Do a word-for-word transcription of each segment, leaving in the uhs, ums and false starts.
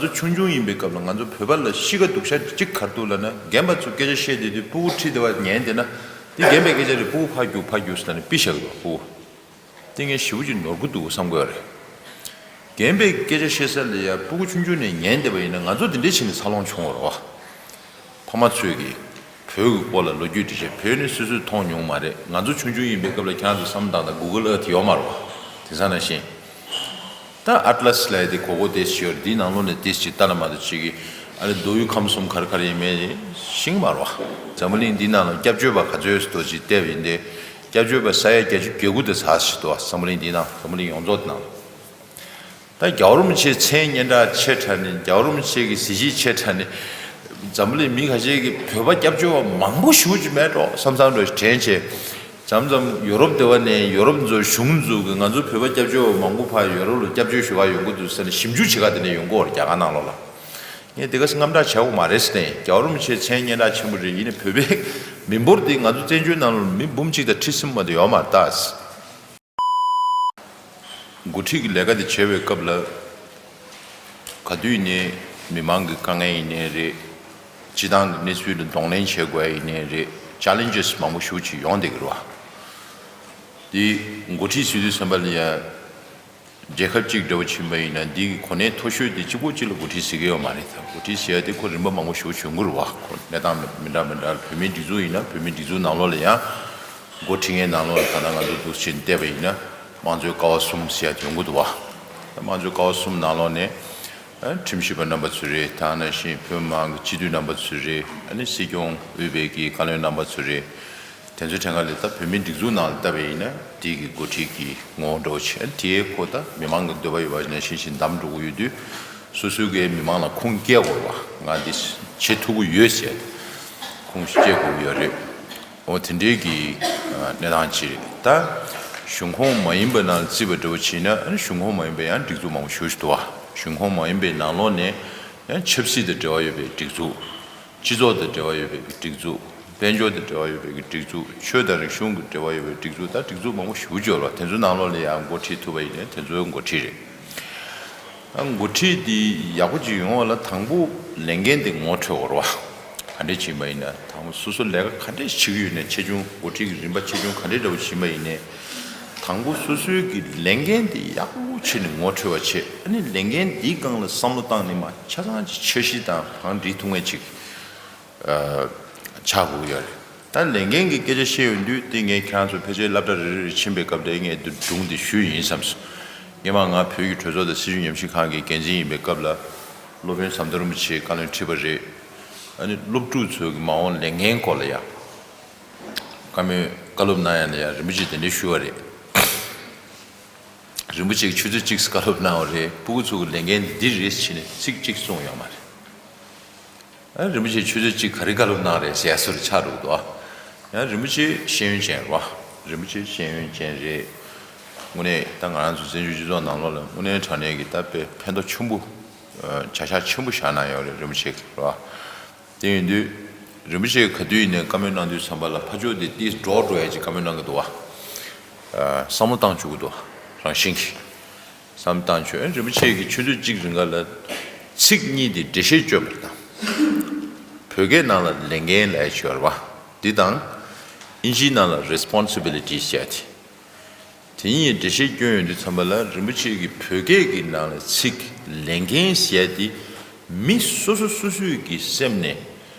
ང་ཚོ་ཆུང་ཆུང་ཡིན་པའི་སྐབས་ལ་ང་ཚོ་བོད་པ་ལ་གཤིས་ཀ་སྡུག་ཤ་གཅིག་ག་རེ་འདུག་ལབ་ན། རྒན་པ་ཚོ་སྐད་ཆ་བཤད་བསྡད་དུས་སྤུ་གུ་ཁྲིད་བསྡད་པ་ཉན་བསྡད་ན། འདི་རྒན་པའི་སྐད་ཆ་རེད། སྤུ་གུ་ཕར་རྒྱུག་ཕར་རྒྱུག་ཟེར་ནས་པི་བཞག་གི་འདུག་སྤུ་གུ། དེ་ངས་ཞེ་པོ་ཅིག་ནོར་གི་འདུག་བསམ་གྱི་ཡོད་རེད། རྒན་པའི་སྐད་ཆ་བཤད་ས་ལ་ཡ་སྤུ་གུ་ཆུང་ཆུང་ནས་ཉན་བསྡད་པ་ཡིན་ན། ང་ཚོ་འདི་འདྲས་བྱས་ནས་འཚར་ལོངས་བྱུང་བ་རེད་བ། ཕ་མ་ཚོས་ཀྱིས་བོད་ཀྱི་སྐོར་ལ་ལོ་རྒྱུས་འབྲི་བྱས། བོད་ནི་སོ་སོས་མཐོང་མྱོང་མ་རེད། ང་ཚོ་ཆུང་ཆུང་ཡིན་པའི་སྐབས་ལ་ཁྱེད་རང་ཚོ་བསམ་བློ་བཏང་དང་། Google Earth ཡོད་མ་རེད་བ། དེང་སང་ནང་བཞིན། ད་Atlas ལབ་ཡ་དེ་གོ་གོ་དེ་ཞིག་ཡོད་རེད། འདིའི་ནང་ལོགས་ནས་དེ་ཞིག་ལྟ་ན་མ་གཏོགས་ཅིག་གིས་ཨ་ནི་མདོ་དབུས་ཁམས་གསུམ་ག་རེ་ག་རེ་ཡིན་མིན་ཤེས་ཀྱི་མ་རེད་བ། འཛམ་བུ་གླིང་འདིའི་ནང་ལ་སྐྱབས་བཅོལ་བ་ག་ཚོད་ཡོད་ཟེར་དུས་ཅིག་བལྟས་པ་ཡིན་ཏེ། སྐྱབས་བཅོལ་བ་ས་ཡ་བརྒྱད་ཅུ་གྱ་དགུ་དེ་ཚར་ཞིག་འདུག་བ། འཛམ་བུ་གླིང་འདིའི་ནང་། འཛམ་བུ་གླིང་ཡོངས་རྫོགས་ནང་། ད་རྒྱལ་བ་རིན་པོ་ཆེའི་མཚན་སྙན་གྲགས་ཆེ་དྲགས་ནས། རྒྱལ་བ་རིན་པོ་ཆེ་གི་གཟི་བརྗིད་ཆེ་དྲགས་ནས། འཛམ་བུ་གླིང་མི་ཁ་ཤས་ཀྱིས་བོད་པ་སྐྱབས་བཅོལ་བ་མང་པོ་ཞེ་པོ་ཅིག་མེད་འགྲོ་བསམ་བསམ་འདྲ་ཞིག་དྲན་བྱས། མཚམས་མཚམས་ཡོ་རོབ་སྡེ་བ་ནས་ཡོ་རོབ་ཚོ་གཞུང་ཚོ་གིས་ང་ཚོ་བོད་པ་སྐྱབས་བཅོལ་བ་མང་པོ་ཕར་ཡོ་རོབ་ལ་སྐྱབས་བཅོལ་ཞུ་ག་ཡོང་གི་འདུག་ཟེར་ནས་ཞིབ་འཇུག་བྱེད་ག་དེ་ནས་ཡོང་གི་ཡོད་རེད། རྒྱ་གར་ནང་ལོགས་ལ། ངས་དེ་ག་ཙམ་དངངས་སྐྲག་བྱེད་དགོས་མ་རེད་ཟེར་ནས། རྒྱལ་བ་རིན་པོ་ཆེའི་མཚན་སྙན་གྲགས་ཆེན་པོ་རེད། ཡིན་ནའི་བོད་པའི་མི་འབོར་དེ་ང་ཚོ་བཙན་བྱོལ་ནང་ལ་མི་འབུམ་གཅིག་དང་ཁྲི་གསུམ་མ་གཏོགས་ཡོད་མ་རེད་ད། འགོ་ཁྲིད་ཀྱི་ལས་ཀ་དེ་བྱེད་པའི་སྐབས་ལ། ག་དུས་ནས་མི་མང་གི་དཀའ་ངལ་ཡིན་ནའི་རེད། སྤྱི་བཏང་གི་གནས་ཚུལ་ལ་གདོང་ལེན་བྱེད་དགོས་ཡ་ཡིན་ནའི་རེད། Challenges མང་པོ་ཞེ་པོ་ཅིག་ཡོང་བསྡད་ཀྱི་རེད་བ། དེ་འགོ་ཁྲིད་ཟེར་དུས་ཙམ་པ་ལ་ཡ། རྒྱལ་ཁབ་གཅིག་འདྲ་བོ་ཕྱིན་པ་ཡིན་ན། འདི་གི་གོ་གནས་མཐོ་ཤོས་དེ་གཅིག་པོ་གཅིག་ལ་འགོ་ཁྲིད་ཟེར་གྱི་ཡོད་མ་རེད། ད་འགོ་ཁྲིད་ཟེར་ཡ་དེ་ཁོ་རིམ་པ་མང་པོ་ཞེ་པོ་ཅིག་ཡོང་གི་རེད་བ། ཁོ་གནས་སྟངས་མི་འདྲ་མི་འདྲ། བོད་མིའི་སྒྲིག་འཛུགས་ཡིན་ན་བོད་མིའི་སྒྲིག་འཛུགས་ནང་ལོགས་ལ་ཡང་། འགོ་ཁྲིད་མཁན་ནང་ལོགས་ལ་ད་ལྟ་ང་ཚོ་འདུག་སེ་བལྟས་པ་ཡིན་ན། དམངས་གཙོའི་ཀ་བ་གསུམ་ཟེར་ཡ་དེ་ཡོང་གི་འདུག་བ། ད་དམངས་གཙོའི་ཀ་བ་གསུམ་ནང་ལོགས་ནས། ཨ། ཁྲིམས་ཞིབ་པ་རྣམ་པ་ཚོ་རེད། དེ་ནང་བཞིན་བོད་མི་མང་གི་སྤྱི་འཐུས་རྣམ་པ་ཚོ་རེད། ཨ་ནི་སྲིད་སྐྱོང་དབུས་པའི་གི་བཀའ་བློན་རྣམ་པ་ཚོ་རེད། དེ་ཚོའི་གྲས་ཀ་ལ་ད་བོད་མིའི་སྒྲིག་འཛུགས་ནང་ལ་བལྟས་པ་ཡིན་ན། དེ་གི་འགོ་ཁྲིད་ཀྱི་ངོ་བོ་འདྲ་བོ་བྱས། ཨ་ནི་དེའི་ཁོ་ད་མི་མང་གི་འདོད་པ་ཡོད་པ་ནང་བཞིན་བཞིན་བདམས་འགྲོ་གི་ཡོད་དུས། སོ་སོའི་གི་མི་མང་ལ་ཁུངས་སྐྱེལ་དགོས་པ། ང་འདི་བྱེད་ཐུབ་ཀྱི་ཡོད་ཟེར་ཁུངས་སྐྱེལ་དགོས་ཀྱི་ཡོད་རེད། འོ། དེ་འདྲའི་གི་ཨ་གནས་སྟངས་ཅིག་རེད། ད་གཞུང་ཁོངས་མ་ཡིན་པ་ནང་བརྩིས་པ་འདྲ་བོ་བྱས་ན། ཨ་ནི་གཞུང་ཁོངས་མ་ཡིན་པའི་ཡང་སྒྲིག་འཛུགས་མང་པོ་ཞེ་པོ་ཅིག་འདུག་བ། གཞུང་ཁོངས་མ་ཡིན་པའི་ནང་ལོགས་ནས་ཡང་ཆབ་སྲིད་དང་འབྲེལ་བ་ཡོད་པའི་སྒྲིག་འཛུགས། སྤྱི་ཚོགས་དང་འབྲེལ་བ་ཡོད་པའི་སྒྲིག་འཛུགས། དཔལ་འབྱོར་དང་འབྲེལ་བ་ཡོད་པའི་སྒྲིག་འཛུགས། ཆོས་དང་རིག་གཞུང་གི་འབྲེལ་བ་ཡོད་པའི་སྒྲིག་འཛུགས། ད་སྒྲིག་འཛུགས་མང་པོ་ཞེ་པོ་ཅིག་ཡོད་རེད་བ། དེ་ཚོའི་ནང་ལོགས་ལ་ཡང་འགོ་ཁྲིད་ཐུབ་པ་ཡིན་ན་དེ་ཚོའི་འགོ་ཁྲིད་རེད། ཨ། འགོ་ཁྲིད་འདི་ཡག་པོ་ཅིག་ཡོང་བ་ལ་དང་པོ་ལས་འགན་དེ་ངོ་འཕྲོད་དགོས་རེད་བ། ག་འདྲས་བྱས་པ་ཡིན་ན། དང་པོ་སོ་སོ་ལས་ཀ་ག་འདྲས་བྱེད་ཀྱི་ཡོད་ན། ཆེ་ཆུང་འགོ་ཁྲིད་ཀྱི་རིམ་པ་ཆེ་ཆུང་ག་འདྲས་འདྲ་བོ་བྱས་པ་ཡིན་ནའི། དང་པོ་སོ་སོའི་གི་ལས་འགན་དེ་ཡག་པོ་བྱས་ནས་ངོ་འཕྲོད་པ་བྱས། ཨ་ནི་ལས་འགན་འདིའི་སྒང་ལ་བསམ་བློ་བཏང་ནས་མར་ཆ་ཚང་ཅིག་འཆར་གཞི་དང་བང་སྒྲིག་ཐུབ་མཁན་ཅིག་ཨ། ཆགས་དགོས་ཀྱི་ཡོད་རེད། ད་ལས་འགན་གྱི་སྐད་ཆ་བཤད་ཡོང་དུས། དེ་ངས་ཁྱེད་རང་ཚོ་ཕལ་ཆེར་སློབ་གྲྭ་རེ་རེ་རེ་ཕྱིན་པའི་སྐབས་དེ་ངས་འདི་སྒྲུང་འདི་ཞུས་ཡིན་བསམ་སོང་། སྔོན་མ་ང་བོད་ཀྱི་གྲོས་ཚོགས་དང་སྲིད་བྱུས་ཉམས་ཞིབ་ཁང་གི་འགན་འཛིན་ཡིན་པའི་སྐབས་ལ། སློབ་དཔོན་ཟམ་གདོང་རིན་པོ་ཆེའི་བཀའ་བློན་ཁྲི་པ་རེད། ཨ་ནི་སློབ་ཕྲུག་ཚོའི་མ་འོངས་ལས་འགན་སྐོར་ལ་ཡང་བཀའ་མོལ་བཀའ་སློབ་གནང་ཡ་ལ་ཡང་རིན་པོ་ཆེས་དེ་འདྲས་ཞུ་བ་རེད། རིན་པོ་ཆེས་ཆུ་ཚོད་གཅིག་བཀའ་སློབ་གནང་བ་རེད། སྤུ་གུ་ཚོ་གི་ལས་འགན་འདི་རེད་ཟེར་ནས་ཚིག་གཅིག་གསུངས་ཡོད་མ་རེད། ཨ། རིན་པོ་ཆེས་ཆུ་ཚོད་གཅིག་ག་རེ་བཀའ་སློབ་གནང་རེད་ཟེར་ཡ་བཟོ་འདྲ་ཆགས་འགྲོ་གི་འདུག་ཨ། ཡང་རིན་པོ་ཆེ་ཤེས་ཡོན་ཅན་རེད་བ། རིན་པོ་ཆེ་ཤེས་ཡོན་ཅན་རེད། དངོས་གནས་ད་ང་རང་ཚོ་བཙན་བྱོལ་སྤྱི་ཚོགས་ནང་ལོགས་ལ་དངོས་གནས་དྲང་གནས་ཀྱི་ད་དཔེ་ཕན་ཐོགས་ཆེན་པོ། ཨ། བྱ་གཞག་ཆེན་པོ་བཞག་གནང་ཡོད་རེད། རིན་པོ་ཆེ་གིས་རེད་བ། དེ་ཡིན་དུས་རིན་པོ་ཆེས་ག་དུས་ཡིན་ནའི་བཀའ་མོལ་གནང་དུས་ཙམ་པ་ལ་ཕར་ཕྱོགས་དེ་ཏིས་འདྲོག་འགྲོ་ཡ་ཅིག་བཀའ་མོལ་གནང་གི་འདུག་བ། ཨ། བསམ་བློ་བཏང་བཅུག་གི་འདུག་བ། རང་བཞིན་གྱིས། བསམ་བཏང་ཆོག་རིན་པོ་ཆེ་གིས་ཆུ་ཚོད་གཅིག་རིང་ག་ལ་ཚིག་གཉིས་དེ་འགྲེལ་བཤད་བསྐྱོན་པ་དང་། བོད་སྐད་ནང་ལ་ལས་འགན་ལབ་ཡ་ཅིག་ཡོད་རེད་བ། འདི་དང་། ཨིན་ཇིའི་ནང་ལ་responsibility ཟེར་ཡ་དེ། དེ་གཉིས་འགྲེལ་བཤད་བསྐྱོན་ཡོང་དུས་ཙམ་པ་ལ་རིན་པོ་ཆེ་གིས་བོད་སྐད་ཀྱི་ནང་ལ་ཚིག་ལས་འགན་ཟེར་ཡ་དེ་མི་སོ་སོ་སོ་སོའི་གི་སེམས་ནས།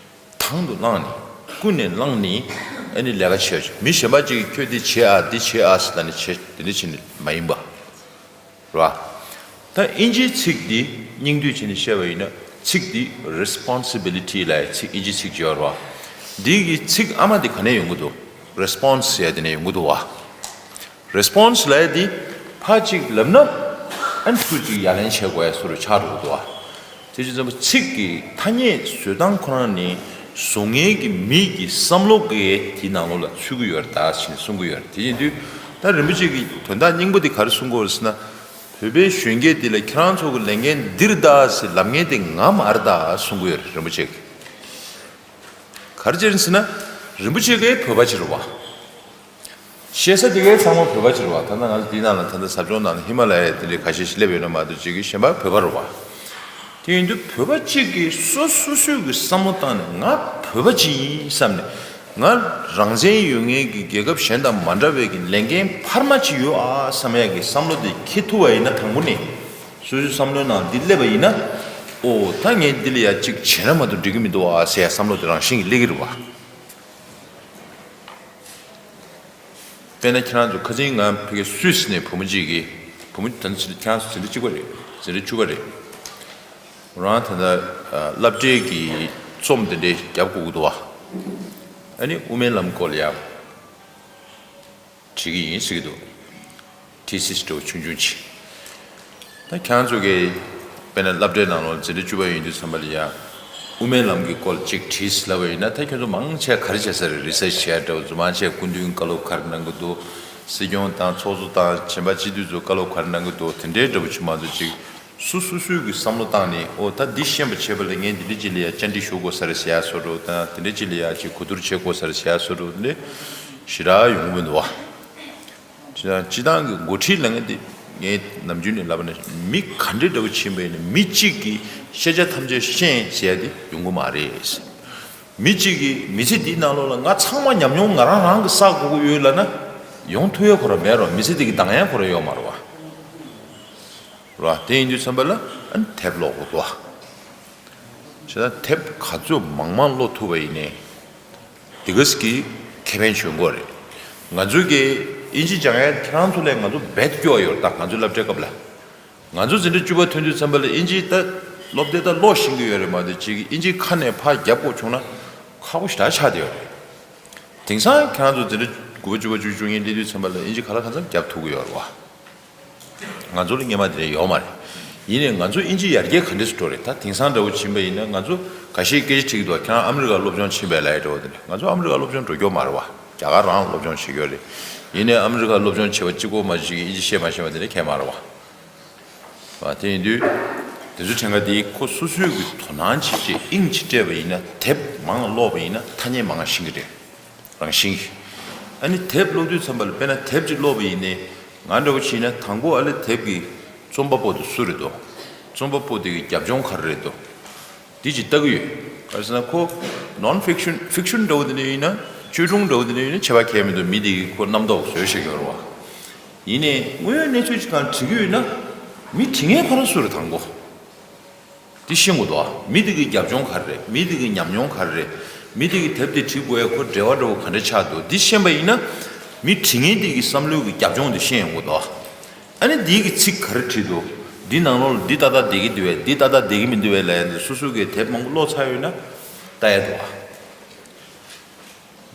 དང་དུ་བླངས་ནས། ཀུན་ནས་བླངས་ནས། ཨ་ནི་ལས་ཀ་བྱས། མི་གཞན་པ་ཅིག་གིས་ཁྱོད་འདི་བྱེད་ཨ། འདི་བྱེད་ཨ་ཟེར་ད་ནི་བྱེད། དེ་འདྲ་བྱས་ནས་མ་ཡིན་པ། རེད་བ། ད་ཨིན་ཇིའི་ཚིག་འདི་སྙིང་བསྡུས་བྱས་ནས་བཤད་པ་ཡིན་ན། ཚིག་འདི་responsibility ལབ་ཡ་ཚིག་ཨིན་ཇིའི་ཚིག་ཅིག་ཡོད་རེད་བ། འདི་གི་ཚིག་ཨ་མ་འདི་ག་ནས་ཡོང་གི་འདུག response ཟེར་ཡ་དེ་ནས་ཡོང་གི་འདུག་བ། Response ལབ་ཡ་འདི་ཕར་ཅིག་ལབ་ན་ཨ་ནི་ཚུར་ཅིག་ཡ་ལན་བྱེད་དགོས་ཡ་བཟོ་འདྲ་ཆགས་འགྲོ་གི་འདུག་བ། དེ་བྱས་ཙང་ཚིག་གི་ཐ་སྙད་བཟོ་སྟངས་ཁོ་རང་ནི་བཟོ་མཁན་གྱི་མི་གི་བསམ་བློ་གི་དེའི་ནང་ལོགས་ལ་ཚུད་ཀྱི་ཡོད་རེད་ད་ཟེར་ནས་གསུང་གི་ཡོད་རེད། དེ་ཡིན་དུས་ད་རིན་པོ་ཆེ་གི་དོན་དག་སྙིང་པོ་དེ་ག་རེ་གསུང་གི་ཡོད་རེད་ཟེར་ན། བོད་པའི་གཞོན་སྐྱེས་དེ་ལ་ཁྱེད་རང་ཚོ་གི་ལས་འགན་འདི་རེད་ད་ཟེར་ལབ་མཁན་དེ་ང་མ་རེད་ད་གསུང་གི་ཡོད་རེད། རིན་པོ་ཆེ་གིས། ག་རེ་བྱས་ནས་ཟེར་ན། རིན་པོ་ཆེ་གའི་བོད་པ་ཅིག་རེད་བ། བཤད་ས་དེ་གའི་ཚང་མ་བོད་པ་ཅིག་རེད་བ། ད་ལྟ་ང་ཚོ་འདིའི་ནང་ལ་ད་ལྟ་ཟབ་སྦྱོང་ནང་ལ་ཧི་མ་ལ་ཡའི་དེ་འདྲའི་ཁ་ཤས་ཤིག་སླེབས་ཡོད་ན་མ་གཏོགས་ཅིག་གི་གཞན་པ་བོད་པ་རེད་བ། དེ་ཡིན་དུས་བོད་པ་གཅིག་གིས་སོ་སོ་སོའི་གི་བསམ་བློ་བཏང་ནས་ང་བོད་པ་གཅིག་ཡིན་བསམ་ནས། ང་རང་བཙན་ཡོད་མཁན་གྱི་རྒྱལ་ཁབ་གཞན་དང་མ་འདྲ་བའི་གི་ལས་འགན་འཕར་མ་གཅིག་ཡོད་ཨ་བསམ་ཡ་གི་བསམ་བློ་དེ་འཁྱེར་ཐུབ་པ་ཡིན་ན། དང་པོ་ནས་སོ་སོའི་བསམ་བློའི་ནང་འདི་སླེབས་པ་ཡིན་ན། ཨོ་ད་ངས་འདི་ལ་ཡ་གཅིག་བྱས་ན་མ་གཏོགས་འགྲིག་གི་མི་འདུག་ཨ་ཟེར་ཡ་བསམ་བློ་དེ་རང་བཞིན་གྱིས་སླེབས་ཀྱི་རེད་བ། དཔེར་ན་ཁྱེད་རང་ཚོ་ཁ་སང་ང་ཕ་གི་སུད་སི་ནས་བུ་མོ་གཅིག་གིས། བུ་མོ་ད་ནི་ཁྱེད་རང་ཚོ་འཛིན་གྲྭ་གཅིག་པ་རེད། འཛིན་གྲྭ་བཅུ་པ་རེད། རང་ད་ལྟ་སློབ་གྲྭའི་གི་རྩོམ་དེ་འདྲའི་རྒྱབ་དགོས་ཀྱི་འདུག་བ། ཨ་ནི་དབུ་མའི་ལམ་སྐོར་ལ་ཡ་བྲིས་ཀྱི་ཡིན་ཟེར་གྱི་འདུག། ཐི་སིས་འདྲ་བོ་ཆུང་ཆུང་ཅིག། ད་ཁྱེད་རང་ཚོ་གི་དཔེར་ན་སློབ་གྲྭའི་ནང་ལོགས་འཛིན་གྲྭ་བཅུ་པ་ཡིན་དུས་ཙམ་པ་ལ་ཡ་དབུ་མའི་ལམ་གྱི་སྐོར་ཅིག་བྲིས་ལབ་པ་ཡིན་ན། ད་ཁྱེད་ཚོ་མང་ཆེ་ག་རེ་བྱས་ས་རེད། རི་སར་ཆི་བྱས་འདྲ་བོ་ཚོ་མང་ཆེ་སྐུ་མདུན་བཀའ་སློབ་ག་རེ་གནང་གི་འདུག། སྲིད་སྐྱོང་དང་ཚོགས་གཙོ་དང་གཞན་པ་སྤྱི་འཐུས་ཚོ་བཀའ་སློབ་ག་རེ་གནང་གི་འདུག། དེ་འདྲའི་འདྲ་བོ་ཅིག་མ་གཏོགས་ཅིག། སོ་སོ་སོའི་གི་བསམ་བློ་བཏང་ནས། ཨོ་ད་འདི་ཤེས་པ་བྱས་པ་ལ་ངས་འདི་འདྲ་ཅིག་ལ་ཡ་བཅར་འདྲི་ཞུ་དགོས་ས་རེད་ཟེར་ཡ་བཟོ་འདྲ་བོ་དང་། དེ་འདྲ་ཅིག་ལ་ཡ་ཅིག་གོ་བསྡུར་བྱེད་དགོས་ས་རེད་ཟེར་ཡ་བཟོ་འདྲ་བོ་དེ་འདྲ་ཞེ་དྲག་ཡོང་གི་མི་འདུག་བ། སྤྱིར་བཏང་སྤྱིར་བཏང་གི་འགོ་ཁྲིད་ལབ་མཁན་དེ་ངས་ནམ་རྒྱུན་ནས་ལབ་པ་ནི། མི་ག་འདྲའི་འདྲ་བོ་ཕྱིན་པ་ཡིན་ན་མི་གཅིག་གིས་ཤེས་བྱ་ཐམས་ཅད་ཤེས་ཟེར་ཡ་དེ་ཡོང་གི་མ་རེད། མི་གཅིག་གིས་མི་ཚེ་འདིའི་ནང་ལོགས་ལ་ང་ཚང་མ་ཉམས་མྱོང་ང་རང་རང་གིས་བསགས་དགོས་ཀྱི་ཡོད་ལབ་ན་ཡོང་ཐུབ་ཡ་ཁོ་རང་མེད་རོ། མི་ཚེ་འདི་གི་འདང་ཡ་ཁོ་རང་ཡོད་མ་རེད་བ། རེད་བ། དེ་ཡིན་དུས་ཙམ་པ་ལ་ཨ་ནི་དེབ་ཀློག་དགོས་འདུག་བ། བྱས་ཙང་དེབ་ག་ཚོད་མང་མང་ཀློག་ཐུབ་པ་ཡིན་ནའི་དེ་ག་ཙམ་གྱིས་ཁེ་ཕན་བྱུང་གི་རེད། ང་ཚོའི་གི་དབྱིན་ཇི་སྦྱང་ཡ་ཁྱེད་རང་ཚོ་ལས་ང་ཚོ་རྦད་སྐྱོ་བ་ཡོད་རེད། ད་ང་ཚོའི་སློབ་གྲྭའི་སྐབས་ལ། ང་ཚོ་འཛིན་གྲྭ་བཅུ་པ་ཐོན་དུས་ཙམ་པ་ལ་དབྱིན་ཇི་ད་སློབ་དེབ་ད་ཀློག་ཤེས་ཀྱི་ཡོད་རེད་མ་གཏོགས་ཅིག་དབྱིན་ཇི་ཁ་ནས་ཕར་རྒྱབ་དགོས་བྱུང་ན་ཁག་པོ་ཞེ་དྲག་ཆགས་བསྡད་ཡོད་རེད། དེང་སང་ཁྱེད་རང་ཚོ་འཛིན་གྲྭ་དགུ་པ་བཅུ་པ་བཅུ་གཅིག་བཅུ་གཉིས་སླེབས་དུས་ཙམ་པ་ལ་དབྱིན་ཇི་ག་ལ་གང་འཚམ་རྒྱབ་ཐུབ་ཀྱི་ཡོད་རེད་བ། ང་ཚོ་ལ་སྔོན་མ་དེ་འདྲ་ཡོད་མ་རེད། ཡིན་ནའི་ང་ཚོ་དབྱིན་ཇི་ཡར་རྒྱས་ག་འདྲས་སུ་འགྲོ་རེད། ད་དེང་སང་འདྲ་བོ་ཕྱིན་པ་ཡིན་ན་ང་ཚོ་འགའ་ཤས་སྐད་ཆ་དྲིས་ཀྱི་འདུག། ཁྱེད་རང་ཨ་མི་རི་ཀ་སློབ་སྦྱོང་ཕྱིན་པས་ལབ་ཡ་འདྲ་བོ་དེ་འདྲ། ང་ཚོ་ཨ་མི་རི་ཀ་སློབ་སྦྱོང་འགྲོ་རྒྱུ་མ་རེད་བ། རྒྱ་གར་རང་སློབ་སྦྱོང་བྱེད་ཀྱི་ཡོད་རེད། ཡིན་ནའི་ཨ་མི་རི་ཀ་སློབ་སྦྱོང་བྱེད་པ་གཅིག་པོ་མ་གཏོགས་ཅིག་དབྱིན་ཇི་བཤད་མ་ཤེས་པ་དེ་འདྲ་གང་ཡང་མ་རེད་བ། བ། དེ་ཡིན་དུས་དེ་ཚོ་ཕྲན་ཁ་དེ་ཁོ་སོ་སོའི་གི་དོ་སྣང་བྱེད་ཆེད་དབྱིངས་ཅིག་སྤྲད་པ་ཡིན་ན། དེབ་མང་ཀློག་པ་ཡིན་ན་ཐ་སྙད་མང་ང་ཤེས་ཀྱི་རེད། རང་བཞིན་གྱིས། ཨ་ནི་དེབ་ཀློག་དུས་ཙམ་པ་ལ་དཔེར་ན་དེབ་ཅིག་ཀློག་པ་ཡིན་ནའི་ང་འདྲ་བོ་བྱས་ན་དང་པོ་ཨ་ལེ་དེབ་ཀྱི་རྩོམ་པ་པོ་དེ་སུ་རེད་དོ། རྩོམ་པ་པོ་དེ་གི་རྒྱབ་ལྗོངས་ག་རེ་རེད་དོ། འདི་ཅིག་ལྟ་གི་ཡོད། ག་རེ་ཟེར་ན་ཁོ་ནོན་ཕིག་ཤོན་ཕིག་ཤོན་འདྲ་བོ་དེ་འདྲ་ཡིན་ན། བཅོས་སྒྲུང་འདྲ་བོ་དེ་འདྲ་ཡིན་ན་ཁྱད་པར་གང་ཡང་མི་འདུག། མི་དེ་གིས་ཁོ་རྣམ་རྟོག་བཟོས་བཞག་གི་ཡོད་རེད་བ། ཡིན་ནའི་དངོས་ཡོད་གནས་ཚུལ་ཅིག་གང་བྲིས་ཀྱི་ཡོད་ན། མི་བྲིས་མཁན་ཁོ་རང་སུ་རེད་དང་པོ། འདི་ཤེས་དགོས་འདུག་བ། མི་དེ་གི་རྒྱབ་ལྗོངས་ག་རེ་རེད། མི་དེ་གི་ཉམས་མྱོང་ག་རེ་རེད། མི་དེ་གི་དེབ་དེ་བྲིས་དགོས་ཡ་ཁོ་འབྲེལ་བ་འདྲ་བོ་ག་འདྲ་ཆགས་འདུག། འདི་ཤེས་པ་ཡིན་ན། མི་བྲིས་མཁན་དེ་གི་བསམ་བློའི་གི་རྒྱབ་ལྗོངས་དེ་ཤེས་ཡོང་གི་འདུག་བ། ཨ་ནི་འདི་གི་ཚིག་ག་རེ་བྲིས་འདུག། འདི་ནང་ལོགས་ལ་འདི་ཏག་ཏག་བསྡད་ཀྱི་འདུག་བས། འདི་ཏག་ཏག་བསྡད་ཀྱི་མི་འདུག་བས་ལབ་ཡ་འདི་སོ་སོ་གིས་དེབ་མང་པོ་ཀློག་ཚར་ཡོད་ན་ལྟ་ཡ་འདུག་བ།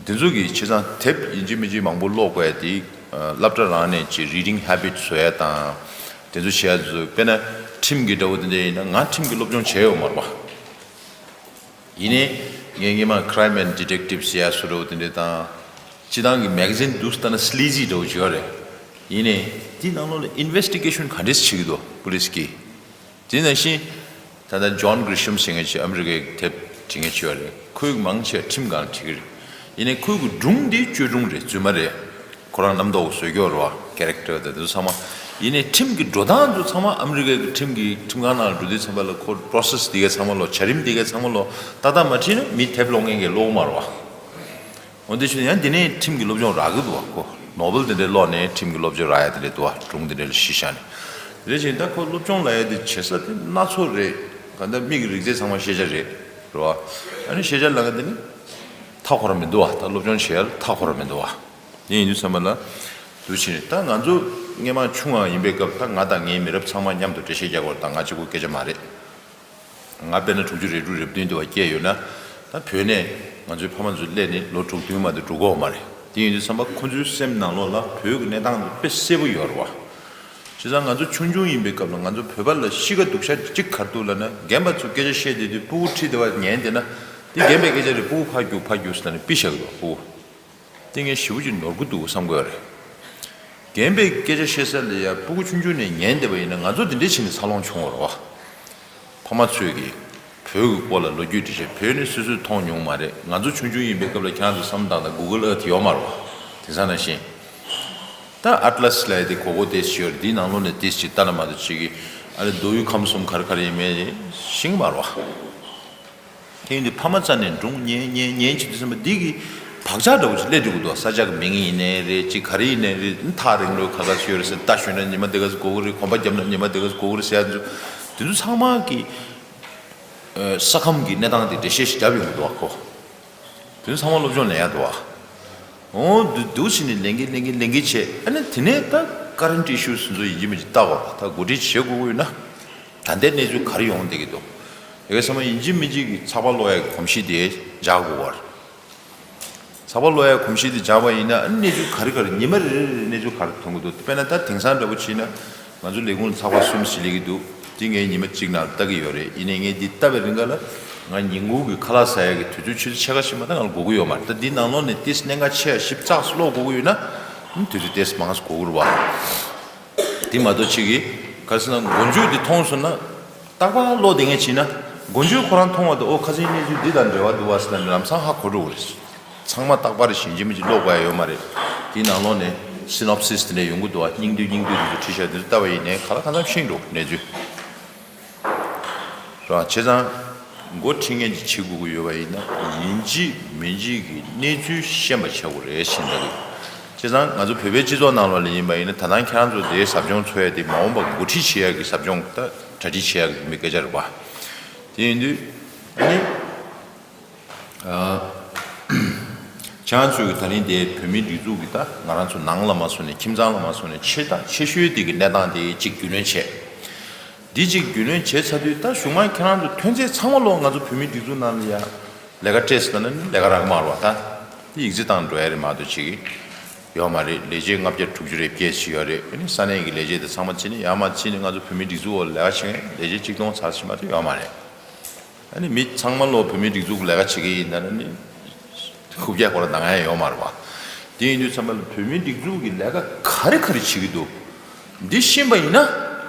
འདི་ཚོ་གི་བྱས་ཙང་དེབ་ཡིན་གཅིག་མིན་གཅིག་མང་པོ་ཀློག་དགོས་ཡ་དེ། ཨ། སློབ་གྲྭ་རང་ནས་ཀྱི་reading habit བཟོ་ཡ་དང་། དེ་ཚོ་བྱེད་ཡ་ཚོ། དཔེར་ན་ཁྲིམས་ཀྱི་འདྲ་བོ་དེ་འདྲ་ཡིན་ན་ང་ཁྲིམས་ཀྱི་སློབ་སྦྱོང་བྱས་ཡོད་མ་རེད་བ། ཡིན་ནའི་ངས་སྔོན་མ་Crime and Detective ཟེར་ཡ་བཟོ་འདྲ་བོ་དེ་འདྲ་དང་། སྤྱིར་བཏང་གི་མེ་ག་ཛིན་འདུག་སེ་ལྟ་ན་Sleazy འདྲ་བོ་ཅིག་ཡོད་རེད། ཡིན་ནའི་དེའི་ནང་ལོགས་ལ་investigation ག་འདྲས་བྱེད་ཀྱི་འདུག་པུ་ལིས་ཀྱིས། དེ་ནང་བཞིན་ད་ལྟ་John Grisham ཟེར་མཁན་ཅིག་ཨ་མི་རི་ཀའི་དེབ་འབྲི་མཁན་ཅིག་ཡོད་རེད། ཁོས་མང་ཆེ་ཁྲིམས་སྒང་འབྲི་གི་རེད། ཡིན་ནའི་ཁོའི་གི་སྒྲུང་འདི་བཅོས་སྒྲུང་རེད། རྫུན་མ་རེད། ཁོ་རང་རྣམ་རྟོག་བཟོས་ཀྱི་ཡོད་རེད་བ། character དེ་ཚོ་ཚང་མ། ཡིན་ནའི་ཁྲིམས་ཀྱི་འགྲོ་སྟངས་ཚོ་ཚང་མ་ཨ་མི་རི་ཀའི་གི་ཁྲིམས་ཀྱི་ཁྲིམས་ཁང་ནང་ལ་འགྲོ་དུས་ཙམ་པ་ལ་ཁོ་process འདི་གའི་ཚང་མ་ལོ། བྱ་རིམ་འདི་གའི་ཚང་མ་ལོ་ཏག་ཏག་མ་ཁྲིད་ན་མི་དེབ་ཀློག་མཁན་གྱིས་ཀློག་གི་མ་རེད་བ། འོ་དེ་བྱས་ན་ཡང་འདི་ནས་ཁྲིམས་ཀྱི་སློབ་སྦྱོང་རག་གི་འདུག་བ། ཁོ་ནོ་བེལ་དེ་འདྲའི་ཀློག་ནས་ཁྲིམས་ཀྱི་སློབ་སྦྱོང་རག་ཡ་དེ་འདྲ་འདུག་བ། སྒྲུང་དེ་འདྲ་ལ་གཞི་བཞག་ནས། དེ་འདྲ་བྱས་ན་ད་ཁོ་སློབ་སྦྱོང་ལབ་ཡ་དེ་བྱེད་ས་དེ་སྣ་ཚོགས་རེད། གང་ལྟར་མིག་གི་རིག་རྩལ་ཚང་མ་ཤེས་བྱ་རེད། རེད་བ། ཨ་ནི་ཤེས་བྱ་ལབ་མཁན་དེ་ནི་མཐའ་འཁོར་མི་འདུག་བ། ད་སློབ་སྦྱོང་བྱེད་ཡ་ལ་མཐའ་འཁོར་མི་འདུག་བ། དེ་ཡིན་དུས་ཙམ་པ་ལ་འདུག་བྱས་ནས་ད་ང་ཚོ་སྔོན་མ་ཆུང་བ་ཡིན་པའི་སྐབས། ད་ང་དང་ངའི་མི་རབས་ཚང་མ་མཉམ་དུ་འགྲེལ་བཤད་རྒྱག་དགོས་རེད། ད་ང་གཅིག་པུ་སྐད་ཆ་མ་རེད། ང་དཔེར་ན་དྲུག་ཅུ་རེ་དྲུག་རེ་བདུན་དུ་བ་སྐྱེས་ཡོད་ན། ད་བོད་ནས་ང་ཚོའི་ཕ་མ་ཚོ་སླེབས་ནས་ལོ་དྲུག་བདུན་མ་གཏོགས་འགྲོ་གི་ཡོད་མ་རེད། དེ་ཡིན་དུས་ཙམ་པ་ཁོ་ཚོའི་སེམས་ནང་ལོགས་ལ་བོད་ཀྱི་གནས་སྟངས་དེ་དཔེ་གསལ་པོ་ཡོད་རེད་བ། བྱས་ཙང་ང་ཚོ་ཆུང་ཆུང་ཡིན་པའི་སྐབས་ལ་ང་ཚོ་བོད་པ་ལ་གཤིས་ཀ་སྡུག་ཤོས་གཅིག་ག་རེ་འདུག་ལབ་ན། རྒན་པ་ཚོ་སྐད་ཆ་བཤད་བསྡད་དུས་སྤུ་གུ་ཁྲིད་བསྡད་པ་ཉན་བསྡད་ན། འདི་རྒན་པའི་སྐད་ཆ་རེད། སྤུ་གུ་ཕར་རྒྱུག་ཕར་རྒྱུག་ཟེར་ནས་ཕུད་བཞག་གི་འདུག་སྤུ་གུ། དེ་ངས་ཞེ་པོ་ཅིག་ནོར་གྱི་འདུག་བསམ་གྱི་ཡོད་རེད། རྒན་པའི་སྐད་ཆ་བཤད་ས་ལ་ཡ་སྤུ་གུ་ཆུང་ཆུང་ནས་ཉན་བསྡད་པ་ཡིན་ན། ང་ཚོ་འདི་འདྲས་བྱས་ནས་འཚར་ལོངས་བྱུང་བ་རེད་བ། ཕ་མ་ཚོས་ཀྱིས་བོད་ཀྱི་སྐོར་ལ་ལོ་རྒྱུས་འབྲི་བྱས། བོད་ནི་སོ་སོས་མཐོང་མྱོང་མ་རེད། ང་ཚོ་ཆུང་ཆུང་ཡིན་པའི་སྐབས་ལ་ཁྱེད་རང་ཚོ་བསམ་བློ་བཏང་ན་Google Earth ཡོད་མ་རེད་བ། དེང་སང་ནང་བཞིན། ད་Atlas ལབ་ཡ་དེ་གོ་གོ་དེ་ཞིག་ཡོད་རེད། དེའི་ནང་ལོགས་ནས་དེ་ཞིག་ལྟ་ན་མ་གཏོགས་ཅིག་གི། ཨ་ནི་མདོ་དབུས་ཁམས་གསུམ་ག་རེ་ག་རེ་ཡིན་མིན་ཤེས་ཀྱི་མ་རེད་བ། དེ་ཡིན་དུས་ཕ་མ་རྩ་ནས་འགྲོ་ཉན་ཉན་ཉན་བྱེད་དུས་ཙམ་པ་འདི་གི་བག་ཆགས་འདྲ་བོ་ཅིག་སླེབས་འགྲོ་གི་འདུག་ས་ཆ་གི་མིང་ཡིན་ནའི་རེད། ཅིག་ག་རེ་ཡིན་ནའི་རེད། ཐག་རིང་ལོས་ག་ག་ཚོད་ཡོད་རེད་ཟེར། རྟ་ཞོན་ན་ཉི་མ་དེ་ག་ཚོད་འགོར་གི་རེད། གོམ་པ་བརྒྱབ་ན་ཉི་མ་དེ་ག་ཚོད་འགོར་གི་རེད་ཟེར་ཡ་ཚོ། དེ་ཚོ་ཚང་མ་གི་ས་ཁམས་ཀྱི་གནས་སྟངས་དེ་འགྲེལ་བཤད་ཞིག་བརྒྱབ་ཡོང་གི་འདུག་ག་ཁོ། དེ་ཚོ་ཚང་མ་སློབ་སྦྱོང་ལེན་ཡ་འདུག་ག་འོ་འདུག་འདུག་བྱས་ནས་ལེན་གིན་ལེན་གིན་ལེན་གིན་བྱས། ཨ་ནི་དེ་ནས་ད་ཀ་རེན་ཊི་ཨི་ཤུ་སི་ཚོ་ཡིན་གཅིག་མིན་གཅིག་ལྟ་དགོས་པ། ད་འགོ་ཁྲིད་བྱེད་དགོས་ཀྱི་ཡོད་ན། ད་ལྟའི་གནས་ཚུལ་ག་རེ་ཡོང་བསྡད་ཀྱི་འདུག་ཡ་གི་ཚང་མ་ཡིན་གཅིག་མིན་གཅིག་གི་ཚགས་པར་ཀློག་ཡ་གི་གོམས་གཤིས་དེ་འཇགས་དགོས་པ་རེད། ཚགས་པར་ཀློག་ཡ་གོམས་གཤིས་དེ་འཇགས་པ་ཡིན་ན། ཨ་ནི་གནས་ཚུལ་ག་རེ་ག་རེ་ཉི་མ་རེ་རེ་རེ་གནས་ཚུལ་ག་རེ་ཐོན་གྱི་འདུག་དཔེར་ན་ད་དེང་སང་འདྲ་པོ་བྱས་ན། ང་ཚོ་ལས་ཁུངས་ལ་ཚགས་པར་གསུམ་བཞི་སླེབས་ཀྱི་འདུག་དེ་ངས་ཉི་མ་གཅིག་ནང་ལྟ་གི་ཡོད་རེད། ཡིན་ནའི་ངས་འདི་ལྟ་བའི་རིང་ག་ལ་ང་ཉིན་གུང་གི་ཁ་ལག་ཟ་ཡ་གི་དུས་ཚོད་ཆུ་ཚོད་ཕྱེད་ཀ་ཕྱིན་པ་ད་ང་ལ་འགོར་གི་ཡོད་མ་རེད། ད་འདི་ནང་ལོགས་ནས་ཏོག་ཙམ་གནད་འགག་ཆེ་ཡ་ཞིབ་ཚགས་སུ་ཀློག་དགོས་ཀྱི་ཡོད་ན། ཨུམ། དུས་ཚོད་ཏོག་ཙམ་མང་ཙམ་འགོར་གི་རེད་བ། དེ་མ་གཏོགས་ཅིག་གིས་ག་རེ་ཟེར་ན། མགོ་མཇུག་འདི་མཐོང་སོང་ན། རྟག་པར་ཀློག་བསྡད་མཁན་བྱས་ན། མགོ་མཇུག་ཁོ་རང་མཐོང་བ་དང་། ཨོ་ཁ་སང་གནས་ཚུལ་འདི་དང་འབྲེལ་བ་འདུག་བ་ཟེར་ན་ལམ་སང་ཧ་གོ་འགྲོ་གི་རེད། ཚང་མ་རྟག་པར་ཡིན་གཅིག་མིན་གཅིག་ཀློག་དགོས་ཡ་ཡོད་མ་རེད། དེའི་ནང་ལོགས་ནས་སི་ནོབ་སིས་དེ་འདྲ་ཡོང་གི་འདུག་བ། སྙིང་བསྡུས་སྙིང་བསྡུས་དེ་ཚོ་བྲིས་བཞག་དེ་ཚོ་ལྟ་བ་ཡིན་ནའི་ག་ལ་གང་འཚམ་ཤེས་འགྲོ་གནས་ཚུལ། རེད་བ། བྱས་ཙང་འགོ་ཁྲིད་མཁན་གྱིས་བྱེད་དགོས་ཀྱི་ཡོད་པ་ཡིན་ན། ཡིན་གཅིག་མིན་གཅིག་གི་གནས་ཚུལ་ཤེས་པ་བྱེད་དགོས་རེད་ཟེར་འདུག་བྱས་ཙང་ང་ཚོ་བོད་པའི་སྤྱི་ཚོགས་ནང་ལོགས་ལ་ཡིན་པ་ཡིན་ན། ད་ལྟ་ཁྱེད་རང་ཚོ་དེའི་ཟབ་སྦྱོང་འཚོལ་ཡ་དེ། མ་འོངས་པ་འགོ་ཁྲིད་བྱེད་ཡ་གི་ཟབ་སྦྱོང་ད་གྲ་སྒྲིག་བྱེད་ཡ་གི་མི་སྐད་ཆ་རེད་བ། དེ་ཡིན་དུས་ཨ་ནི། ཨ། ཁྱེད་རང་ཚོས་ད་རིང་དེ་བོད་མིའི་སྒྲིག་འཛུགས་ཀྱི་ད་ང་རང་ཚོ་ནང་ལ་མ་སོང་ནས་ཁྱིམ་ཚང་ལ་མ་སོང་ནས་ཆེ་ད་ཆེ་ཤོས་དེ་གི་གནས་སྟངས་དེ་གཅིག་རྒྱུས་ལོན་བྱས། འདི་གཅིག་རྒྱུས་ལོན་བྱས་ཚར་དུས་ད་གཞུག་མ་ཁྱེད་རང་ཚོ་ཐོན་རྫས་ཚང་མ་ལོག་ང་ཚོ་བོད་མིའི་སྒྲིག་འཛུགས་ནང་ལ་ཡ་ལས་ཀ་སྤྲད་ཟེར་ན་ནི་ལས་ཀ་རག་མ་རེད་བ། ད་དེ་ཡིག་ཚད་བཏང་འགྲོ་ཡ་རེད་མ་གཏོགས་ཅིག་ཡོད་མ་རེད། ལས་བྱེད་ལྔ་བརྒྱ་དྲུག་ཅུ་རེ་བརྒྱད་ཅིག་ཡོད་རེད། ཨ་ནི་ས་གནས་ཀྱི་ལས་བྱེད་དེ་ཚང་མ་ཕྱིན་ནས། ཡར་མར་ཕྱིན་ནས་ང་ཚོ་བོད་མིའི་སྒྲིག་འཛུགས་འོག་ལས་ཀ་བྱེད་མཁན་ལས་བྱེད་གཅིག་སྟོང་ཙམ་ཞིག་མ་གཏོགས་ཡོད་མ་རེད། ཨ་ནི་མི་ཚང་མ་ལོ་བོད་མིའི་སྒྲིག་འཛུགས་ལས་ཀ་བྱེད་ཀྱི་ཡིན་ན་ནི་རྐུབ་བཀྱག་ཁོ་རང་ལྡང་ཡ་ཡོད་མ་རེད་བ། དེ་ཡིན་དུས་ཚང་མ་ལ་བོད་མིའི་སྒྲིག་འཛུགས་ཀྱི་ལས་ཀ་ག་རེ་ག་རེ་བྱེད་ཀྱི་འདུག་འདི་ཤེས་པ་ཡིན་ན།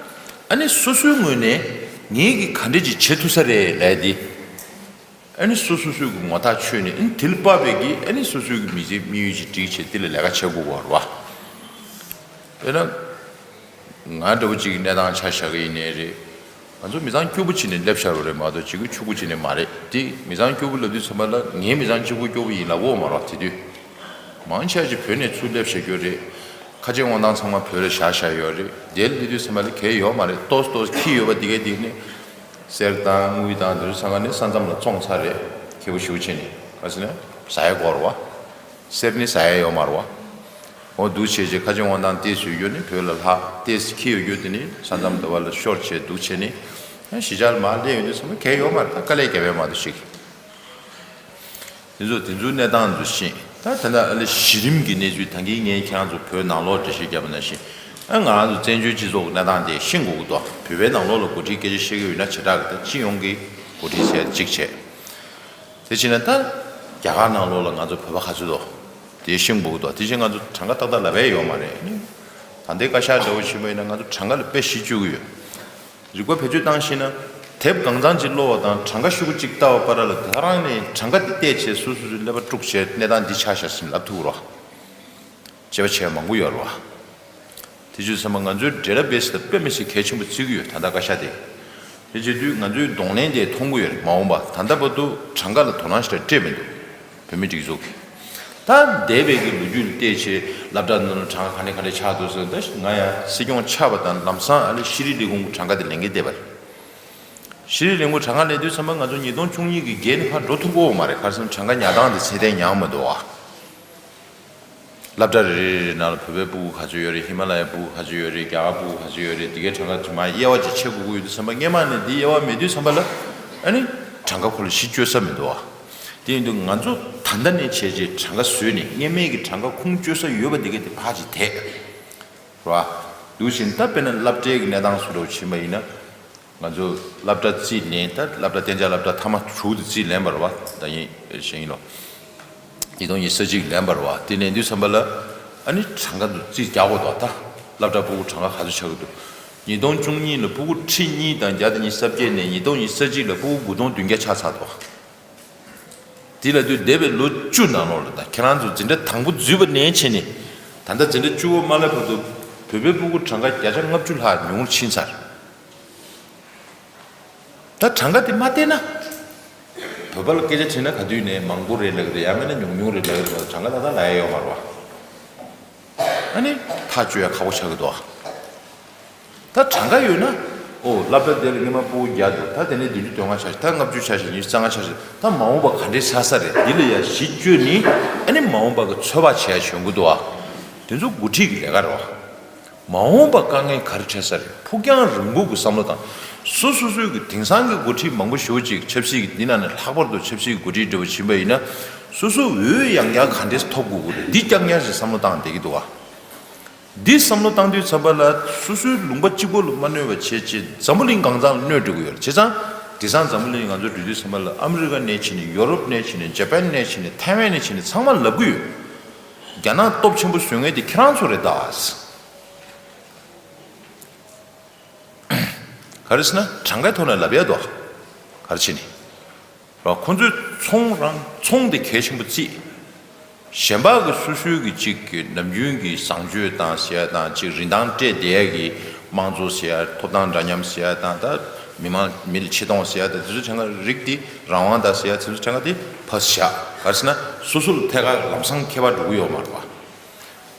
ཨ་ནི་སོ་སོའི་ངོས་ནས་ངེད་ཀྱིས་ག་འདྲ་ཅིག་བྱེད་ཐུབ་ས་རེད་ལབ་ཡ་འདི། ཨ་ནི་སོ་སོ་སོ་སོའི་གི་ངོ་ཐག་ཆོད་ནས། ཨ་ནི་དེ་ལ་དཔག་པའི་གི་ཨ་ནི་སོ་སོའི་གི་མི་ཚེ་དམིགས་ཡུལ་ཅིག་སྒྲིག་བྱས་དེ་ལ་ལས་ཀ་བྱེད་དགོས་པ་རེད་བ། དཔེར་ན། ང་འདྲ་བོ་ཅིག་གི་གནས་སྟངས་ཆ་བཞག་གི་ཡིན་ནའི་རེད། ང་ཚོ་མི་ཚང་སྐྱོ་པོ་བྱས་ནས་སླེབས་བཞག་པ་རེད་མ་གཏོགས་ཅིག་གི་ཕྱུག་པོ་བྱས་ནས་མ་རེད། དེ་མི་ཚང་སྐྱོ་པོ་ལབ་དུས་ཚང་མ་ལ་ངའི་མི་ཚང་གཅིག་པོ་སྐྱོ་པོ་ཡིན་ལབ་ཀྱི་ཡོད་མ་རེད་བ། དེ་དུས་མང་ཆེ་བ་ཅིག་བོད་ནས་ཚུར་སླེབས་བཞག་རྒྱུ་རེད། ཁ་ཆེ་དབང་ཐང་ཚང་མ་བོད་ལ་བཞག་བཞག་ཡོད་རེད། དེ་ལ་སླེབས་དུས་ཚང་མ་ལ་གལ་ཡོད་མ་རེད། ཏོག་ཙམ་ཏོག་ཙམ་འཁྱེར་ཡོད་པ་དེ་གས་དེ་ནི་གསེར་དང་དངུལ་དང་དེ་ཚོ་ཚང་མ་ནི་ས་མཚམས་ལ་བཙོངས་ཚར་རེད། ཁེ་པོ་ཞེ་པོ་བྱས་ནས། ག་ཟེར་ན་ཟ་ཡ་དགོས་རེད་བ། གསེར་ནི་ཟ་ཡ་ཡོད་མ་རེད་བ། འོ་འདུག་བྱས་བྱས་ཁ་ཆེ་དབང་ཐང་ཏོག་ཙམ་ཡོད་རྒྱུ་ནི་བོད་ལ་ལྷག། ཏོག་ཙམ་འཁྱེར་ཡོད་རྒྱུ་དེ་ནི་ས་མཚམས་འདི་པ་ལ་ཤོར་བྱས་འདུག་བྱས་ནི། ཨ་གཞིས་ཆགས་ལ་མར་སླེབས་ཡོང་དུས་ཚང་མ་གལ་ཡོད་མ་རེད། ད་དཀའ་ལས་བརྒྱབ་ཡ་མ་གཏོགས་ཤིག་དེ་ཚོ་དེ་ཚོའི་གནས་སྟངས་ཚོ་ཤེས། ད་ད་ལྟ་ཨ་ལེ་གཞི་རིམ་གྱི་གནས་ཚུལ་ད་གིན་ངས་ཁྱེད་རང་ཚོ་བོད་ནང་ལོགས་འགྲེལ་བཤད་བརྒྱབ་པ་ནང་བཞིན། ཨ་ང་རང་ཚོ་བཙན་བྱོལ་སྤྱི་ཚོགས་ཀྱི་གནས་སྟངས་དེ་ཤེས་དགོས་ཀྱི་འདུག་བོད་པའི་ནང་ལོགས་ལ་འགོ་ཁྲིད་སྐད་ཆ་བཤད་ཀྱི་ཡོད་ན་བྱེ་བྲག་གི་ད་སྤྱི་ཡོངས་ཀྱི་འགོ་ཁྲིད་ཟེར་གཅིག་བྱས། དེ་བྱས་ན་ད་རྒྱ་གར་ནང་ལོགས་ལ་ང་ཚོ་བོད་པ་ག་ཚོད་འདུག་དེ་ཤེས་དགོས་ཀྱི་འདུག་དེ་བཞིན་ང་ཚོ་གྲངས་ཀ་ཏག་ཏག་ལབ་ཡ་ཡོད་མ་རེད། ད་ལྟའི་བཀའ་ཤག་འདྲ་བོ་བྱེད་པ་ཡིན་ན་ང་ཚོ་གྲངས་ཀ་ལ་དཔེ་གཞི་བཅོལ་གྱི་ཡོད། རིག་པ་བེད་སྤྱོད་བཏང་ཤེས་ན། དེབ་གང་ཚང་ཅིག་ཀློག་པ་དང་གྲངས་ཀ་ཤོག་གུ་གཅིག་ལྟ་བ་བར་ལ་ད་རང་ནས་གྲངས་ཀ་དེ་བལྟས་བྱས་སོ་སོ་སོའི་ཀླད་པ་དཀྲུགས་བྱས་གནས་སྟངས་འདི་ཆ་བཞག་ཟིན་ལབ་ཐུབ་རོགས། བྱས་པ་བྱས་མང་པོ་ཡོད་རེད་བ། དེ་བྱས་ཙང་ང་ཚོའི་ཌེ་ཊ་བེ་སི་དེ་དཔེ་མི་སྲིད་གལ་ཆེན་པོ་བརྩི་གི་ཡོད། ད་ལྟ་བཀའ་ཤག་དེ། དེ་བྱེད་དུས་ང་ཚོའི་གདོང་ལེན་དེ་མཐོང་གི་ཡོད་རེད། མ་འོངས་པ་ད་ལྟ་བར་དུ་གྲངས་ཀ་ལ་དོ་སྣང་ཞེ་དྲག་སྤྲད་མི་འདུག་བོད་མིའི་སྒྲིག་འཛུགས་ཀྱིས། ད་འདས་པའི་གི་ལོ་རྒྱུས་ལ་བལྟས་བྱས་སློབ་གྲྭ་ནང་ལ་གྲངས་ཀ་ག་འདྲ་ག་འདྲ་ཆགས་འདུག་ཟེར། ད་ང་ཡང་སྲིད་སྐྱོང་ཆགས་པ་དང་ལམ་སང་ཨ་ལེ་ཤེས་རིག་ལས་ཁུངས་ཀྱི་གྲངས་ཀ་དེ་ལེན་གྱི་བསྡད་པ་རེད། ཤེས་རིག་ལས་ཁུངས་གྲངས་ཀ་ལེན་དུས་ཙམ་པ་ང་ཚོ་ཉིས་སྟོང་བཅུ་གཉིས་ཀྱི་བརྒལ་ནས་ཕར་འགྲོ་ཐུབ་ཀྱི་ཡོད་མ་རེད། ག་རེ་ཟེར་ན་གྲངས་ཀ་ཉར་སྟངས་དེ་ཚད་ལྡན་ཉར་མི་འདུག་ཨ། སློབ་གྲྭ་རེ་རེ་རེ་ནང་ལ་བོད་པའི་སྤུ་གུ་ག་ཚོད་ཡོད་རེད། ཧི་མ་ལ་ཡའི་སྤུ་གུ་ག་ཚོད་ཡོད་རེད། རྒྱ་གར་སྤུ་གུ་ག་ཚོད་ཡོད་རེད། དེ་གའི་གྲངས་ཀ་དེ་མར་དབྱེ་བ་ཅིག་ཕྱེ་དགོས་ཀྱི་ཡོད་དུས་ཙམ་པ། སྔས་མ་ནས་འདི་དབྱེ་བ་མེད་དུས་ཙམ་པ་ལ་ཨ་ནི་གྲངས་ཀ་ཁོ་ལ་གཞི་བཅོལ་ས་མི་འདུག་ཨ། དེ་ཡིན་དུས་ང་ཚོ་ད་ལྟ་ནས་བྱས་རྗེས་གྲངས་ཀ་བཟོས་ནས་སྔས་མའི་གི་གྲངས་ཀ་ཁུངས་བཅོལ་ས་ཡོད་པ་དེ་གའི་དེ་ཕར་ཅིག་དེད། རེད་བ། འདུག་བཞིན་ད་དཔེར་ན་སློབ་གྲྭའི་གི་གནས་སྟངས་སུ་འགྲོ་ཕྱིན་པ་ཡིན་ན། ང་ཚོ་སློབ་གྲྭ་རྩིས་ལེན། ད་སློབ་གྲྭ་གཏན་འཇགས་སློབ་གྲྭ་མཐའ་མ་དྲུག་དེ་རྩིས་ལེན་པ་རེད་བ། ད་ཡིན་གཞན་ཡིན་ལོ། ཉིས་སྟོང་ཉི་ཤུ་རྩ་གཅིག་ལེན་པ་རེད་བ། དེ་ལེན་དུས་ཙམ་པ་ལ་ཨ་ནི་གྲངས་ཀ་དེ་རྩིས་རྒྱག་དགོས་འདུག་ད་སློབ་གྲྭ་སྤུ་གུ་གྲངས་ཀ་ག་ཚོད་ཆགས་ཀྱི་འདུག་ཉིས་སྟོང་བཅུ་གཉིས་ལ་སྤུ་གུ་ཁྲི་གཉིས་དང་བརྒྱ་དང་ཉི་ཤུ་རྩ་བརྒྱད་ནས་ཉིས་སྟོང་ཉི་ཤུ་རྩ་གཅིག་ལ་སྤུ་གུ་དགུ་སྟོང་བདུན་བརྒྱ་ཆགས་ཚར་འདུག་དེ་ལབ་དུས་འདས་པའི་ལོ་བཅུ་ནང་ལོགས་ལ། ད་ཁྱེད་རང་ཚོ་འཛིན་གྲྭ་དང་པོ་འཛུལ་བ་ནས་བྱས་ནས་ད་ལྟ་འཛིན་གྲྭ་བཅུ་པ་མ་སླེབས་བར་དུ་བོད་པའི་སྤུ་གུ་གྲངས་ཀ་བརྒྱ་ཆ་ལྔ་བཅུ་ལྷག་ཉུང་རུ་ཕྱིན་ཚར། ད་གྲངས་ཀ་དེ་མ་བལྟས་ན། བོད་པ་ལ་སྐད་ཆ་དྲིས་ན་ག་དུས་ནས་མང་པོ་རེད་ལབ་ཀྱི་རེད། ཡང་མིན་ན་ཉུང་ཉུང་རེད་ལབ་ཀྱི་རེད་མ་གཏོགས་གྲངས་ཀ་ཏག་ཏག་ལབ་ཡ་ཡོད་མ་རེད་བ། ཨ་ནི་ཐག་གཅོད་ཡ་ཁག་པོ་ཆགས་ཀྱི་འདུག་ཨ། ད་གྲངས་ཀ་ཡོད་ན། ཨོ་སློབ་གྲྭ་དེ་ལ་སྔོན་མ་ཕྲུ་གུ་བརྒྱ་འདུག་ད་དེ་ནས་བདུན་ཅུ་དོན་ལྔ་ཆགས་ཤག་ད་ལྔ་བཅུ་ཆགས་ཤག་ཉི་ཤུ་རྩ་ལྔ་ཆགས་ཤག་ད་མ་འོངས་པ་ག་འདྲས་ཆགས་ས་རེད། འདི་ལ་ཡ་གཞི་བཅོལ་ནི། ཨ་ནི་མ་འོངས་པ་གི་ཚོད་དཔག་བྱེད་ཡ་བྱོན་གྱི་འདུག་ཨ། དེ་ཚོ་འགོ་ཁྲིད་ཀྱི་ལས་ཀ་རེད་བ། མ་འོངས་པ་དཀའ་ངལ་ག་རེ་འཕྲད་ས་རེད། ཕུགས་རྒྱང་རིང་པོ་གི་བསམ་བློ་དང་། སོ་སོ་སོའི་གི་དེང་སང་གི་འགོ་ཁྲིད་མང་པོ་ཞེ་པོ་ཅིག་ཆབ་སྲིད་ཀྱི་འདི་ནང་ནས་ལྷག་པར་དུ་ཆབ་སྲིད་ཀྱི་འགོ་ཁྲིད་འདྲ་བོ་ཕྱིན་པ་ཡིན་ན། སོ་སོ་འོས་ཡང་བསྐྱར་ག་འདྲས་ཐོབ་དགོས་ཀྱི་རེད། འདི་རྐྱང་རྐྱང་ཞིག་བསམ་བློ་བཏང་བསྡད་ཀྱི་འདུག་བ། འདི་བསམ་བློ་བཏང་དུས་ཙམ་པ་ལ་སོ་སོའི་ལུང་པ་གཅིག་པོ་ལ་མ་གནོད་པ་བྱས་བྱས་འཛམ་བུ་གླིང་གང་ཚང་ལ་གནོད་འགྲོ་གི་ཡོད་རེད། བྱས་ཙང་དེང་སང་འཛམ་བུ་གླིང་ང་ཚོ་འགྲོ་དུས་ཙམ་པ་ལ་ཨ་མི་རི་ཀ་ནས་ཕྱིན་ནས་ཡོ་རོབ་ནས་ཕྱིན་ནས་ཇ་པན་ནས་ཕྱིན་ནས་ཐའེ་ཝན་ནས་ཕྱིན་ནས་ཚང་མ་ལབ་གི་ཡོད། རྒྱ་ནག་སྟོབས་ཆེན་པོ་བཟོ་མཁན་དེ་ཁྱེད་རང་ཚོ་རེད་ད། ག་རེ་ཟེར་ན་གྲངས་ཀའི་ཐོག་ནས་ལབ་ཡ་དོ། ག་རེ་བྱས་ནས། ར་ཁོ་ཚོས་ཚོང་རང་ཚོང་དེ་གལ་ཆེན་པོ་བརྩིས། གཞན་པ་གི་སོ་སོའི་གི་གཅིག་གི་ནམ་རྒྱུན་གྱི་བཟང་སྤྱོད་དང་ཟེར་ཡ་དང་གཅིག་རིན་ཐང་སྤྲད་བསྡད་ཡ་གི་དམངས་གཙོ་ཟེར་ཡ་ཐོབ་ཐང་འདྲ་མཉམ་ཟེར་ཡ་དང་ད་མི་མང་མི་ལ་ཆེ་མཐོང་ཟེར་ཡ་དང་དེ་ཚོ་གྲངས་ཀ་རིགས་དེ་རང་དབང་དང་ཟེར་ཡ་དེ་ཚོ་གྲངས་ཀ་དེ་ཕར་བཞག་ག་རེ་ཟེར་ན་སོ་སོ་ལ་ཐད་ཀར་ལམ་སང་ཁྱད་པར་འགྲོ་གི་ཡོད་མ་རེད་བ།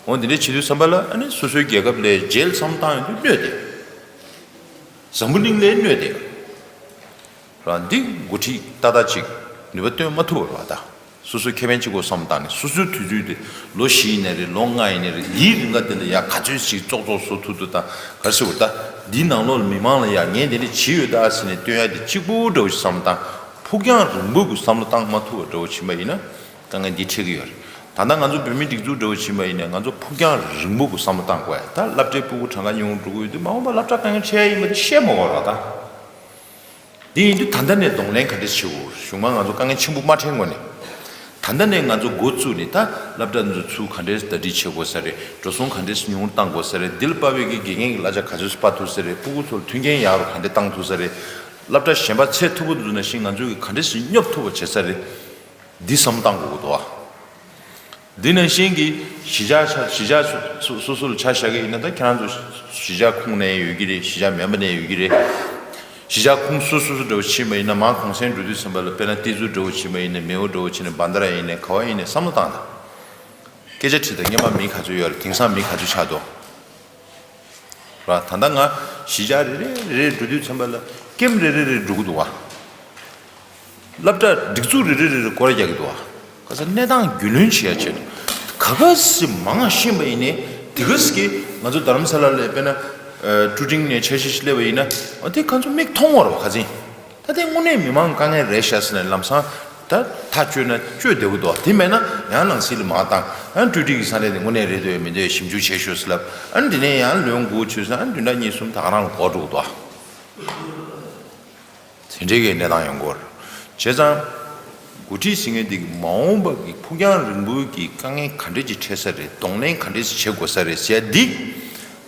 འོ་འདི་འདྲ་བྱེད་དུས་ཙམ་པ་ལ་ཨ་ནི་སོ་སོའི་རྒྱལ་ཁབ་ལ་རྗེས་ལ་བསམ་བཏང་ཡོང་དུས་གནོད་དེ། འཛམ་བུ་གླིང་ལ་གནོད་དེ། རང་འདི་འགོ་ཁྲིད་ཏག་ཏག་ཅིག་ནུས་པ་བཏོན་མ་ཐུབ་པ་རེད་བ་ད། སོ་སོའི་ཁེ་ཕན་གཅིག་པོ་བསམ་བཏང་ནས་སོ་སོའི་དུས་ཚོད་དེ་ལོ་བཞི་ཡིན་ནའི་རེད། ལོ་ལྔ་ཡིན་ནའི་རེད། འདིའི་རིང་ག་དེ་ལ་ཡ་ག་ཚོད་ཅིག་ཙོག་ཙོག་བཟོ་ཐུབ་ཐུབ་དང་ག་རེ་ཟེར་བ་ད། འདིའི་ནང་ལོགས་ལ་མི་མང་ལ་ཡ་ངས་དེ་འདྲ་བྱས་ཡོད་ད་ཟེར་ནས་སྟོན་ཡ་དེ་གཅིག་པུ་འདྲ་བོ་ཞིག་བསམ་བཏང་། ཕུགས་རྒྱང་རིང་པོ་གི་བསམ་བློ་བཏང་མ་ཐུབ་པ་འདྲ་བོ་ཕྱིན་པ་ཡིན་ན། དཀའ་ངལ་འདི་འཕྲད་ཀྱི་ཡོད་རེད། ད་ལྟ་ང་ཚོ་བོད་མིའི་སྒྲིག་འཛུགས་འདྲ་བོ་ཕྱིན་པ་ཡིན་ནའི་ང་ཚོ་ཕུགས་རྒྱང་རིང་པོ་གི་བསམ་བློ་བཏང་དགོས་ཡ། ད་སློབ་གྲྭའི་ཕྲུ་གུ་གྲངས་ཀ་ཉུང་རུ་འགྲོ་གི་ཡོད་དུས་མ་འོངས་པ་སློབ་གྲྭ་དཀའ་ངལ་འཕྲད་ཡ་ཡིན་པ་དེ་བཤད་མ་དགོས་རོགས་ད། དེ་ཡིན་དུས་ད་ལྟ་ནས་གདོང་ལེན་ག་འདྲས་བྱེད་དགོས། གཞུག་མ་ང་ཚོ་དཀའ་ངལ་ཆེན་པོ་མ་འཕྲད་སྔོན་ནས། ད་ལྟ་ནས་ང་ཚོ་འགོ་བཙུགས་ནས་ད་སློབ་གྲྭ་འདི་ཚོ་ཚུར་ག་འདྲས་ཟླ་སྒྲིལ་བྱེད་དགོས་ས་རེད། འགྲོ་སོང་ག་འདྲས་ཉུང་རུ་གཏང་དགོས་ས་རེད། འདི་ལ་དཔག་པའི་གི་དགེ་རྒན་གྱི་གླ་ཆ་ག་ཚོད་སྤར་ཐུབ་ས་རེད། ཕྲུ་གུ་ཚོར་མཐུན་རྐྱེན་ཡག་རུ་ག་འདྲས་གཏང་ཐུབ་ས་རེད། སློབ་གྲྭ་གཞན་པ་ཚད་མཐོ་པོ་འཛུལ་ནང་བཞིན་ང་ཚོས་གི་ག་འདྲས་སེ་སྙོབ་ཐུབ་པ་བྱེད་ས་རེད། འདི་བསམ་བློ་བཏང་དགོས་ཀྱི་འདུག་ཨ། འདི་ནང་བཞིན་གྱི་གཞིས་ཆགས་ཆ་གཞིས་ཆགས་སོ་སོ་སོ་ལ་ཆ་བཞག་གི་ཡིན་ན་ད་ཁྱེད་རང་ཚོ་གཞིས་ཆགས་ཁོངས་ནས་ཡོད་ཀྱི་རེད། གཞིས་ཆགས་མིན་པ་ནས་ཡོད་ཀྱི་རེད། གཞིས་ཆགས་ཁོངས་སོ་སོ་སོ་འདྲ་བོ་ཕྱིན་པ་ཡིན་ན་མར་གུང་སེང་འགྲོ་དུས་ཙམ་པ་ལ་དཔེར་ན་ཏི་ཛུ་འདྲ་བོ་ཕྱིན་པ་ཡིན་ན་མེའོ་འདྲ་བོ་ཕྱིན་ན་བན་དྷ་ར་ཡིན་ན་ག་བ་ཡིན་ན་བསམ་བློ་བཏང་དང་། སྐད་ཆ་དྲིས་དང་སྔོན་མ་མི་ག་ཚོད་ཡོད་རེད། དེང་སང་མི་ག་ཚོད་ཆགས་འདུག་ར། ད་ལྟ་ང་གཞིས་ཆགས་རེ་རེ་རེ་རེ་འགྲོ་དུས་ཙམ་པ་ལ་ཀེམ་རེ་རེ་རེ་འགྲོ་གི་འདུག་བ། སློབ་གྲྭ་སྒྲིག་འཛུགས་རེ་རེ་རེ་རེ་སྐོར་ར་རྒྱག་གི་འདུག་བ། ག་ས་གནས་སྟངས་རྒྱུས་ལོན་བྱེད་ཡ་ཆེད་དུ་ག་ག་སེ་མང་ཤེས་པ་ཡིན་ནའི་དེ་ག་སེ་གི་ང་ཚོ་རྡ་རམ་ས་ལ་ལ་དཔེར་ན་ཀྲུ་ཀྲིང་ནས་འཆར་གཞི་ཞིག་སླེབས་པ་ཡིན་ན་ཨ་དེ་ཁ་ཚོ་མིག་མཐོང་བ་རེད་བ་ཁ་ཚིན། ད་དེ་དངོས་གནས་མི་མང་དཀའ་ངལ་རེད་ཤག་ཟེར་ནས་ལམ་སང་ད་ཐག་གཅོད་ན་གཅོད་བདེ་པོ་འདུག་དེ་མེད་ན་ཡང་ནང་སྲིད་ལ་མར་བཏང་ཡང་ཀྲུའུ་ཀྲིང་གི་ས་གནས་དེ་དངོས་གནས་རེད་འདུག་མི་འདུག་ཞིབ་འཇུག་བྱེད་ཤོག་ཟེར་ལབ། ཨ་ནི་དེ་ནས་ཡང་ལོན་དགུ་ཆོད་ཟེར་ཨ་ནི་བདུན་ཕྲག་གཉིས་གསུམ་ད་ག་རང་ལ་འགོར་འགྲོ་གི་འདུག་དེ་འདྲའི་གི་གནས་སྟངས་ཡོང་གི་ཡོད་རེད། བྱས་ཙང་འགོ་ཁྲིད་ཟེར་མཁན་དེ་གི་མ་འོངས་པ་གི་ཕུགས་རྒྱང་རིང་པོའི་གི་དཀའ་ངལ་ག་འདྲས་ཅིག་འཕྲད་ས་རེད། གདོང་ལེན་ག་འདྲས་ཅིག་བྱེད་དགོས་ས་རེད་ཟེར་ཡ་འདི།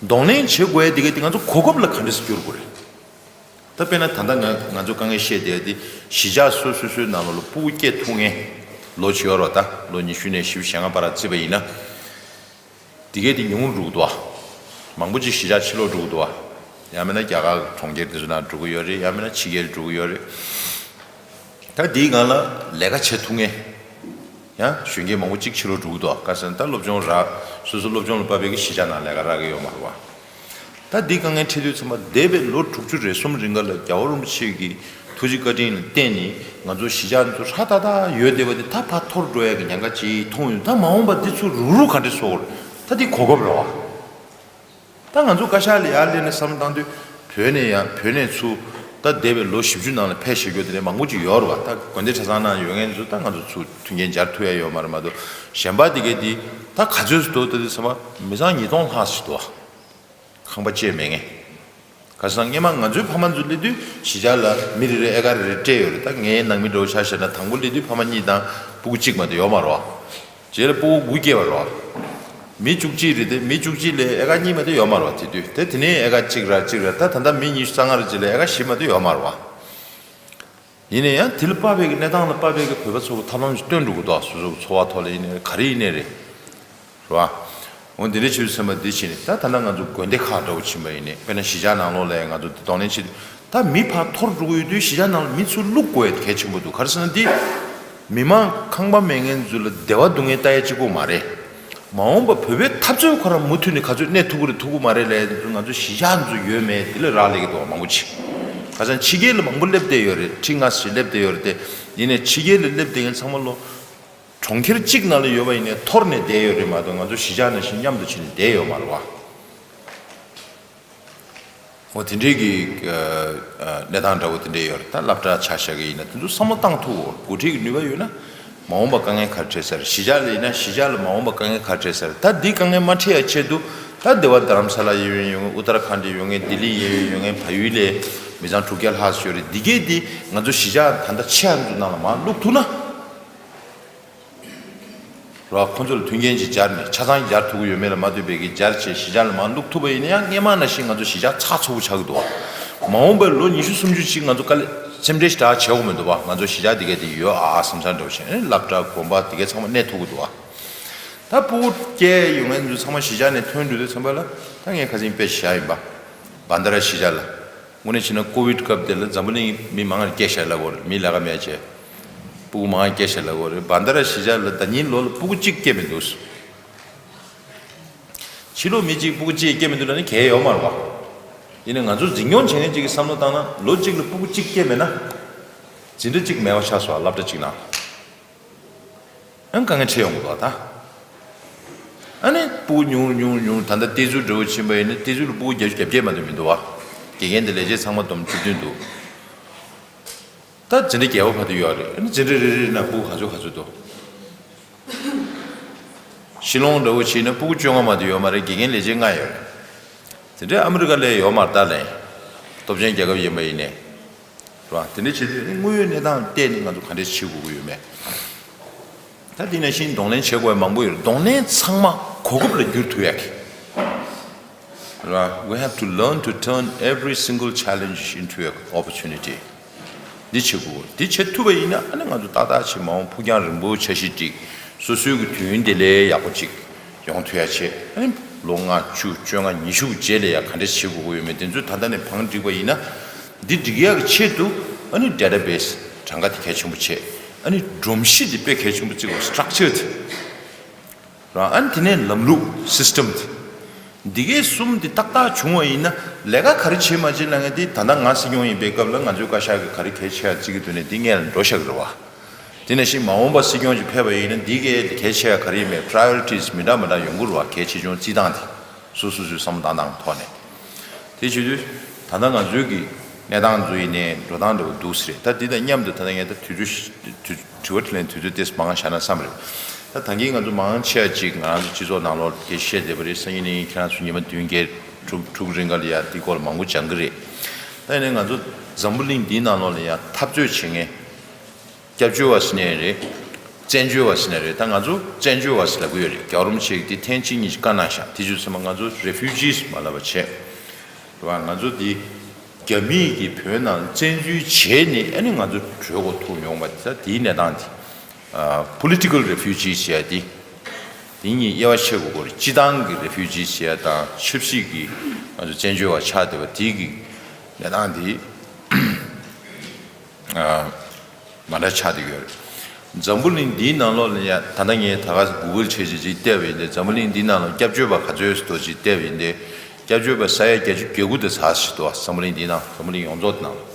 གདོང་ལེན་བྱེད་དགོས་ཡ་དེ་ག་དེ་ང་ཚོ་གོ་སྐབས་ལ་ག་འདྲས་ཅིག་བསྒྱུར་དགོས་རེད། ད་དཔེར་ན་ད་ལྟ་ང་ང་ཚོ་དཀའ་ངལ་བཤད་བསྡད་དེ་གཞིས་ཆགས་སོ་སོ་སོའི་ནང་ལོགས་ལ་སྤུ་གུ་སྐྱེ་ཐུབ་མཁན་ལོ་བྱེད་ཡོད་རོགས་ད་ལོ་ཉི་ཤུ་ནས་བཞི་བཅུ་ཞེ་ལྔ་བར་བརྩིས་པ་ཡིན་ན། དེ་གས་དེ་ཉུང་རུ་འགྲོ་གི་འདུག་ཨ། མང་པོ་ཅིག་གཞིས་ཆགས་ཕྱི་ལོགས་འགྲོ་གི་འདུག་ཨ། ཡང་མིན་ན་རྒྱ་གར་གྲོང་ཁྱེར་དེ་ཚོ་ནང་འགྲོ་གི་ཡོད་རེད། ཡང་མིན་ན་ཕྱི་རྒྱལ་འགྲོ་གི་ཡོད་རེད། ད་དེའི་སྒང་ལ་ལས་ཀ་བྱེད་ཐུབ་མཁན། ཡང་གཞོན་སྐྱེས་མང་པོ་གཅིག་ཕྱི་ལོགས་འགྲོ་གི་འདུག་ག་ཟེར་ན་ད་སློབ་སྦྱོང་རག་སོ་སོ་སློབ་སྦྱོང་ལ་དཔག་པའི་གི་གཞིས་ཆགས་ནང་ལས་ཀ་རག་གི་ཡོད་མ་རེད་བ། ད་འདི་དཀའ་ངལ་འཕྲད་དུས་ཚང་མ་འདས་པའི་ལོ་དྲུག་ཅུ་རེ་གསུམ་རིང་ག་ལ་རྒྱལ་བ་རིན་པོ་ཆེ་གི་ཐུགས་རྗེ་བཀའ་དྲིན་ལ་བརྟེན་ནས་ང་ཚོ་གཞིས་ཆགས་ཚོ་ཧྲ་ཏག་ཏག་ཡོད་བསྡད་པ་དེ་ད་ཕར་འཐོར་འགྲོ་ཡ་གི་ཉེན་ཁ་ཅིག་མཐོང་ཡོད། ད་མ་འོངས་པ་འདི་ཚོ་རུག་རུག་ག་འདྲས་བཟོ་དགོས་རེད། ད་འདི་གོ་སྐབས་རེད་བ། ད་ང་ཚོ་བཀའ་ཤག་ལ་ཡར་སླེབས་ནས་བསམ་བློ་བཏང་དུས་བོད་ནས་ཡང་བོད་ནས་ཚུར་ད་འདས་པའི་ལོ་བཞི་བཅུ་ནང་ལ་ཕེབས་བཞུགས་རྒྱུ་དེ་འདྲ་མང་པོ་ཅིག་ཡོད་རེད་བ། ད་དགོན་སྡེ་གྲྭ་ཚང་ནང་ཡོད་མཁན་ཚོ་ད་ང་ཚོ་ཚུར་མཐུན་རྐྱེན་སྦྱར་ཐུབ་ཡ་ཡོད་མ་རེད་མ་གཏོགས་གཞན་པ་དེ་གས་དེ་ད་ག་ཚོད་ཙམ་འདུག་ད་དེ་ཚང་མ་མི་ཚང་ཉིས་སྟོང་ལྷག་ཙམ་འདུག་བ། ཁང་པ་བཅས་མེད་མཁན། ཁ་སང་སྔོན་མ་ང་ཚོའི་ཕ་མ་ཚོ་སླེབས་དུས་གཞིས་ཆགས་ལ་མི་རེ་རེ་ཨེ་ཀར་རེ་རེ་སྤྲད་ཡོད་རེད། ད་ངའི་ནང་མི་འདྲ་བོ་ཆ་བཞག་ན་དང་པོ་སླེབས་དུས་ཕ་མ་གཉིས་དང་སྤུ་གུ་གཅིག་མ་གཏོགས་ཡོད་མ་རེད་བ། རྗེས་ལ་སྤུ་གུ་དགུ་སྐྱེས་པ་རེད་བ། མི་བཅུ་གཅིག་རེད་དེ་མི་བཅུ་གཅིག་ལ་ཨེ་ཀར་གཉིས་མ་གཏོགས་ཡོད་མ་རེད་བ། དེ་དུས་དེ་དེ་ནས་ཨེ་ཀར་གཅིག་ར་གཅིག་ར་ད་ད་ལྟ་མི་ཉི་ཤུ་རྩ་ལྔ་རེ་ཅིག་ལ་ཨེ་ཀར་བཞི་མ་གཏོགས་ཡོད་མ་རེད་བ། ཡིན་ན་ཡང་དེ་ལ་དཔག་པའི་གི་གནས་སྟངས་ལ་དཔག་པའི་གི་བོད་པ་ཚོ་གི་ཐབས་ལམ་ཞིག་སྟོན་འགྲོ་གི་འདུག་སོ་སོ་གི་འཚོ་བ་ཐོག་ལ་ཡིན་ནའི་ག་རེ་ཡིན་ནའི་རེད། རེད་བ། འོ་འདི་འདྲའི་ཆོས་སེམས་པ་འདི་བྱས་ནས་ད་ད་ལྟ་ང་ཚོ་དགོན་སྡེ་ཁག་འདྲ་བོ་ཕྱིན་པ་ཡིན་ནའི་དཔེར་ན་གཞིས་ཆགས་ནང་ལོགས་ལ་ཡང་ང་ཚོ་འདི་གདོང་ལེན་བྱེད་ ད་མི་ཕར་འཐོར་འགྲོ་གི་ཡོད་དུས་གཞིས་ཆགས་ནང་ལ་མི་ཚུར་བླུག་དགོས་ཡ་གལ་ཆེན་པོ་འདུག་ག་རེ་ཟེར་ན་འདི། མི་མང་ཁང་པ་མེད་མཁན་ཚོ་ལ་བདེ་བ་སྡུག་བསྔལ་ལྟ་ཡ་གཅིག་པོ་མ་རེད། མ་འོངས་པ་བོད་པའི་འཐབ་རྩོད་ཁོ་རང་མུ་མཐུད་ནས་ག་ཚོད་གནས་ཐུབ་ཀྱི་རེད་ཐུབ་ཀྱི་མ་རེད་ལབ་ཡ་དེ་ཚོ་ང་ཚོ་གཞིས་ཆགས་ཚོ་ཡོད་མེད་དེ་ལ་རག་ལས་ཀྱི་འདུག་མང་པོ་ཅིག་ཁ་སང་ཕྱི་རྒྱལ་ལ་མང་པོ་སླེབས་བསྡད་ཡོད་རེད། ཁྲི་ལྔ་ཞིག་སླེབས་བསྡད་ཡོད་རེད་དེ། ཡིན་ནའི་ཕྱི་རྒྱལ་ལ་སླེབས་བསྡད་མཁན་ཚང་མ་ལོ། གྲོང་ཁྱེར་གཅིག་ནང་ལ་ཡོད་པ་ཡིན་ནའི་འཐོར་ནས་བསྡད་ཡོད་རེད་མ་གཏོགས་ང་ཚོ་གཞིས་ཆགས་ནང་བཞིན་མཉམ་དུ་ཕྱིན་ནས་བསྡད་ཡོད་མ་རེད་བ། འོ་དེ་འདྲའི་གི་གནས་སྟངས་འདྲ་བོ་དེ་འདྲ་ཡོད་རེད། ད་སློབ་གྲྭ་ཆ་བཞག་གི་ཡིན་ན་དེ་ཚོ་བསམ་བློ་བཏང་ཐུབ་འོ། འགོ་ཁྲིད་ཀྱི་ནུས་པ་ཡོད་ན་མ་འོངས་པ་དཀའ་ངལ་ག་རེ་འཕྲད་ས་རེད། གཞིས་ཆགས་ལ་ཡིན་ན་གཞིས་ཆགས་ལ་མ་འོངས་པ་དཀའ་ངལ་ག་རེ་འཕྲད་ས་རེད། ད་འདི་དཀའ་ངལ་མ་འཕྲད་ཡ་ཆེད་དུ་ད་འདི་བ་རྡ་རམ་ས་ལ་ཡིན་ཡོང་ངེ་ཨུ་ཏར་ཁཱན་ཌི་ཡོང་ངེ་ལྡི་ལི་ཡིན་ཡོང་ངེ་བལ་ཡུལ་ལ་མི་ཚང་དྲུག་བརྒྱ་ལྷག་ཙམ་ཡོད་རེད། འདི་གས་འདི་ང་ཚོ་གཞིས་ཆགས་ད་ལྟ་ཆེ་ཡ་ཚོ་ནང་ལ་མར་བླུག་ཐུབ་ན། རོ། ཁོང་ཚོ་ལ་མཐུན་རྐྱེན་ཅིག་སྦྱར་ནས་ཆ་ཚང་སྦྱར་ཐུབ་ཀྱི་ཡོད་མེད་ལ་མ་ལྟོས་པའི་གི་སྦྱར་བྱས་གཞིས་ཆགས་ལ་མར་བླུག་ཐུབ་པ་ཡིན་ན་ཡང་སྔས་མ་ནང་བཞིན་ང་ཚོ་གཞིས་ཆགས་ཚགས་ཚུད་པོ་ཆགས་ཀྱི་འདུག་མ་འོངས་པའི་ལོ་ཉི་ཤུ་སུམ་ཅུ་ཅིག་ང་ཚོ་དཀའ་ལས་སེམས་ཁྲལ་ཞེ་དྲག་བྱེད་དགོས་མི་འདུག་བ། ང་ཚོ་གཞིས་ཆགས་འདི་གས་དེ་ཡོད་ཨ་ཨ་བསམ་བསམ་འདྲ་བོ་བྱས་ནས་སློབ་གྲྭ་དགོན་པ་འདི་གས་ཚང་མ་གནས་ཐུབ་ཀྱི་འདུག་བ། ད་སྤུ་གུ་སྐྱེས་ཡོང་མཁན་ཚོ་ཚང་མ་གཞིས་ཆགས་ནས་ཐོན་འགྲོ་དུས་ཙམ་པ་ལ་ད་ངས་ཁ་སང་དཔེ་བཞག་ཡིན་པ། བན་ད་ར་གཞིས་ཆགས་ལ། དངོས་གནས་བྱས་ན་ཀོ་བིད་སྐབས་དེ་ལ་འཛམ་བུ་གླིང་མི་མང་ང་སྐྱེས་ཤག་ལབ་དགོས་རེད། མི་ལས་ཀ་མེད་བྱས། སྤུ་གུ་མང་ང་སྐྱེས་ཤག་ལབ་དགོས་རེད། བན་ད་ར་གཞིས་ཆགས་ལ་ཟླ་ཉིན་ལོ་ལ་སྤུ་གུ་གཅིག་སྐྱེས་མི་འདུག་ཕྱི་ལོགས་མི་གཅིག་སྤུ་གུ་གཅིག་སྐྱེས་མི་འདུག་ལབ་ན་གལ་ཡོད་མ་རེད་བ། ཡིན་ནའི་ང་ཚོ་འཛིན་སྐྱོང་བྱེད་མཁན་གཅིག་གིས་བསམ་བློ་བཏང་ན་ལོ་གཅིག་ལ་སྤུ་གུ་གཅིག་སྐྱེས་མེད་ན། འཛིན་གྲྭ་གཅིག་མེད་པ་ཆགས་སོང་སློབ་གྲྭ་གཅིག་ནང་། ཨང་དཀའ་ངལ་འཕྲད་ཡོང་གི་འདུག་ད། ཨ་ནི་སྤུ་གུ་ཉུང་ཉུང་ཉུང་ད་ལྟ་གཏེར་མཛོད་འདྲ་བོ་ཕྱིན་པ་ཡིན་ན་གཏེར་མཛོད་ལ་སྤུ་གུ་བརྒྱད་ཅུ་གྱ་བརྒྱད་མ་གཏོགས་མི་འདུག་བ། དགེ་རྒན་དེ་ལས་བྱེད་ཚང་མ་བསྡོམས་བཅུ་བདུན་འདུག་ད་འཛིན་གྲྭ་བརྒྱད་པ་བར་དུ་ཡོད་རེད། ཨ་ནི་འཛིན་གྲྭ་རེ་རེ་ནང་སྤུ་གུ་ག་ཚོད་ག་ཚོད་འདུག་ཤི་ལོང་འདྲ་བོ་ཕྱིན་ན་སྤུ་གུ་བཅོ་ལྔ་མ་གཏོགས་ཡོད་མ་རེད། དགེ་རྒན་ལས་བྱེད་ལྔ་ཡོད་རེད། དེ་འདྲའི་ཨ་མི་རི་ཀ་ལ་ཡོད་མ་རེད་ད་ལན། སྟོབས་ཆེན་རྒྱལ་ཁབ་ཡིན་པ་ཡིན་ནའི། རེད་བ། དེ་འདྲ་བྱེད་དུས་དངོས་ཡོད་གནས་སྟངས་བལྟས་ནས་ང་ཚོ་ག་འདྲས་བྱེད་དགོས་ཀྱི་ཡོད་མེད། ད་དེ་ནང་བཞིན་གདོང་ལེན་བྱེད་དགོས་པ་མང་པོ་ཡོད་རེད། གདོང་ལེན་ཚང་མ་གོ་སྐབས་ལ་བསྒྱུར་ཐུབ་ཡག་གི། རེད་བ། We have to learn to turn every single challenge into an opportunity. འདི་བྱེད་དགོས། འདི་བྱེད་ཐུབ་པ་ཡིན་ན་ཨ་ནི་ང་ཚོ་ཏག་ཏག་བྱེད་མ་འོངས་ཕུགས་རྒྱང་རིང་པོའི་འཆར་གཞི་སྒྲིག་སོ་སོའི་གི་དུས་ཡུན་དེ་ལས་ཡག་པོ་ཅིག་ཡོང་ཐུབ་ཡ་བྱེད། ཨ་ནི་ལོ་ལྔ་བཅུ་བཅོ་ལྔ་ཉི་ཤུ་རྗེས་ལ་ཡ་ག་འདྲ་བྱེད་དགོས་ཀྱི་ཡོད་མེད་དེ་ཚོ་ད་ལྟ་ནས་བང་བསྒྲིགས་པ་ཡིན་ན། འདི་སྒྲིག་ཡག་གི་ཆེད་དུ་ཨ་ནི་ཌེ་ཊ་བེ་སི་གྲངས་ཀ་དེ་གལ་ཆེན་པོ་བྱེད། ཨ་ནི་སྒྲོམ་གཞི་དེ་དཔེ་གལ་ཆེན་པོ་བརྩི་དགོས། སི་ཊྲག་ཅར་དེ་རང་། ཨ་ནི་དེ་ནས་ལམ་ལུགས་སི་སི་ཊམ་དེ། འདི་གའི་གསུམ་དེ་ཏག་ཏག་བྱུང་བ་ཡིན་ན་ལས་ཀ་ག་རེ་བྱེད་མ་བྱེད་ལབ་མཁན་དེ་ད་ལྟ་ང་སྲིད་སྐྱོང་ཡིན་པའི་སྐབས་ལ་ང་ཚོའི་བཀའ་ཤག་གིས་ག་རེ་གལ་ཆེ་བ་བརྩི་གི་འདུག་ནས་འདི་སྔོན་ལ་འགྲོ་བཞག་གི་རེད་བ། དེ་ནང་བཞིན་མ་འོངས་པ་སྲིད་སྐྱོང་ཅིག་ཕེབས་པ་ཡིན་ན་འདི་གའི་གལ་ཆེ་བ་ག་རེ་ཡིན་མེད་པ་ཊི་རའི་ཨོ་རི་ཊི་ཟི་མི་འདྲ་མི་འདྲ་ཡོང་གི་རེད་བ། གལ་ཆེ་ཆུང་བརྩི་སྟངས་དེ་སོ་སོ་སོའི་བསམ་བློ་བཏང་སྟངས་ཐོག་ནས། དེ་བྱེད་དུས་ད་ལྟ་ང་ཚོའི་གི་གནས་སྟངས་ཚོ་ཡིན་ནའི་འགྲོ་སྟངས་འདྲ་བོ་འདུག་ཟེར། ད་འདི་དང་མཉམ་དུ་ད་ལྟ་ངས་ད་དུས་ཚོད་དུས་དྲི་བ་དྲིས་ལན་དུས་ཚོད་ཏོག་ཙམ་མང་བཞག་ན་བསམ་རེད། ད་ད་གིན་ང་ཚོ་མང་ཆེ་བ་ཅིག་ང་རང་ཚོ་སྤྱི་ཚོགས་ནང་ལོགས་ལ་སྐད་ཆ་བཤད་བསྡད་པ་རེད། སང་ཉིན་གནངས་ཉིན་ཁྱེད་རང་ཚོ་ཉི་མ་བདུན་བརྒྱད་དྲུག་དྲུག་རིང་ག་ལ་ཡ་འདི་སྐོར་ལ་མང་པོ་སྦྱང་གི་རེད། ད་ཡིན་ནའི་ང་ཚོ་འཛམ་བུ་གླིང་འདིའི་ནང་ལོགས་ལ་ཡ་འཐབ་རྩོད་བྱེད་མཁན། སྐྱབས་བཅོལ་བ་ཟེར་ནའི་རེད། བཙན་བྱོལ་བ་ཟེར་ནའི་རེད། ད་ང་ཚོ་བཙན་བྱོལ་བ་ཟེར་ལབ་ཀྱི་ཡོད་རེད། རྒྱལ་བ་རིན་པོ་ཆེ་གིས་འདི་ཐེངས་གཅིག་གཉིས་ཀྱི་བཀའ་གནང་ཤག་དེ་བྱས་ཙང་ང་ཚོ་རེ་ཕུ་ཇིས་མ་ལབ་པ་བྱས། རེད་བ། ང་ཚོ་འདི་རྒྱ་མིས་ཀྱིས་བོད་ནང་བཙན་འཛུལ་བྱས་ནས་ཨ་ནི་ང་ཚོ་བྲོས་འགྲོ་ཐུབ་མྱོང་བ་ད་དེའི་གནས་སྟངས་འདི། ཨ། པོ་ལི་ཊི་ཀལ་རེ་ཕུ་ཇིས་ཟེར་ཡ་འདི། དེ་གཉིས་དབྱེ་བ་ཕྱེ་དགོས་ཀྱི་རེད། སྤྱི་བཏང་གི་རེ་ཕུ་ཇིས་ཟེར་ཡ་དང་ཆབ་སྲིད་ཀྱི་ང་ཚོ་བཙན་བྱོལ་བ་ཆགས་བསྡད་པ་དེའི་གི་གནས་སྟངས་འདི། ཨ། མ་འདྲ་ཆགས་བསྡད་ཡོད་རེད། འཛམ་བུ་གླིང་འདིའི་ནང་ལོགས་ལ་ཡ་ད་ལྟ་ངས་ད་ག་སེ་གུ་གལ་བྱས་བྱས་ཅིག་བལྟས་པ་ཡིན་ཏེ་འཛམ་བུ་གླིང་འདིའི་ནང་ལ་སྐྱབས་བཅོལ་བ་ག་ཚོད་ཡོད་ཟེར་དུས་ཅིག་བལྟས་པ་ཡིན་ཏེ། སྐྱབས་བཅོལ་བ་ས་ཡ་བརྒྱད་ཅུ་གྱ་དགུ་དེ་ཚར་ཞིག་འདུག་བ། འཛམ་བུ་གླིང་འདིའི་ནང་འཛམ་བུ་གླིང་ཡོངས་རྫོགས་ནང་།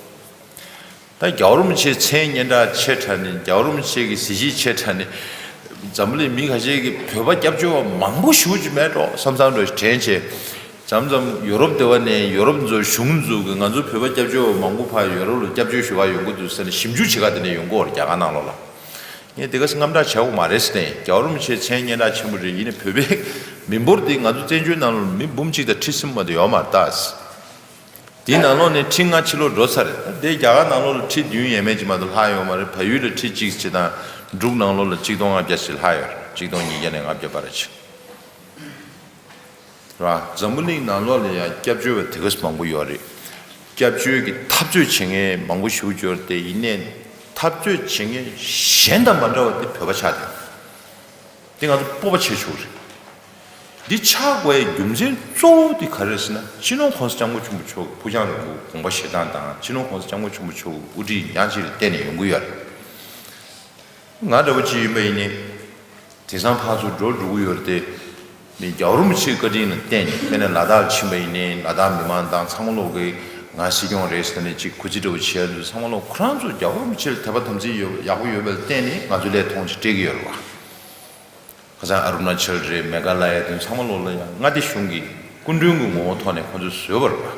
ད་རྒྱལ་བ་རིན་པོ་ཆེའི་མཚན་སྙན་གྲགས་ཆེ་དྲགས་ནས་རྒྱལ་བ་རིན་པོ་ཆེ་གི་གཟི་བརྗིད་ཆེ་དྲགས་ནས། འཛམ་བུ་གླིང་མི་ཁ་ཤས་ཀྱིས་བོད་པ་སྐྱབས་བཅོལ་བ་མང་པོ་ཞེ་པོ་ཅིག་མེད་འགྲོ་བསམ་བསམ་འགྲོ་དྲན་བྱས། མཚམས་མཚམས་ཡོ་རོབ་སྡེ་བ་ནས་ཡོ་རོབ་ཚོ་གཞུང་ཚོ་གིས་ང་ཚོ་བོད་པ་སྐྱབས་བཅོལ་བ་མང་པོ་ཕར་ཡོ་རོབ་ལ་སྐྱབས་བཅོལ་ཞུ་ག་ཡོང་གི་འདུག་ཟེར་ནས་ཞིབ་འཇུག་བྱེད་ག་དེ་ནས་ཡོང་གི་ཡོད་རེད། རྒྱ་གར་ནང་ལོགས་ལ། ངས་དེ་ག་སེ་དངངས་སྐྲག་བྱེད་དགོས་མ་རེད་ཟེར་ནས། རྒྱལ་བ་རིན་པོ་ཆེའི་མཚན་སྙན་གྲགས་ཆེན་པོ་རེད། ཡིན་ནའི་བོད་པའི་མི་འབོར་དེ་ང་ཚོ་བཙན་བྱོལ་ནང་ལོགས་ལ་མི་འབུམ་གཅིག་དང་ཁྲི་གསུམ་མ་གཏོགས་ཡོད་མ་རེད་ད། དེའི་ནང་ལོགས་ནས་ཁྲི་ལྔ་ཕྱི་ལོགས་འགྲོ་ཚར་རེད། ད་དེ་རྒྱ་གར་ནང་ལོགས་ལ་ཁྲི་བདུན་ཡས་མས་ཅིག་མ་གཏོགས་ལྷག་ཡོད་མ་རེད། བལ་ཡུལ་ལ་ཁྲི་གཅིག་ཅིག་དང་འབྲུག་ནང་ལོགས་ལ་གཅིག་སྟོང་ལྔ་བརྒྱ་ཅིག་ལྷག་ཡོད་རེད། གཅིག་སྟོང་ཉིས་བརྒྱ་ནས་ལྔ་བརྒྱ་བར་ཅིག་རེད་བ། འཛམ་བུ་གླིང་ནང་ལོགས་ལ་ཡང་སྐྱབས་བཅོལ་བ་དེ་ག་སེ་མང་པོ་ཡོད་རེད། སྐྱབས་བཅོལ་གྱི་འཐབ་རྩོད་བྱེད་མཁན་མང་པོ་ཞེ་པོ་ཅིག་ཡོད་རེད་དེ། ཡིན་ནའི་འཐབ་རྩོད་བྱེད་མཁན་གཞན་དང་མ་འདྲ་བ་དེ་བོད་པ་ཆགས་བསྡད། དེ་ང་ཚོ་སྤོབས་པ་བྱེད་ཆོག་རེད། འདི་ཆགས་དགོས་ཡའི་རྒྱུ་མཚན་གཙོ་བོ་དེ་ག་རེ་རེད་ཟེར་ན། སྤྱི་ནོར་༸གོང་ས་༸སྐྱབས་མགོན་ཆེན་པོ་མཆོག་གི་ཕུགས་རྒྱང་རིང་པོ་དགོངས་པ་བཞེས་སྟངས་དང་། སྤྱི་ནོར་༸གོང་ས་༸སྐྱབས་མགོན་ཆེན་པོ་མཆོག་གི་དབུ་ཁྲིད་ཉག་གཅིག་ལ་བརྟེན་ནས་ཡོང་གི་ཡོད་རེད། ང་འདྲ་བོ་ཅིག་ཡིན་པ་ཡིན་ནའི། དེང་སང་ཕར་ཚུར་འགྲོ་འགྲོ་གི་ཡོད་རེད་དེ། མི་རྒྱལ་བ་རིན་པོ་ཆེའི་བཀའ་དྲིན་ལ་བརྟེན་ནས། དཔེར་ན་ལ་དྭགས་ལ་ཕྱིན་པ་ཡིན་ནའི། ལ་དྭགས་མི་མང་དང་ཚང་མ་ལོག་གིས་ང་སྲིད་སྐྱོང་རེད་ཟེར་ནས་ཅིག་གུས་བརྩི་འདྲ་བོ་བྱེད་ཡ་འདུག་ཚང་མ་ལོག་ཁོ་རང་ཚོ་རྒྱལ་བ་རིན་པོ་ཆེ་ལ་དད་པ་དམ་ཚིག་ཡོད། ཡག་པོ་ཡོད་པ་ལ་བརྟེན་ནས་ང་ཚོ་སླད་མཐོང་ཆེན་སྤྲད་ཀྱི་ཡོད་རེད་བ། ཁ་སང་ཨ་རུ་ན་ཅལ་རེད། མེ་གྷ་ལ་ཡ་དེ་ཚང་མ་ལོག་ལ་ཡང་མངའ་སྡེ་གཞུང་གི་སྐུ་མགྲོན་གྱི་ངོ་བོ་ཐོག་ནས་ཁོ་ཚོས་བཟོས་པ་རེད་བ།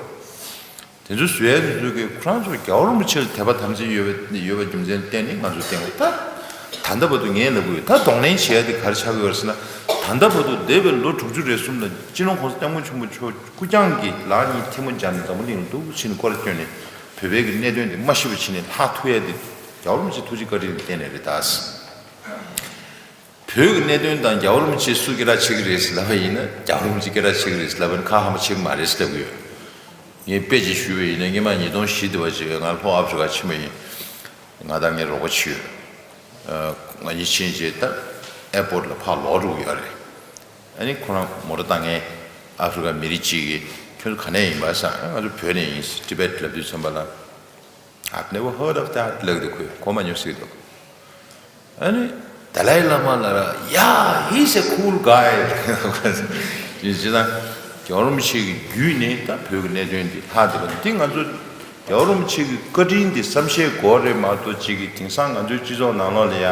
དེ་ཚོ་བཟོས་ཡ་དེ་ཚོ་གིས་ཁོ་རང་ཚོ་རྒྱལ་བ་རིན་པོ་ཆེ་ལ་དད་པ་དམ་ཚིག་ཡོད་པའི་ཡོད་པའི་རྒྱུ་མཚན་བརྟེན་ནས་ང་ཚོ་བསྟེན་པ། ད་ད་ལྟ་བར་དུ་ངས་ལབ་དགོས། ད་གདོང་ལེན་བྱེད་ཡ་དེ་ག་རེ་ཆགས་ཀྱི་ཡོད་རེད་ཟེར་ན། ད་ལྟ་བར་དུ་འདས་པའི་ལོ་དྲུག་ཅུ་རེ་གསུམ་ལ་སྤྱི་ནོར་༸གོང་ས་༸སྐྱབས་མགོན་ཆེན་པོ་མཆོག་སྐུ་རྐྱང་གིས་ལག་གཉིས་ཐལ་མོ་སྦྱར་ནས་འཛམ་བུ་གླིང་ལ་འདུག་ཕྱིན་ནས་སྐོར་སྐྱོད་ནས། བོད་པའི་གི་གནད་དོན་དེ་མ་ཤེས་པ་བྱས་ནས་ལྷག་ཐུག་ཡ་དེ་རྒྱལ་བ་རིན་པོ་ཆེ་ཐུགས་རྗེ་བཀའ་དྲིན་ལ་བརྟེན་ནས་རེད་ད། བོད་ཀྱི་གནད་དོན་དང་རྒྱལ་བ་རིན་པོ་ཆེས་སུ་སྐད་གྲགས་ཆེ་གི་རེད་ཟེར་ལབ་པ་ཡིན་ན། རྒྱལ་བ་རིན་པོ་ཆེས་སྐད་གྲགས་ཆེ་གི་རེད་ཟེར་ལབ་པ་ཡིན་ན་ཁ་ཧ་མ་ཆེ་གི་མ་རེད་ཟེར་ལབ་གི་ཡོད། ངས་དཔེ་ཅིག་ཞུས་པ་ཡིན་ན། སྔོན་མ་ཉིས་སྟོང་བཞི་དེ་བ་ཅིག་ང་ལྷོ་ཨ་ཕྲི་ཀ་ཕྱིན་པ་ཡིན། ང་དང་ངའི་རོགས་པ་ཅིག་ཡོད། ང་གཉིས་ཕྱིན་རྗེས་ད་ཨེར་པོར་ཊི་ལ་ཕར་ལོག་འགྲོ་གི་ཡོད་རེད། ཨ་ནི་ཁོ་རང་མོ་ཊ་བཏང་མཁན་ཨ་ཕྲི་ཀ་མི་རིགས་གཅིག་གིས། ཁྱོད་ཚོ་ག་ནས་ཡིན་པ་ཟེར། ང་ཚོ་བོད་ནས་ཡིན། ཊི་བེཊ་ལབ་དུས་ཙམ་པ་ལ། I've never heard of that ལབ་འདུག་ཁོས་གོ་མ་མྱོང་ཟེར་འདུག་ཨ་ནི་དཱ་ལའི་བླ་མ་ལ། Yeah, he's a cool guy. ཡིན་ཅི་ན། རྒྱལ་བ་རིན་པོ་ཆེ་གི་བརྒྱུད་ནས་ད་བོད་ཀྱི་གནད་དོན་འདི་ལྷག་བསྡད་པ་འདི། ང་ཚོ་རྒྱལ་བ་རིན་པོ་ཆེ་གི་བཀའ་དྲིན་འདི་བསམ་ཤེས་དགོས་རེད་མ་གཏོགས། ཅིག་གིས་དེང་སང་ང་ཚོའི་སྤྱི་ཚོགས་ནང་ལོགས་ལ་ཡ་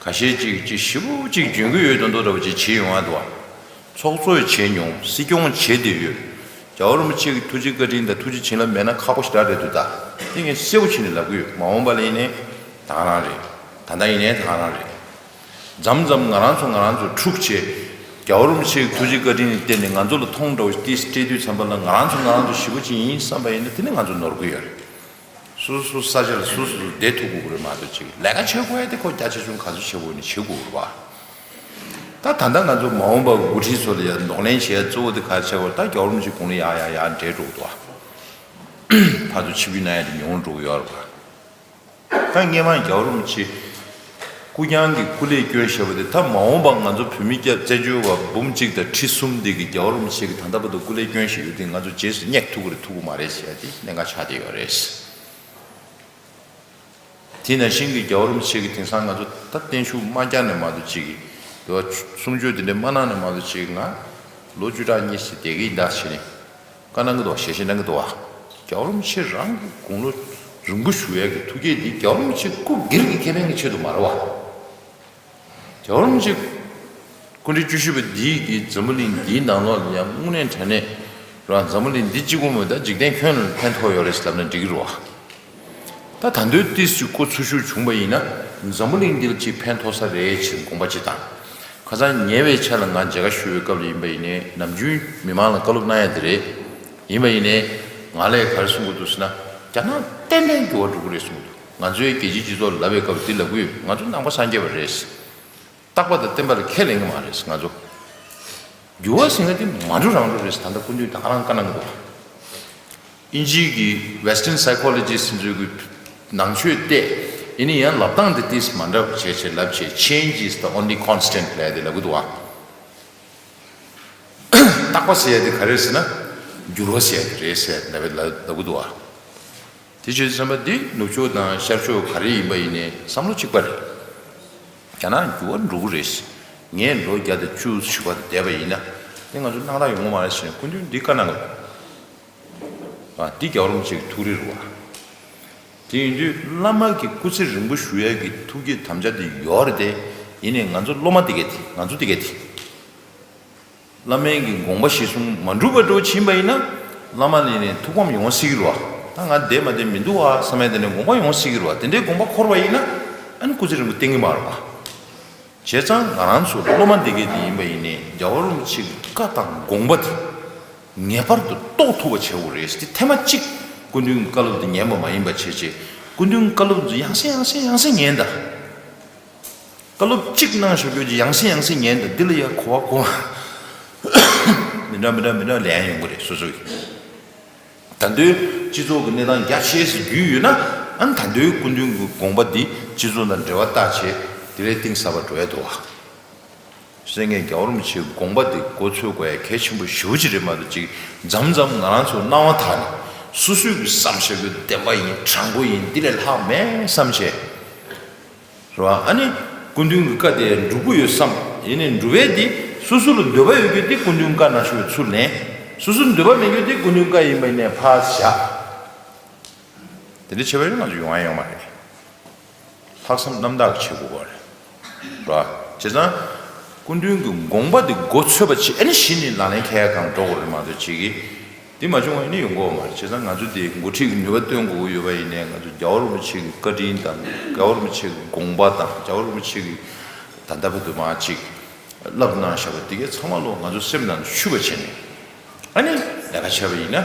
ཁ་ཤས་ཅིག་ཅིག་ཞེ་པོ་ཅིག་འཇོན་གྱི་ཡོད་མདོག་མདོག་འདྲ་བོ་ཅིག་བྱེད་ཡོང་བ་འདུག་བ། ཚོགས་གཙོས་བྱས་མྱོང་། སྲིད་སྐྱོང་བྱེད་བསྡད་ཡོད། རྒྱལ་བ་རིན་པོ་ཆེ་གི་ཐུགས་རྗེ་བཀའ་དྲིན་དང་ཐུགས་རྗེ་བྱིན་རླབས་མེད་ན་ཁག་པོ་ཞེ་དྲག་རེད་འདུག་ད་དེ་ངས་གསལ་པོ་བྱས་ནས་ལབ་གི་ཡོད། མ་འོངས་པ་ལ་ཡིན་ནའི་ད་ག་རང་རེད། ད་ལྟ་ཡིན་ནའི་ད་ག་རང་རེད། མཚམས་མཚམས་ང་རང་ཚོ་ང་རང་ཚོ་འཁྲུག་བྱས། རྒྱལ་བ་རིན་པོ་ཆེ་གི་ཐུགས་རྗེ་བཀའ་དྲིན་ལ་བརྟེན་ནས་ང་ཚོ་ལ་མཐོང་འདྲ་བོ་ཏིས་སྤྲད་དུས་ཙམ་པ་ལ། ང་རང་ཚོ་ང་རང་ཚོ་ཞེ་པོ་ཅིག་ཡིན་བསམ་པ་ཡིན་ན། དེ་ནི་ང་ཚོ་ནོར་གི་ཡོད་རེད། སོ་སོ་ས་ཆ་ལ་སོ་སོ་བསྡད་ཐུབ་དགོས་ཀྱི་རེད་མ་གཏོགས། ཅིག་ལས་ཀ་བྱེད་དགོས་ཡ་དེ་ཁོ་རྒྱ་ཆེ་ཆུང་ག་ཚོད་བྱེད་དགོས་ནི་བྱེད་དགོས་རེད་བ། ད་ད་ལྟ་ང་ཚོ་མ་འོངས་པ་འགོ་ཁྲིད་ཚོ་ལ་ཡ་གདོང་ལེན་བྱེད་ཡ་གཙོ་བོ་དེ་ག་རེ་བྱེད་དགོས། ད་རྒྱལ་བ་རིན་པོ་ཆེ་དགུང་ལོ་ཡར་ཡར་ཡར་འགྲོ་འགྲོ་གི་འདུག་བ། ཕར་ཚུར་ཆིབས་བསྒྱུར་གནང་ཡ་དེ་ཉུང་འགྲོ་གི་ཡོད་རེད་བ། ད་སྔོན་མ་རྒྱལ་བ་རིན་པོ་ཆེ་སྐུ་རྐྱང་གི་སྐུ་ལས་བསྐྱོན་བཞག་པ་དེ། ད་མ་འོངས་པ་ང་ཚོ་བོད་མི་སྐྱབས་བཙན་བྱོལ་བ་འབུམ་གཅིག་དང་ཁྲི་གསུམ་དེ་གི་རྒྱལ་བ་རིན་པོ་ཆེ་གི་ད་ལྟ་བར་དུ་སྐུ་ལས་བསྐྱོན་བཞག་ཡོད་དེ། ང་ཚོ་རྗེས་སུ་སྙེག་ཐུབ་ཀྱི་རེད་ཐུབ་ཀྱི་མ་རེད་ཟེར་ཡ་དེ་གནད་འགག་ཆགས་བསྡད་ཡོད་རེད། དེ་ནང་བཞིན་གྱི་རྒྱལ་བ་རིན་པོ་ཆེ་གི་དེང་སང་ང་ཚོ་ད་བརྟན་བཞུགས་མ་བསྐྱངས་ནས་མ་གཏོགས་ཅིག་གི། དེ་བ་གསུང་ཆོས་དེ་འདྲ་མ་གནང་ནས་མ་གཏོགས་ཅིག་གི། ང་ལོ་བཅུ་ཕྲག་གཉིས་ཤིག་བསྡད་ཀྱི་ཡིན་ད་བྱས་ནས་བཀའ་གནང་གི་འདུག་བ། ཞལ་བཞེས་གནང་གི་འདུག་བ། རྒྱལ་བ་རིན་པོ་ཆེ་རང་གི་དགུང་ལོ་རིང་པོ་བཞུགས་ཡས་ཀྱི་ཐུགས་བསྐྱེད་འདི་རྒྱལ་བ་རིན་པོ་ཆེ་སྐུ་སྒེར་གྱི་ཁེ་ཕན་གྱི་ཆེད་དུ་མ་རེད་བ། རྒྱལ་བ་རིན་པོ་ཆེ་སྐུ་ཕྲེང་བཅུ་བཞི་པ་འདིས་ཀྱི་འཛམ་བུ་གླིང་འདིའི་ནང་ལོགས་ལ་ཡང་དངོས་གནས་དྲང་གནས་རང་འཛམ་བུ་གླིང་འདི་གཅིག་པོ་མ་རེད། ད་འཇིག་རྟེན་ཁྱོན་ལ་ཕན་ཐོགས་ཡོད་རེད་ཟེར་ལབ་ན་འགྲིག་གི་རེད་བ། ད་ད་དུང་ཏོག་ཙམ་སྐུ་འཚོ་བཞུགས་བྱུང་བ་ཡིན་ན། འཛམ་བུ་གླིང་འདི་ལ་ཅིག་ཕན་ཐོགས་ས་རེད་ཅེས་དགོངས་པ་ཅིག་དང་། ཁ་སང་ཉེ་བའི་ཆར་ལ་ང་མཇལ་ཁ་ཞུ་བའི་སྐབས་ལ་ཡིན་པ་ཡིན་ནའི། ནམ་རྒྱུན་མི་མང་ལ་བཀའ་སློབ་གནང་ཡ་དེ་རེད། ཡིན་པ་ཡིན་ནའི་ང་ལ་ག་རེ་གསུང་གི་འདུག་ཟེར་ན། རྒྱ་ནག་ཏན་ཏན་འགྱུར་བ་འགྲོ་གི་རེད་གསུང་གི་འདུག་ང་ཚོའི་རྒྱལ་སྤྱིའི་སྤྱི་ཚོགས་ལ་ལབ་པའི་སྐབས་འདི་ལབ་ཀྱི་ཡོད། ང་ཚོ་ནང་པ་སངས་རྒྱས་པ་རེད། རྟག་པ་དང་བརྟན་པ་ལ་ཁས་ལེན་གྱི་མ་རེད། ང་ཚོ་འགྱུར་བ་ཟེར་མཁན་དེ་མ་འགྲོ་རང་འགྲོ་རེད། ད་ལྟ་སྐུ་མདུན་ད་ག་རང་བཀའ་གནང་གི་འདུག་དབྱིན་ཇིའི་གི་Western Psychology ཟེར་ཚོའི་གི་ནང་ཆོས་བལྟས། ཡིན་ན་ཡང་ལབ་སྟངས་དེ་ཏིས་མ་འདྲ་བ་བྱས་བྱས་ལབ་བྱས། Change is the only constant ལབ་ཡ་དེ་ལབ་གི་འདུག་བ། རྟག་པ་ཟེར་ཡ་དེ་ག་རེ་རེད་ཟེར་ན། འགྱུར་བ་ཟེར་ཡ་དེ་རེད་ཟེར་ལབ་ལབ་ལབ་གི་འདུག་བ། དེ་བྱས་ཙང་བསམ་པ་འདི་ནུབ་ཕྱོགས་དང་ཤར་ཕྱོགས་ག་རེ་ཡིན་པ་ཡིན་ནའི་བསམ་བློ་གཅིག་པ་རེད། རྒྱ་ནག་འགྱུར་བ་འགྲོ་གི་རེད། ངས་ལོ་བརྒྱ་དང་བཅུ་བཞི་པ་དེ་བསྡད་པ་ཡིན་ན། དེ་ང་ཚོ་སྣང་དག་ཡོང་གི་མ་རེད་ཟེར་ནས་སྐུ་མདུན་འདི་བཀའ་གནང་གི་འདུག་ཨ། འདི་རྒྱལ་བ་རིན་པོ་ཆེ་གི་ཐུགས་རེ་རེད་བ། དེ་ཡིན་དུས་བླ་མ་གི་སྐུ་ཚེ་རིང་པོ་བཞུགས་ཡ་གི་ཐུགས་བསྐྱེད་དམ་བཅའ་དེ་ཡོད་རེད་དེ། ཡིན་ནའི་ང་ཚོ་སློབ་མ་དེ་གས་དེ། ང་ཚོ་དེ་གས་དེ། བླ་མའི་གི་དགོངས་པ་གཞིར་བཟུང་མ་འགྲུབ་པ་འགྲོ་ཕྱིན་པ་ཡིན་ན། བླ་མ་ལ་ནས་ཐུགས་ཕམ་ཡོང་སྲིད་ཀྱི་རེད་བ། ད་ང་བསྡད་མ་བསྡད་མི་འདུག་བ་བསམ་ཡ་དེ་ནས་དགོངས་པ་ཡོང་སྲིད་ཀྱི་རེད་བ། དེ་འདྲའི་དགོངས་པ་འཁོར་བ་ཡིན་ན། ཨ་ནི་སྐུ་ཚེ་རིང་པོ་བསྟེན་གྱི་མ་རེད་བ། བྱས་ཙང་ང་རང་ཚོ་སློབ་མ་འདི་གས་དེ་ཡིན་པ་ཡིན་ནའི་རྒྱལ་བ་རིན་པོ་ཆེ་གི་བཀའ་དང་དགོངས་པ་དེ་ངེས་པར་དུ་རྟོགས་ཐུབ་པ་བྱེད་དགོས་རེད། དེ་ཐེངས་མ་གཅིག་སྐུ་མདུན་གྱི་བཀའ་སློབ་དེ་ཉན་པ་མ་ཡིན་པ་བྱས་བྱས། སྐུ་མདུན་གྱི་བཀའ་སློབ་དེ་ཡང་སེ་ཡང་སེ་ཡང་སེ་ཉན་ད། བཀའ་སློབ་གཅིག་གནང་བཞག་རྒྱུ་ཅིག་ཡང་སེ་ཡང་སེ་ཉན་དང་། འདི་ལ་ཡ་གོ་བ་གོ་བ་མི་འདྲ་མི་འདྲ་མི་འདྲ་ལེན་ཡོང་གི་རེད། སོ་སོའི་ད་དུང་སྤྱི་ཚོགས་ཀྱི་གནས་སྟངས་རྒྱ་ཆེ་སུ་བརྒྱུད་ཡོད་ན། ཨ་ནི་ད་དུང་སྐུ་མདུན་གྱི་དགོངས་པ་འདི་སྤྱི་ཚོགས་དང་འབྲེལ་བ་བཏགས་བྱས་དེ་ལས་གཏིང་ཟབ་པ་འགྲོ་ཡ་འདུག་བ། སེང་གེ་རྒྱལ་བ་རིན་པོ་ཆེའི་དགོངས་པ་དེ་མགོ་ཚོས་དགོས་ཡ་གལ་ཆེན་པོ་ཞེ་པོ་ཅིག་རེད་མ་གཏོགས་ཅིག་མཚམས་མཚམས་ང་རང་ཚོ་སྣང་བ་དག་ནས་སོ་སོའི་གི་བསམ་བྱ་རྒྱུ་བདེན་པ་ཡིན། དྲང་པོ་ཡིན། འདི་ལས་ལྷག་མེད་བསམ་བྱས། རེད་བ། ཨ་ནི་སྐུ་མདུན་གྱི་བཀའ་དེ་འགྲུབ་ཀྱི་ཡོད་བསམ། ཡིན་ནའི་འགྲུབ་པའི་དེ་སོ་སོ་ལ་འདོད་པ་ཡོད་རྒྱུ་དེ་སྐུ་མདུན་བཀའ་ནང་བཞིན་ཚུར་ལེན། སོ་སོ་ལ་འདོད་པ་མེད་རྒྱུ་དེ་སྐུ་མདུན་བཀའ་ཡིན་པ་ཡིན་ནའི་ཕར་བཞག། དེ་འདྲ་བྱས་པ་ཡིན་ན་ང་ཚོ་ཡོང་ཡ་ཡོད་མ་རེད། ལྷག་བསམ་རྣམ་དག་བྱེད་དགོས་པ་རེད། རེད་བ། བྱས་ཙང་སྐུ་མདུན་གྱི་དགོངས་པ་དེ་མགོ་ཚོས་པ་བྱས། ཨ་ནི་གཞི་ནས་ལག་ལེན་འཁེལ་ཡ་སྒང་འགྲོ་དགོས་རེད་མ་གཏོགས་ཅིག་གིས། འདི་མ་བྱུང་བ་ཡིན་ན་ཡོང་གི་ཡོད་མ་རེད། བྱས་ཙང་ང་ཚོ་འདི་འགོ་ཁྲིད་ཀྱི་ནུས་པ་བཏོན་དགོས་ཀྱི་ཡོད་པ་ཡིན་ནའི། ང་ཚོ་རྒྱལ་བ་རིན་པོ་ཆེ་གི་བཀའ་དྲིན་དང་། རྒྱལ་བ་རིན་པོ་ཆེ་གི་དགོངས་པ་དང་། རྒྱལ་བ་རིན་པོ་ཆེ་གིས་ད་ལྟ་བར་དུ་མར་ཅིག་བསླབ་གནང་བཞག་པ་འདི་གའི་ཚང་མ་ལོ་ང་ཚོ་སེམས་ནང་ཆུད་པ་བྱས་ནས། ཨ་ནི་ལས་ཀ་བྱས་པ་ཡིན་ན།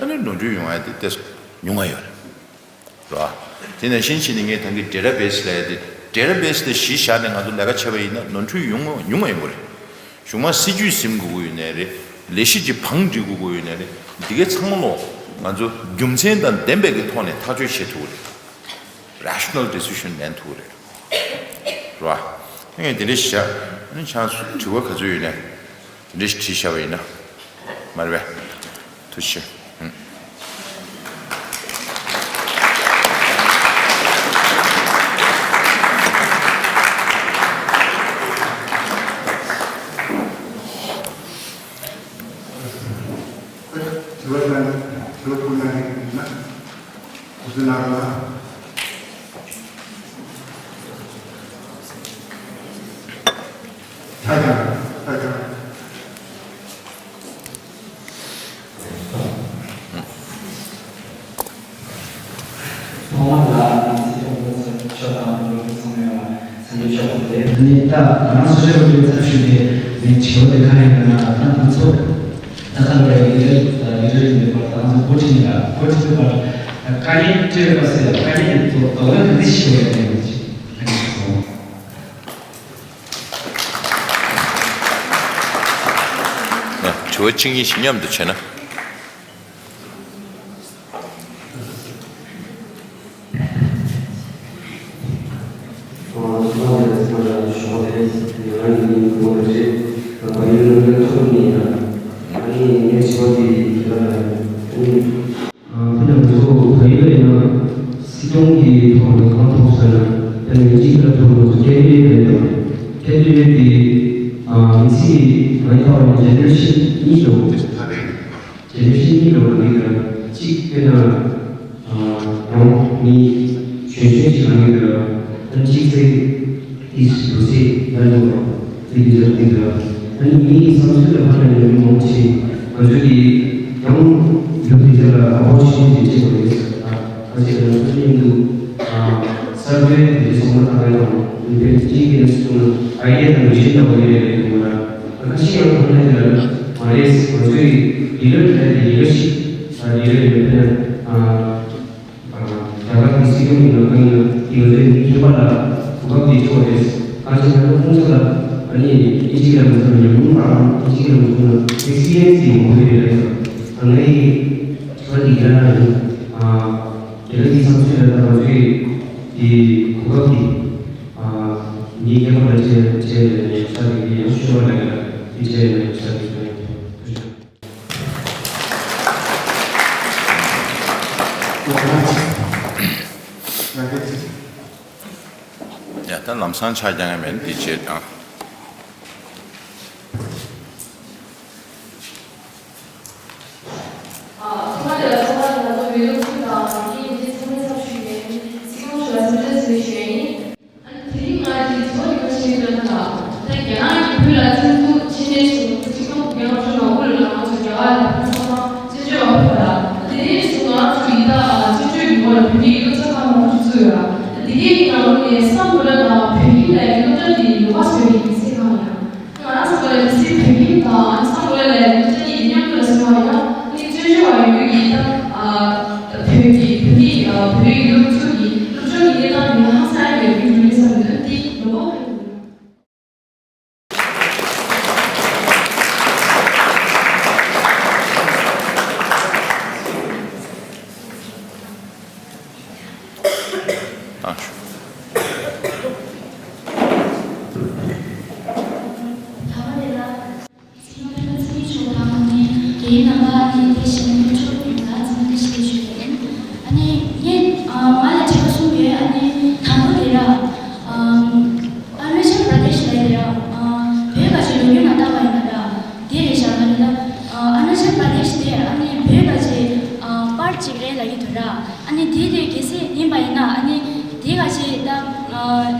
ཨ་ནི་ནོར་འཁྲུལ་ཡོང་ཡ་དེ་ཏོག་ཙམ་ཉུང་བ་ཡོད་རེད། རེད་བ། དེ་ནང་བཞིན་བྱས་ནས་ངས་ད་གིན་ཌེ་ཊ་བེ་སི་ལབ་ཡ་དེ། ཌེ་ཊ་བེ་སི་དེ་གཞི་བཞག་ནས་ང་ཚོ་ལས་ཀ་བྱས་པ་ཡིན་ན་ནོར་འཁྲུལ་ཡོང་ངོ་ཉུང་ངོ་ཡིན་པ་རེད། གཞུག་མ་སྲིད་ཇུས་ཟིན་དགོས་ཀྱི་ཡོད་ནའི་རེད། ལས་གཞི་ཅིག་བང་སྒྲིག་དགོས་ཀྱི་ཡོད་ནའི་རེད། འདི་གའི་ཚང་མ་ལོ་ང་ཚོ་རྒྱུ་མཚན་དང་ལྡན་པའི་གི་ཐོག་ནས་ཐག་གཅོད་བྱེད་ཐུབ་ཀྱི་རེད། རེ་ཤི་ནལ་ཌི་སི་ཤན་ལེན་ཐུབ་ཀྱི་རེད། རེད་བ། ངས་དེ་འདྲ་བཤད། ཨ་ནི་ཆང་དྲི་བ་ག་ཚོད་ཡོད་ནའི། དེ་འདྲ་ཞིག་བྲིས་བཞག་པ་ཡིན་ན། མ་རེད་པས། ཐུགས་རྗེ་ཆེ། ཨུམ། དྲི་བ་དང་དྲི་བ་ཁོ་ན་ཡིན་ན། ཁོ་ཚོ་ནང་ལ། ད་ཀྱང་ད་ཀྱང་། ཐོག་མར་ལ་ང་ཚོའི་སྐྱབས་མགོན་ཆེན་པོ་མཆོག་དང་འབྲེལ་བའི་ཚང་མ་ལ་སྙན་ཞུ་ཞུ་རྒྱུ་རེད། ཨ་ནི་ད་ང་རང་སོ་སོའི་སྐབས་དུས་ཚོད་ཞུས་ཏེ། ངའི་དྲི་བ་དེ་ག་རེ་ཡིན་ན། ད་ང་ཚོ་ད་ལྟ་ལ་ཡི་རེ་ཡི་རེ་ཡི་མེད་པར། ད་ང་ཚོ་འགོ་ཁྲིད་ནས་ལ་འགོ་ཁྲིད་པར་དཀའ་ངལ་འཕྲད་པ་ཟེར་ཡ། དཀའ་ངལ་དེ་ཚོ་ད་འོ་ན་ག་འདྲ་ཞིག་ཡོད་རེད། ཨ་ནི་དྲི་བ་གཅིག་གཉིས་ཤིག་མཉམ་དུ་བྱས་ན། དཔེར་ན་ང་ཚོ་བལ་ཡུལ་ལ་ཡིན་ན་སྲིད་སྐྱོང་གི་ཐོག་ནས་གང་ཐུབ་ཟེར་ན། དཔེར་ན་ཡིན་གཅིག་ལ་ཐུབ་ང་ཚོ་ཁེ་ཏུ་ཡོད་པའི་དང་། ཁེ་ཏུ་ཡོད་དེ་མི་ཚེ་གི་ང་ཡི་ཐོག་ནས་ཇེ་ནེ་རེ་ཤན་གཉིས་འགྲོ། ཇེ་ནེ་རེ་ཤན་གཉིས་འགྲོ་བ་འདི་ལ་གཅིག་དཔེར་ན། རང་མི་གཞོན་གཞོན་གྱི་རང་ཉིད་ལ་ཨ་ནི་གཅིག་ཚེ་འདི་ལོ་ཚེ་ལ་འགྲོ་བ་དེ་འདི་ལ་འདི་ལ་ཨ་ནི་མིའི་བསམ་ཚུལ་ལ་ཕར་ལ་ཡོད་མི་མང་ཆེ་ང་ཚོ་གི་རང་ཡུལ་དེ་ཚོ་ལ་ཨ་ཕོ་ཆེན་ཆེན་བྱེད་དགོས་རེད། ཨ་ཅེ་ང་ཚོ་མཉམ་དུ་གསར་འགོད་དེ་ཚོ་མ་ཐག་ཡོད་དང་མི་ཕན་གཅིག་གི་ནས་སོང་ན་ཨ་ཡེ་དང་མི་ཤེས་ལ་བ་ཡོད་རེད། དུ་མ་ཁ་ཤས་ཡང་ཐོག་མ་དེ་ལ་མ་རེད། ང་ཚོ་གི་ཡི་གེ་དེ་ལ་ཡི་གེ་ཞིག་ཨ་ཡི་གེ་ཡོད་པས་ན། རྒྱ་གར་གྱི་སྲིད་སྐྱོང་གི་ནང་ཁང་ཡིན་ན་དེ་ང་ཚོའི་མི་མཁས་པ་ལ་གོ་སྐབས་དེ་ཆོག་རེད། གང་ཅི་ན་ཁོང་ཚོ་ལ་ཨ་ནི་ཨིན་ཇི་ལ་མི་ཚོར་ཉམས་མྱོང་རག་ཨིན་ཇི་ལ་མི་ཚོར་ན་ཨེག་སི་པི་རི་ཡན་སི་ཡང་མང་པོ་ཡོད་རེད། ད་ངའི་ཚོ་འདི་ཡིན་ན་ཡང་རྒྱ་གར་གྱི་བསམ་ཚུལ་ལ་ད་ང་ཚོའི་དེ་གོ་སྐབས་དེ་མི་མཁས་པ་ལ་སྤྲད་སྤྲད་ནས་ཡོད་ས་རེད། ཡང་ཤོད་པ་ལ་དེ་སྤྲད་ནས་ཡོད་ས་རེད། ཡ་ད་ལམ་སང་ཆ་རྐྱང་ཡང་མེད་འདི་བྱེད་དང་། ཨ་ཐོག་མ་དེ་ལ་ཚོགས་པ་དེ་ལ་ཚོགས་པའི་སློབ་ཕྲུག་དང་དེ་ཡིན་དེ་ཚང་མའི་ཚབ་ཞུས་ནས་སྲིད་སྐྱོང་མཆོག་ལ་འཚམས་འདྲི་ཞུ་ཞུ་ཡ་ཡིན། ཨ་ནི་དེ་རིང་ང་ཚོའི་དྲི་བ་དེ་ག་ཞིག་ཡོད་ན། ད་རྒྱ་ནག་གིས་བོད་ལ་བཙན་འཛུལ་བྱས་ནས་བཟུང་སྤྱི་ཁྱབ་རྒྱལ་བ་ཁྲི་པ་དངུལ་ལ་ང་ཚོ་རྒྱ་གར་ལ་ཕན་ཚུན་བརྩི་འཇོག་ཡོད་པ་དང་། དེ་ནས་བཟུང་ང་ཚོ་ཡིན་ད་བཙན་བྱོལ་གྱི་ངོས་ལ་བོད་ཡིག་སློབ་གྲྭ་ཁག་མང་པོ་ཞིག་བཙུགས་ཡོད། དེ་གའི་ནང་ལོགས་ནས་སམ་བྷོ་ཊ་དང་བོད་ཡིག་ལ་སློབ་གྲྭ་དེ་ཡོད་པ་བཟོས་པའི་དམིགས་བསལ་གང་ཡིན། ང་རང་ཚོ་ལ་དེ་སྲིད་བོད་ཁྱིམ་དང་ཨ་ནི་སམ་བྷོ་ཊ་ལ་སློབ་གྲྭ་གཉིས་མཉམ་དུ་ལ་སོང་བ་ཡིན་ན། ཨ་ནི་བཙན་བྱོལ་བ་ཡོད་རྒྱུ་ཡིན་ད། ཨ་བོད་ཀྱི་བོད་ཀྱི་ཨ་བོད་རིགས་སློབ་ཕྲུག་གི་སློབ་སྦྱོང་གི་གནས་སྟངས་དེ་ཧང་སང་ཡོད་རྒྱུ་ཡོད་རེད་བསམ་འདུག་དེ་ལོ་ཨ་ཨ་ཤོ།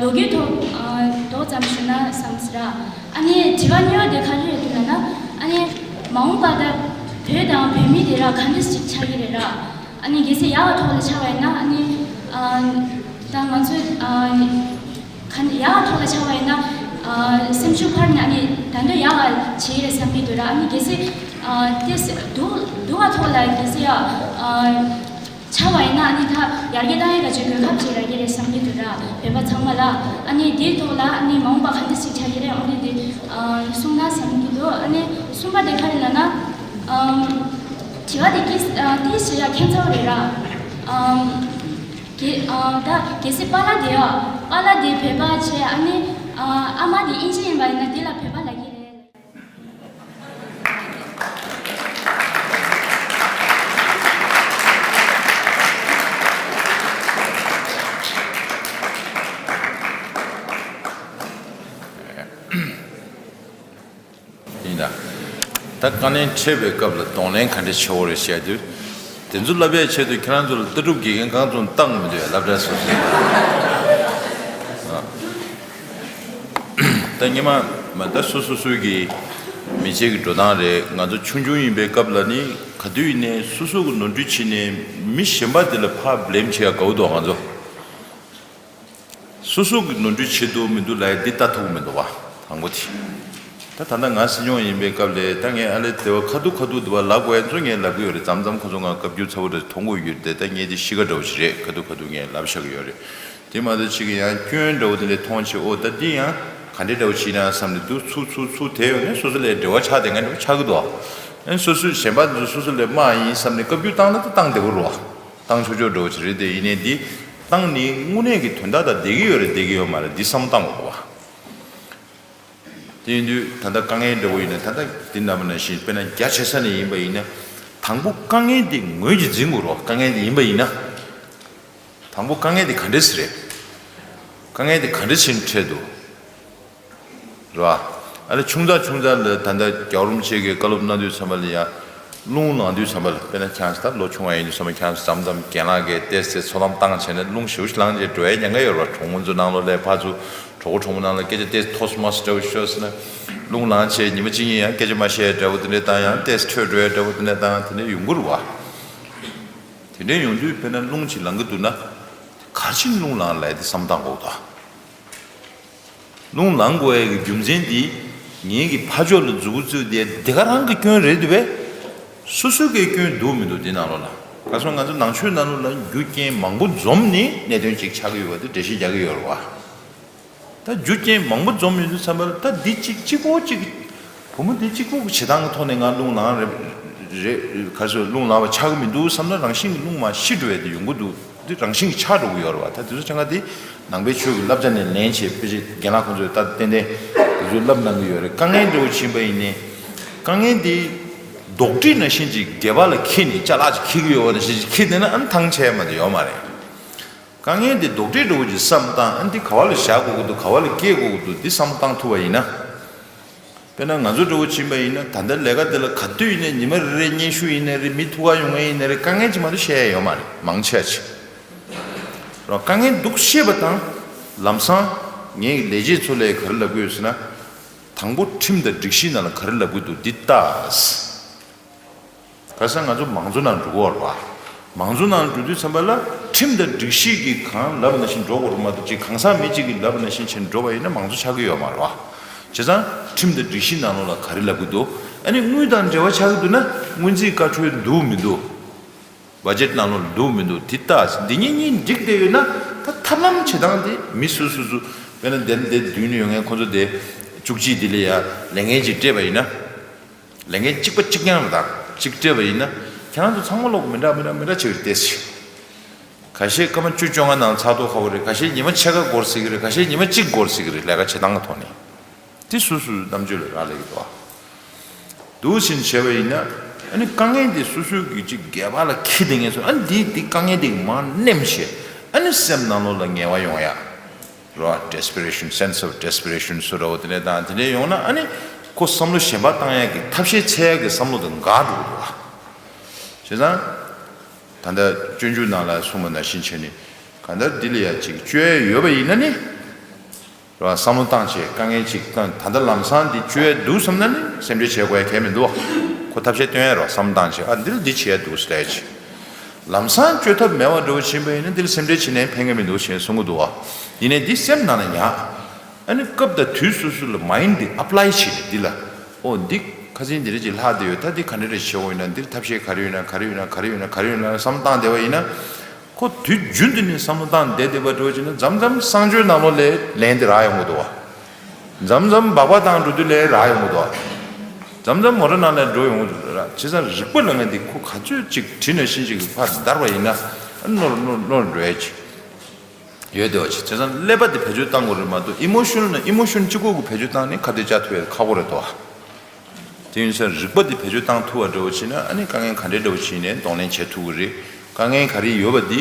ལོ་རྒྱུས་ཐོག་མདོ་ཙམ་ཞུ་ན་བསམ་སྲིད་ར། ཨ་ནི་དྲི་བ་གཉིས་པ་དེ་ག་རེ་རེད་འདུག་ལབ་ན། ཨ་ནི་མ་འོངས་པ་ད་བོད་དང་བོད་མི་དེ་ར་ག་འདྲ་ཞིག་ཆགས་ཀྱི་རེད་ར། ཨ་ནི་གལ་སྲིད་ཡག་གི་ཐོག་ལ་ཆགས་པ་ཡིན་ན། ཨ་ནི་ད་ང་ཚོས་ག་ཡག་གི་ཐོག་ལ་ཆགས་པ་ཡིན་ན། སེམས་ཤུགས་འཕར་ནས་ཨ་ནི་ད་འདོད་ཡག་ག་བྱེད་ཀྱི་རེད་བསམ་གྱི་འདུག་ར། ཨ་ནི་གལ་སྲིད་དེ་སྡུག་སྡུག་ག་ཐོག་ལ་གལ་སྲིད་ཡ། ཆགས་པ་ཡིན་ན་ཨ་ནི་ད་ཡར་རྒྱས་བཏང་ཡས་ག་ཅིག་གོ་སྐབས་ཅིག་རག་གི་རེད་བསམ་གྱི་འདུག་ར། བོད་པ་ཚང་མ་ལ། ཨ་ནི་དེའི་ཐོག་ལ་ཨ་ནི་མ་འོངས་པ་ག་འདྲ་ཞིག་ཆགས་ཀྱི་རེད། ཨ་ནི་དེ་གསུངས་ན་བསམ་གྱི་འདུག་ཨ་ནི་གསུམ་པ་དེ་ག་རེ་ལབ་ན། དྲི་བ་དེ་ཀི་དེ་ཞེ་ཡ་ཁྱད་མཚར་རེད་ར། གེ་ད་གལ་སྲིད་པཱ་ལགས་དེ་ཡ། པཱ་ལགས་དེ་བོད་པ་བྱས། ཨ་ནི་ཨ་མ་དེ་དབྱིན་ཇི་ཡིན་པ་ཡིན་ན་དེ་ལ་བོད་པ་ལབ་ཀྱི་རེད། ཡིན་ན། ད་དཀའ་ངལ་འཕྲད་པའི་སྐབས་ལ་གདོང་ལེན་ག་འདྲ་བྱེད་དགོས་རེད་ཟེར་དུས། དེ་ཚོ་ལབ་ཡས་ཆེད་དུ་ཁྱེད་རང་ཚོ་ལ་ལྟ་གྲུབ་དགེ་རྒན་གང་ཚོ་བཏང་མི་འདུག་ཡ། སློབ་གྲྭ་སོ་སོའི། ད་སྔོན་མ་མ་ད་སོ་སོ་སོའི་གི་མི་ཚེ་གི་འགྲོ་སྟངས་རེད། ང་ཚོ་ཆུང་ཆུང་ཡིན་པའི་སྐབས་ལ་ནི་ག་དུས་ཡིན་ནའི་སོ་སོ་གི་ནོར་འཁྲུལ་བྱས་ནས་མི་གཞན་པ་དེ་ལ་ཕར་བླེམ་བྱེད་ཡ་དགའ་བོ་འདུག་ང་ཚོ། སོ་སོ་གི་ནོར་འཁྲུལ་བྱེད་འདུག་མི་འདུག་ལབ་ཡ་འདི་ལྟ་ཐུབ་ཀྱི་མི་འདུག་བ། དང་པོ་དེ། ད་ད་ལྟ་ང་སྲིད་སྐྱོང་ཡིན་པའི་སྐབས་ལ་ད་ངས་ཨ་ལེ་དེ་བ་ཁ་ཐུག་ཁ་ཐུག་དེ་བ་ལབ་དགོས་ཡ་ཚོ་ངས་ལབ་གི་ཡོད་རེད། མཚམས་མཚམས་ཁོ་ཚོ་ང་བཀའ་བཀྱོན་ཚ་པོ་རེད་མཐོང་གི་ཡོད་རེད། ད་ངས་དེ་གཤིས་ཀ་འདྲ་བོ་ཞིག་རེད། ཁ་ཐུག་ཁ་ཐུག་ངས་ལབ་བཞག་གི་ཡོད་རེད། དེ་མ་གཏོགས་ཅིག་ཡང་སྐྱོན་འདྲ་བོ་དེ་འདྲ་མཐོང་བྱས། ཨོ་ད་འདི་ཡང་ག་འདྲའི་འདྲ་བོ་བྱས་ན་བསམ་ནས་འདུག་ཚུགས་ཚུགས་ཚུགས་དེ་ཡོང་ནས་སོ་སོ་ལ་འབྲེལ་བ་ཆགས་བསྡད་མཁན་འདྲ་བོ་ཆགས་ཀྱི་འདུག་ཨ་ནི་སོ་སོས་གཞན་པ་འདི་ཚོ་སོ་སོ་ལ་དམའ་ཡིན་བསམ་ནས་བཀའ་བཀྱོན་བཏང་ན་ད་བཏང་བདེ་པོ་རེད་བ། བཏང་ཆོག་ཆོག་འདྲ་བོ་ཅིག་རེད། དེ་ཡིན་ནའི་འདི་བཏང་ནི་དངོས་གནས་ཀྱི་དོན་དག་དང་བསྡད་ཀྱི་ཡོད་རེད་བསྡད་ཀྱི་ཡོད་མ་རེད་འདི་བསམ་བཏང་དགོས་པ། དེ་ཡིན་དུས་ད་ལྟ་དཀའ་ངལ་འདྲ་བོ་ཡིན་ན་ད་ལྟ་འདི་ནང་པ་ནང་བཞིན་དཔེར་ན་རྒྱ་ཆེ་ས་ནས་ཡིན་པ་ཡིན་ན། དང་པོ་དཀའ་ངལ་འདི་ངོས་ཀྱིས་འཛིན་དགོས་རེད་བ། དཀའ་ངལ་འདི་ཡིན་པ་ཡིན་ན། དང་པོ་དཀའ་ངལ་འདི་ག་འདྲས་རེད། དཀའ་ངལ་འདི་ག་འདྲས་ཕྱིན་འཕྲད་འདུག་རེད་བ། ཨ་ལེ་ཆུང་ཙག་ཆུང་ཙག་ལ་ད་ལྟ་རྒྱལ་བ་རིན་པོ་ཆེ་གིས་བཀའ་སློབ་གནང་དུས་ཙམ་པ་ལ་ཡང་རླུང་ལངས་དུས་ཙམ་པ་ལ་དཔེར་ན་ཁྱེད་རང་ཚོ་ད་ལོ་ཆུང་བ་ཡིན་དུས་ཙམ་པ་ཁྱེད་རང་ཚོ་མཚམས་མཚམས་རྒན་ལགས་ཀྱིས་ཏོག་ཙམ་ཚོད་ལམ་བཏང་བྱས་ནས་རླུང་ཞེ་པོ་ཞིག་ལངས་རྗེས་འགྲོ་ཡ་ཉེན་ཁ་ཡོད་རེད་བ། གྲོང་མི་ཚོ་ནང་ལོགས་ལ་ཕར་ཚུར་གྲོགས་པོ་གྲོགས་མོ་ནང་ལ་སྐད་ཆ་ཏོག་ཙམ་ཐོས་སུ་མ་སོང་འདྲ་བོ་ཤོར་སོང་ན། རླུང་ལངས་བྱས་ཉི་མ་གཅིག་གཉིས་ཡང་སྐད་ཆ་མ་བཤད་འདྲ་བོ་དེ་འདྲ་བཏང་ཡང་ཏོག་ཙམ་འཕྲོས་འགྲོ་ཡ་འདྲ་བོ་དེ་འདྲ་བཏང་དེ་འདྲ་ཡོང་གི་རེད་བ། དེ་འདྲ་ཡོང་དུས་དཔེར་ན་རླུང་ཅིག་ལངས་ཀྱི་འདུག་ན། ག་རེ་བྱས་ནས་རླུང་ལངས་ལབ་ཡ་དེ་བསམ་བཏང་དགོས་འདུག་རླུང་ལངས་དགོས་ཡ་གི་རྒྱུ་མཚན་འདི། ངེད་ཀྱི་ཕ་ཕྱོགས་ལ་མཛུབ་གུ་བཙུགས་ཏེ་དེ་ག་རང་གི་སྐྱོན་རེད་འདུག་པས། སོ་སོ་གི་སྐྱོན་འདུག་མི་འདུག་འདི་ནང་ལོགས་ལ། ག་སོང་ང་ཚོ་ནང་ཆོས་ནང་ལོགས་ལ་རྒྱུ་རྐྱེན་མང་པོ་འཛོམས་ནས་གནད་དོན་ཅིག་ཆགས་ཀྱི་ཡོད་པ་དེ་འགྲེལ་བཤད་རྒྱག་གི་ཡོད་རེད་བ། ད་རྒྱུ་རྐྱེན་མང་པོ་འཛོམས་ཡོང་དུས་ཙམ་པ་ལ་ད་འདི་གཅིག་གཅིག་པོ་གཅིག་བུ་མོ་འདི་གཅིག་པོ་གི་བྱེད་སྟངས་ཀྱི་ཐོག་ནས་ང་རླུང་ལངས་རེད་རེད་ག་ཚོད་རླུང་ལངས་པ་ཆགས་ཀྱི་མི་འདུག་བསམ་ན་རང་བཞིན་གྱི་རླུང་མར་ཤི་འགྲོ་ཡ་དེ་ཡོང་གི་འདུག་འདི་རང་བཞིན་གྱིས་ཆགས་འགྲོ་གི་ཡོད་རེད་བ། ད་དེ་ཚོ་ཆ་ཚང་དེ་ནང་པའི་ཆོས་ཀྱི་བསླབ་བྱ་ནས་ལེན་བྱས་དཔེ་ཆ་རྒན་ལགས་ཁོང་ཚོས་ད་ཏན་ཏན་དེ་ཚོ་བསླབ་གནང་གི་ཡོད་རེད། དཀའ་ངལ་འདྲ་བོ་ཕྱིན་པ་ཡིན་ནའི་དཀའ་ངལ་དེ་རྡོག་ཁྲེས་ནང་བཞིན་གྱི་སྒལ་པ་ལ་འཁྱེར་ནས་ཅ་ལག་ཅིག་འཁྱེར་གྱི་ཡོད་པ་ནང་བཞིན་ཅིག་འཁྱེར་བསྡད་ན་ཨ་ནི་ཐང་ཆད་མ་གཏོགས་ཡོད་མ་རེད། དཀའ་ངལ་འདི་རྡོག་ཁྲེས་འདྲ་བོ་ཅིག་བསམ་བཏང་ཨ་ནི་འདི་ག་བ་ལ་བཞག་དགོས་ཀྱི་འདུག་ག་བ་ལ་སྐྱེལ་དགོས་ཀྱི་འདུག་འདི་བསམ་བཏང་ཐུབ་པ་ཡིན་ན། དཔེར་ན་ང་ཚོ་འདྲ་བོ་ཕྱིན་པ་ཡིན་ན་ད་ལྟ་ལས་ཀ་འདི་ལ་ག་དུས་ཡིན་ནའི་ཉི་མ་རེ་རེ་སྙན་ཞུ་ཡིན་ནའི་རེད། མི་ཐུག་ག་ཡོང་མཁན་ཡིན་ནའི་རེད། དཀའ་ངལ་ཅིག་མ་གཏོགས་བཤད་ཡ་ཡོད་མ་རེད་མང་ཆེ་བ་ཅིག་རོ། དཀའ་ངལ་འདུག་ཤེས་པ་དང་། ལམ་སང་ངའི་ལས་བྱེད་ཚོ་ལ་ག་རེ་ལབ་ཀྱི་ཡོད་ཟེར་ན། དང་པོ་ཁྲིམས་དང་སྒྲིག་གཞི་ནང་ལ་ག་རེ་ལབ་ཀྱི་འདུག་འདི་ལྟ། ག་ས་ང་ཚོ་མང་གཙོ་ནང་འགྲོ་གི་ཡོད་རེད་བ། མང་གཙོ་ནང་འགྲོ་དུས་ཙམ་པ་ལ་ཁྲིམས་དང་སྒྲིག་གཞི་གིས་གང་ལབ་ནང་བཞིན་འགྲོ་དགོས་རེད་མ་གཏོགས་ཅིག་གང་ཟག་མི་གཅིག་གིས་ལབ་ནང་བཞིན་བྱས་འགྲོ་བ་ཡིན་ན་མང་གཙོ་ཆགས་ཀྱི་ཡོད་མ་རེད་བ། བྱས་ཙང་ཁྲིམས་དང་སྒྲིག་གཞི་ནང་ལོགས་ལ་ག་རེ་ལབ་ཀྱི་འདུག་ཨ་ནི་དངུལ་དང་འབྲེལ་བ་ཆགས་ཀྱི་འདུག་ན་སྔོན་རྩིས་བཀའ་འཁྲོལ་འདུག་མི་འདུག་བ་ཇེཊ་ནང་ལོགས་ལ་འདུག་མི་འདུག་འདི་ལྟ། འདི་གཉིས་གཉིས་འགྲིག་བསྡད་ཡོད་ན་ད་ཐབས་ལམ་བྱེད་སྟངས་དེ་མི་སོ་སོ་སོ་དཔེར་ན་འདིར་འདིར་མདུན་ནས་ཡོང་མཁན་ཁོ་ཚོ་དེ་བཅུ་གཅིག་འདི་ལ་ཡ་ལས་འགན་ཅིག་སྤྲད་པ་ཡིན་ན། ལས་འགན་གཅིག་པ་གཅིག་རྐྱང་རེད་ད། གཅིག་སྤྲད་པ་ཡིན་ན་ཁྱེད་རང་ཚོ་ཚང་མ་ལོག་མི་འདྲ་མི་འདྲ་མི་འདྲ་བྱེད་ཀྱི་རེད་ཤག་ཁ་ཤས་སྐར་མ་བཅུ་བཅོ་ལྔ་ནང་ཚགས་ཐོག་ཁ་པོ་རེད། ཁ་ཤས་ཉི་མ་ཕྱེད་ཀ་འགོར་སྲིད་ཀྱི་རེད། ཁ་ཤས་ཉི་མ་གཅིག་འགོར་སྲིད་ཀྱི་རེད། ལས་ཀ་བྱེད་སྟངས་ཀྱི་ཐོག་ནས་དེ་སོ་སོའི་རྣམ་དཔྱོད་ལ་རག་ལས་ཀྱི་འདུག་ཨ། འདུག་ཕྱིན་བྱས་པ་ཡིན་ན་ཨ་ནི་དཀའ་ངལ་དེ་སོ་སོའི་གི་ཅིག་སྒལ་པ་ལ་འཁྱེར་བསྡད་མཁན་ཚོ་ཨ་ནི་དེ་དེ་དཀའ་ངལ་དེ་མར་མནན་བྱས་ཨ་ནི་སེམས་ནང་ལོགས་ལ་ངལ་བ་ཡོང་ཡ། རོ། ཌེ་སི་པི་རེ་ཤན། སེན་སི་ཨོཕ་ཌེ་སི་པི་རེ་ཤན་སུ་འདྲ་བོ་དེ་འདྲ་དང་དེ་འདྲ་ཡོང་ན་ཨ་ནི་ཁོ་བསམ་བློ་གཞན་པ་བཏང་ཡག་གི་ཐབས་ཤེས་འཚོལ་ཡག་གི་བསམ་བློ་དེ་འགག་འགྲོ་གི་འདུག་བ། བྱས་ཙང་། ད་ལྟ་སྤྱོད་འཇུག་ནང་ལ་གསུངས་པ་ནང་བཞིན་བྱས་ནས་གང་ལྟར་འདི་ལ་ཡ་ཅིག་བཅོལ་ཡ་ཡོད་པ་ཡིན་ན་ནི་ རེད་བ། བསམ་བློ་བཏང་བྱས་དཀའ་ངལ་ཅིག་བཏང་། ད་ལྟ་ལམ་སང་འདི་བཅོས་ཡས་འདུག་བསམ་ན་ནི་སེམས་ཁྲལ་བྱེད་དགོས་ཡ་གལ་མི་འདུག་བ། ཁོ་ཐབས་ཤེས་སྟོན་ཡ་རེད་བ། བསམ་བློ་བཏང་བྱས་ཨ་འདིར་འདི་བྱེད་ཡ་འདུག་ཟེར་ཡ་ཅིག་ལམ་སང་བཅོས་ཐབས་མེད་པ་འདྲ་བོ་ཕྱིན་པ་ཡིན་ན་འདིར་སེམས་ཁྲལ་བྱེད་ནའི་ཕན་གི་མི་འདུག་ཞེས་གསུང་གི་འདུག་བ། ཡིན་ནའི་འདི་སེམས་ནང་ལ་ཉར། ཨ་ནི་སྐབས་དང་དུས་སོ་སོ་ལ་མའིན་ཌི་ཨེབ་ལའི་བྱེད་ནས་འདི་ལ། ཨོ་འདི་ཁ་སང་འདི་རེད་ཅེས་ལྷག་བསྡད་ཡོད། ད་འདི་ག་འདྲ་རེ་བྱེད་འོ་ཡིན་ན། འདིར་ཐབས་ཤེས་ག་རེ་ཡོད་ན་ག་རེ་ཡོད་ན་ག་རེ་ཡོད་ན་ག་རེ་ཡོད་ན་བསམ་བློ་བཏང་བསྡད་པ་ཡིན་ན། ཁོ་དུས་རྒྱུན་དུ་ནས་བསམ་བློ་བཏང་བསྡད་བསྡད་པ་འདྲ་བོ་བྱས་ན་མཚམས་མཚམས་གསང་སྤྱོད་ནང་ལོགས་ལ་ལན་འདི་རག་ཡོང་གི་འདུག་བ། མཚམས་མཚམས་སྦག་སྦག་བཏང་འགྲོ་དུས་ལན་རག་ཡོང་གི་འདུག་བ། མཚམས་མཚམས་མོ་ཊ་ནང་ལ་འགྲོ་ཡོང་གི་འདུག་ར། བྱས་ཙང་རིག་པ་ལབ་མཁན་འདི་ཁོ་ག་ཚོད་ཅིག་བྲིས་ནང་བཞིན་ཅིག་གི་ཕར་བདར་བ་ཡིན་ན་ཨ་ནོར་ནོར་ནོར་འགྲོ་ཡ་ཅིག་ཡོད་དེ་བ། བྱས་ཙང་ཀླད་པ་འདི་བེད་སྤྱོད་བཏང་དགོས་རེད་མ་གཏོགས་ཨི་མོ་ཤོན་ནང་ཨི་མོ་ཤོན་གཅིག་པོ་གི་བེད་སྤྱོད་བཏང་ནས་ཁ་གཏད་བཅག་ཐུབ་ཡ་ཁག་པོ་རེད་དོ། དེ་ཡིན་ཙང་རིག་པ་འདི་བེད་སྤྱོད་བཏང་ཐུབ་པ་འདྲ་བོ་བྱས་ན་ཨ་ནི་དཀའ་ངལ་ག་འདྲའི་འདྲ་བོ་ཞིག་ཡིན་ནའི་གདོང་ལེན་བྱེད་ཐུབ་ཀྱི་རེད། དཀའ་ངལ་ག་རེ་ཡོད་པ་འདི་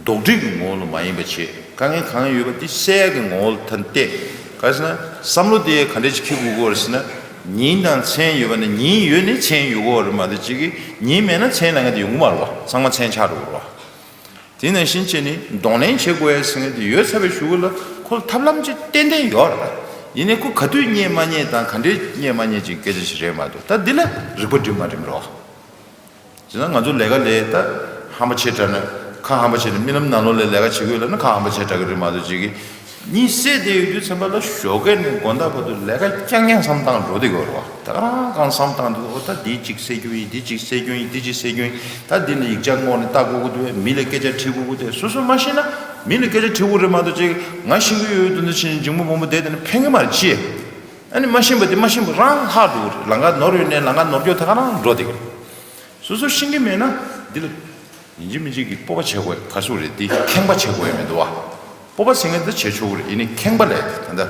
དོགས་འདྲི་གི་ངོ་བོ་ལ་མ་ཡིན་པ་བྱེད། དཀའ་ངལ་གང་ཡོད་པ་འདི་སེལ་ཡག་གི་ངོ་བོ་ལ་ཐ་བལྟས། ག་རེ་ཟེར་ན་བསམ་བློ་དེ་ག་འདྲ་ཞིག་འཁྱེར་དགོས་ཀྱི་ཡོད་རེད་ཟེར་ན། ཉིན་དང་མཚན་ཡོད་པ་ནི་ཉིན་ཡོད་ནི་མཚན་ཡོད་དགོས་པ་རེད་མ་གཏོགས་གཅིག་གིས་ཉིན་མེད་ན་མཚན་ལབ་མཁན་དེ་ཡོང་གི་མ་རེད་བ། ཚང་མ་མཚན་ཆགས་འགྲོ་གི་རེད་བ། དེ་ནང་བཞིན་བྱས་ནས་གདོང་ལེན་བྱེད་དགོས་ཡ་ཟེར་མཁན་དེ་ཡོད་ཚར་བའི་གཞུག་གུ་ལ་ཁོ་ལ་ཐབས་ལམ་ཅིག་ཏན་ཏན་ཡོད་རེད། ཡིན་ནའི་ཁོ་ག་དུས་རྙེད་མ་རྙེད་དང་ག་འདྲས་རྙེད་མ་རྙེད་ཅིག་སྐད་ཆ་ཞིག་རེད་མ་གཏོགས་ད་འདི་ལ་རིག་པ་སྒྲིམ་མ་སྒྲིམ་རོགས། བྱས་ཙང་ང་ཚོ་ལས་ཀ་ལས་ད་ཧམ་པ་ཆེ་དྲགས་ན་ཁ་ཧམ་པ་ཆེ་ནས་རྨི་ལམ་ནང་ལོགས་ལ་ལས་ཀ་བྱེད་དགོས་ལབ་ན་ཁ་ཧམ་པ་ཆེ་དྲགས་ཀྱི་རེད་མ་གཏོགས་གཅིག་གིས་གཉིད་སད་བསྡད་ཡོད་དུས་ཙམ་པ་ལ་ཞོགས་ཀས་ནས་དགོང་དག་བར་དུ་ལས་ཀ་རྐྱང་རྐྱང་བསམ་བཏང་འགྲོ་བསྡད་ཀྱི་ཡོད་རེད་བ། ད་ག་རང་གང་བསམ་བཏང་འདུག་ཨོ་ད་འདི་གཅིག་སེལ་རྒྱུ་ཡིན། འདི་གཅིག་སེལ་རྒྱུ་ཡིན། འདི་གཅིག་སེལ་རྒྱུ་ཡིན། ད་འདི་ནི་ཡིག་ཆ་སྔོག་ནས་ལྟ་དགོས་ཀྱི་འདུག་མི་ལ་སྐད་ཆ་དྲི་དགོས་ཀྱི་འདུག་སོ་སོ་མ་ཤེས་ན་མི་ལ་སྐད་ཆ་དྲི་དགོས་རེད་མ་གཏོགས་གཅིག་ང་ཤེས་ཀྱི་ཡོད་དུས་འདི་ཕྱིན་འཇིགས་མོ་སྦོམ་པོ་བསྡད་དེ་ནི་ཕན་གྱི་མ་རེད་ཅི། ཨ་ནི་མ་ཤེས་པ་དེ་མ་ཤེས་པ་རང་ལྷག་འགྲོ་གི་རེད། ལམ་ཁ་ནོར་ཡོད་ནའི་ལམ་ཁ་ནོར་འགྲོ་ད་ག་རང་འགྲོ་བསྡད་ཀྱི་རེད། སོ་སོ་ཤེས་ཀྱི་མེད་ན་འདི་ལ་ཡིན་གཅིག་མིན་གཅིག་གི་སྤོབས་པ་བྱེད་དགོས་ག་ཚོད་རེད། འདི་ཁེངས་པ་བྱེད་དགོས་ཡ་མི་འདུག་བ། སྤོབས་པ་ཟེར་མཁན་འདི་བྱེད་ཆོག་གི་རེད། ཡིན་ནའི་ཁེངས་པ་ལས་ད་ལྟ་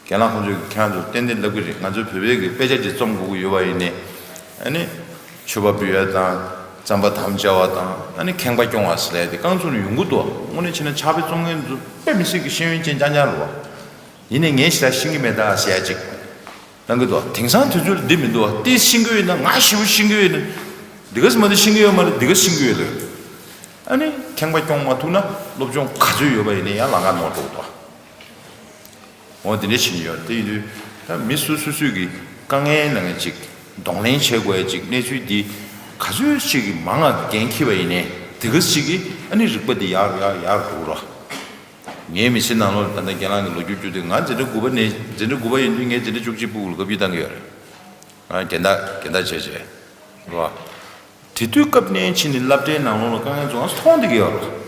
རྒན་ལགས་ཁོང་ཚོས་ཁྱེད་རང་ཚོར་ཏན་ཏན་ལབ་ཀྱི་རེད། ང་ཚོའི་བོད་པའི་གི་དཔེ་ཆ་ཅིག་རྩོམ་དགོས་ཀྱི་ཡོད་པ་ཡིན་ནའི་ཨ་ནི་མཆོད་པ་འབུལ་ཡ་དང་རྩམ་པ་དམ་བཅའ་བ་དང་ཨ་ནི་ཁེངས་པ་སྐྱོང་བ་ཟེར་ཡ་དེ་རྐང་ཚུགས་ནས་ཡོང་གི་འདུག་དངོས་གནས་བྱས་ན་ཕྱག་དཔེ་རྩོམ་མཁན་ཚོ་དཔེ་མི་སྲིད་ཀྱི་ཤེས་ཡོན་ཅན་རྐྱང་རྐྱང་རེད་བ། ཡིན་ནའི་ངས་ཞེ་དྲག་ཤེས་ཀྱི་མེད་ད་ཟེར་ཡ་ཅིག་གནང་གི་འདུག་དེང་སང་དུས་ཚོད་འདི་མི་འདུག་བ། དེ་ཤེས་ཀྱི་ཡོད་ན་ང་ཞེ་པོ་ཤེས་ཀྱི་ཡོད་ན། འདི་ག་ཟེར་མ་འདི་ཤེས་ཀྱི་ཡོད་མ་རེད། འདི་ག་ཤེས་ཀྱི་ཡོད་ལོས། ཨ་ནི་ཁེངས་པ་སྐྱོང་མ་ཐུབ་ན་སློབ་སྦྱོང་ག་ཚོད་ཡོད་པ་ཡིན་ནའི་ཡང་ལམ་ཁ་ནོར་འགྲོ་གི་འདུག་འོ་དེ་འདྲ་བྱེད་ཀྱི་ཡོད་རེད། དེ་ཡིན་དུས་ད་མི་སོ་སོ་སོས་ཀྱི་དཀའ་ངལ་ལ་ངས་ཅིག་གདོང་ལེན་བྱེད་དགོས་ཡ་ཅིག་གནས་ཚུལ་འདི་ག་ཚོད་ཅིག་གི་མང་ང་འགན་འཁྱེར་བ་ཡིན་ནའི་དེ་ག་ཅིག་གི་ཨ་ནི་རིག་པ་འདི་ཡར་ཡར་ཡར་འགྲོ་གི་རེད། ངའི་མི་ཚེ་ནང་ལོགས་ལ་ད་ལྟ་རྒན་ལགས་ཀྱི་ལོ་རྒྱུས་བསྐྱུར་དུས་ང་འཛིན་གྲྭ་དགུ་པ་ནས་འཛིན་གྲྭ་དགུ་པ་ཡིན་དུས་ངས་འཛིན་གྲྭ་བཅུ་གཅིག་ཕྲུ་གུ་ལ་བཀའ་བརྒྱུད་བཏང་གི་ཡོད་རེད། ང་རྒན་བདག་རྒན་བདག་བྱས་བྱས་རེད་བ། དེ་དུས་སྐབས་ནས་ཕྱིན་ནས་སློབ་གྲྭའི་ནང་ལོགས་ལ་དཀའ་ངལ་ཚོ་ང་མཐོང་བསྡད་ཀྱི་ཡོད་རེད།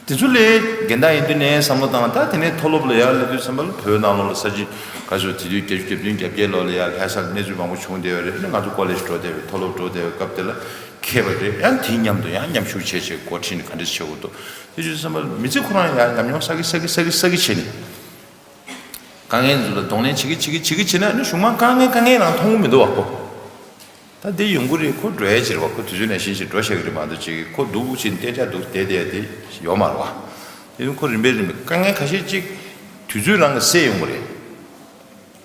དེ་ཚོ་ལས་རྒན་བདག་ཡིན་དུས་ནས་བསམ་བློ་བཏང་ད་དེ་ནས་མཐོ་སློབ་ལ་ཡར་སླེབས་དུས་ཙམ་པ་ལ་བོད་ནང་ལོགས་ལ་ས་བྱི་ག་ཚོད་དེ་དུས་བརྒྱད་ཅུ་གྱ་བདུན་གྱ་བརྒྱད་ལོ་ལ་ཡར་ལྷ་སར་གནས་ཚུལ་མང་པོ་བྱུང་བསྡད་ཡོད་རེད། ང་ཚོ་ཀོ་ལེཇ་འགྲོ་བསྡད་པའི་མཐོ་སློབ་འགྲོ་བསྡད་པའི་སྐབས་དེ་ལ་མཁས་པ་རེད། ཡང་དེའི་མཉམ་དུ་ཡང་མཉམ་ཞུགས་བྱས་བྱས་འགོ་ཁྲིད་ནས་ག་འདྲ་བྱེད་དགོས་འདུག་དེ་བྱས་ཙམ་པ་ལ་མི་ཚེ་ཁོ་རང་ཡང་ཉམས་མྱོང་བསགས་ཀྱི་བསགས་ཀྱི་བསགས་ཀྱི་བསགས་ཀྱི་བྱས་ནས། དཀའ་ངལ་ཚོ་ལ་གདོང་ལེན་བྱེད་ཀྱི་བྱེད་ཀྱི་བྱེད་ཀྱི་བྱེད་ན་ནི་གཞུང་མང་དཀའ་ངལ་དཀའ་ངལ་རང་མཐོང་གི་མི་འདུག་བ་ཁོ། ད་འདི་ཡོང་གི་རེད། ཁོ་འགྲོ་ཡ་ཅིག་རེད་བ། ཁོ་དུས་ཚོད་ནང་བཞིན་ཞིག་འགྲོ་ཤེས་ཀྱི་རེད་མ་གཏོགས་ཅིག་ཁོ་འདུག་ཅིག་གཏན་འཇགས་འདུག་བསྡད་བསྡད་དེ་ཡོད་མ་རེད་བ། དེ་ནི་ཁོ་རིམ་པས་རིམ་པས་དཀའ་ངལ་ཁ་ཤས་ཅིག་དུས་ཚོད་རང་གིས་སེལ་ཡོང་གི་རེད།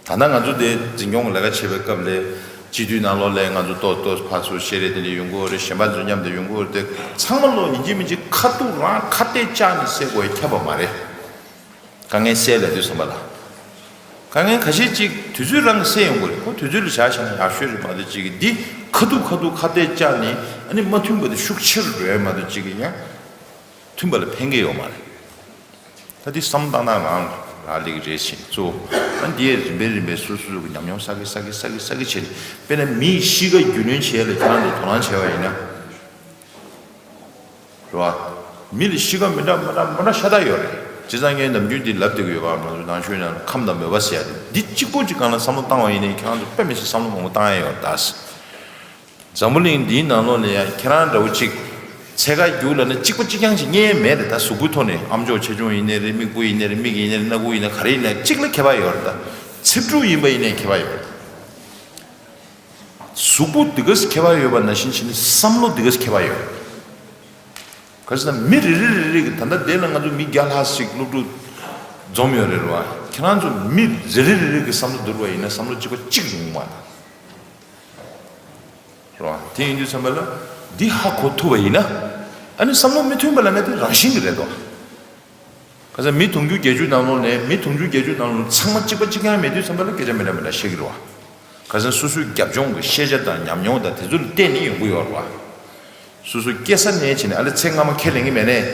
ད་ལྟ་ང་ཚོ་དེ་འཛིན་སྐྱོང་གི་ལས་ཀ་བྱེད་པའི་སྐབས་ལ་སྤྱི་འཐུས་ནང་ལོགས་ལ་ང་ཚོ་ཏོག་ཏོག་ཕར་ཚུར་བཤད་རེས་དེ་འདྲ་ཡོང་གི་ཡོད་རེད། གཞན་པ་ཚོ་མཉམ་དུ་ཡོང་གི་ཡོད་རེད། དེ་ཚང་མ་ལོ་ཡིན་གཅིག་མིན་གཅིག་ཁ་ཐུག་རང་ཁ་གཏད་བཅག་ནས་སེལ་དགོས་ཡ་ཁྱབ་པ་མ་རེད། དཀའ་ངལ་སེལ་ལབ་དུས་ཙམ་པ་ལ། དཀའ་ངལ་ཁ་ཤས་ཅིག་དུས་ཚོད་རང་གིས་སེལ་ཡོང་གི་རེད། ཁོ་དུས་ཚོད་ལ་བཞག་བཞག་ན་ཡག་ཤོས་རེད་མ་གཏོགས་ཅིག་གིས་འདི་ཁ་ཐུག་ཁ་ཐུག་ཁ་གཏད་བཅག་ནས་ཨ་ནི་མ་མཐུན་པ་དེ་ཤུགས་ཆེ་རུ་འགྲོ་ཡ་མ་གཏོགས་ཅིག་གིས་ཡང་མཐུན་པ་ལ་ཕན་གྱི་ཡོད་མ་རེད། ད་འདི་བསམ་བློ་བཏང་སྟངས་རང་རག་ལས་ཀྱི་རེད་ཟེར་གཙོ་བོ། ཨ་འདི་ཡས་རིམ་པས་རིམ་པས་སོ་སོ་སོ་གི་ཉམས་མྱོང་བསགས་ཀྱི་བསགས་ཀྱི་བསགས་ཀྱི་བསགས་ཀྱི་བྱས་ནས་དཔེར་ན་མིའི་གཤིས་ཀ་རྒྱུས་ལོན་བྱེད་ཡ་ལ་ཁྱེད་རང་ཚོ་དོ་སྣང་བྱས་པ་ཡིན་ན། རེད་བ། མི་ལ་གཤིས་ཀ་མི་འདྲ་མི་འདྲ་མི་འདྲ་ཤ་སྟག་ཡོད་རེད། བྱས་ཙང་ངས་ནམ་རྒྱུན་འདི་ལབ་བསྡད་ཀྱི་ཡོད་པ། ང་ཚོ་ནང་ཆོས་ནང་ཁམས་དང་མོས་པ་ཟེར་ཡ་དེ་འདི་གཅིག་པོ་གཅིག་སྒང་ལ་བསམ་བློ་བཏང་བ་ཡིན་ནའི་ཁྱེད་རང་ཚོ་དཔེ་མི་སྲིད་བསམ་བློ་མང་པོ་བཏང་ཡ་ཡོད་རེད་ད། འཛམ་བུ་གླིང་འདིའི་ནང་ལོགས་ལ་ཡང་ཁྱེད་རང་འདྲ་བོ་གཅིག་ཚད་བཀག་རྒྱུགས་ལབ་ན་གཅིག་པ་གཅིག་རྐྱང་ཅིག་རྙེད་མེད་རེད། ད་གཟུགས་པོའི་ཐོག་ནས་ཨམ་ཅོག་ཆེ་ཆུང་ཡིན་ནའི་རེད། མིག་སྤུ་ཡིན་ནའི་རེད། མིག་ཡིན་ནའི་རེད། སྣ་ཁུག་ཡིན་ནའི་ག་རེ་ཡིན་ནའི་གཅིག་ལ་ཁྱད་པར་ཡོད་རེད། ད་ཚེ་ཕྲུག་ཡིན་པ་ཡིན་ནའི་ཁྱད་པར་ཡོད་རེད། གཟུགས་པོ་འདི་གས་ཁྱད་པར་ཡོད་པ་ནང་བཞིན་བྱས་ནས་བསམ་བློ་འདི་གས་ཁྱད་པར་ཡོད། ག་རེ་ཟེར་ན་མི་རེ་རེ་རེ་རེ་གི་ད་ལྟ་དེ་ལ་ང་ཚོ་མི་བརྒྱ་ལྷག་ཞིག་སློབ་ཕྲུག་འཛོམས་ཡོད་རེད་རེད་བ། ཁྱེད་རང་ཚོ་མི་རེ་རེ་རེ་རེ་གི་བསམ་བློ་བསྡུར་བ་ཡིན་ན་བསམ་བློ་གཅིག་པ་གཅིག་ཡོང་མ་རེད་བ། དེ་ཡིན་དུས་ཙམ་པ་ལ་འདི་ཧ་གོ་ཐུབ་པ་ཡིན་ན་ཨ་ནི་བསམ་བློ་མི་མཐུན་པ་ལབ་ན་དེ་རང་བཞིན་གི་རེད་དོ། ཁ་སང་མི་དུང་ཕྱུར་བརྒྱད་ཅུ་ནང་ལོགས་ནས་མི་དུང་ཕྱུར་བརྒྱད་ཅུ་ནང་ལོགས་ཚང་མ་གཅིག་པ་གཅིག་རྐྱང་མེད་དུས་ཙམ་པ་ལ་སྐད་ཆ་མི་འདྲ་མི་འདྲ་བཤད་ཀྱི་རེད་བ། ཁ་སང་སོ་སོའི་རྒྱབ་ལྗོངས་ཀྱི་ཤེས་བྱ་དང་ཉམས་མྱོང་དང་དེ་ཚོ་ལ་བལྟས་ནས་ཡོང་གི་ཡོད་རེད་བ། སོ་སོ་སྐྱེ་ས་ནས་བྱས་ནས་ཨ་ལེ་ཚེ་སྔ་མ་ཁས་ལེན་གྱི་མེད་ནས།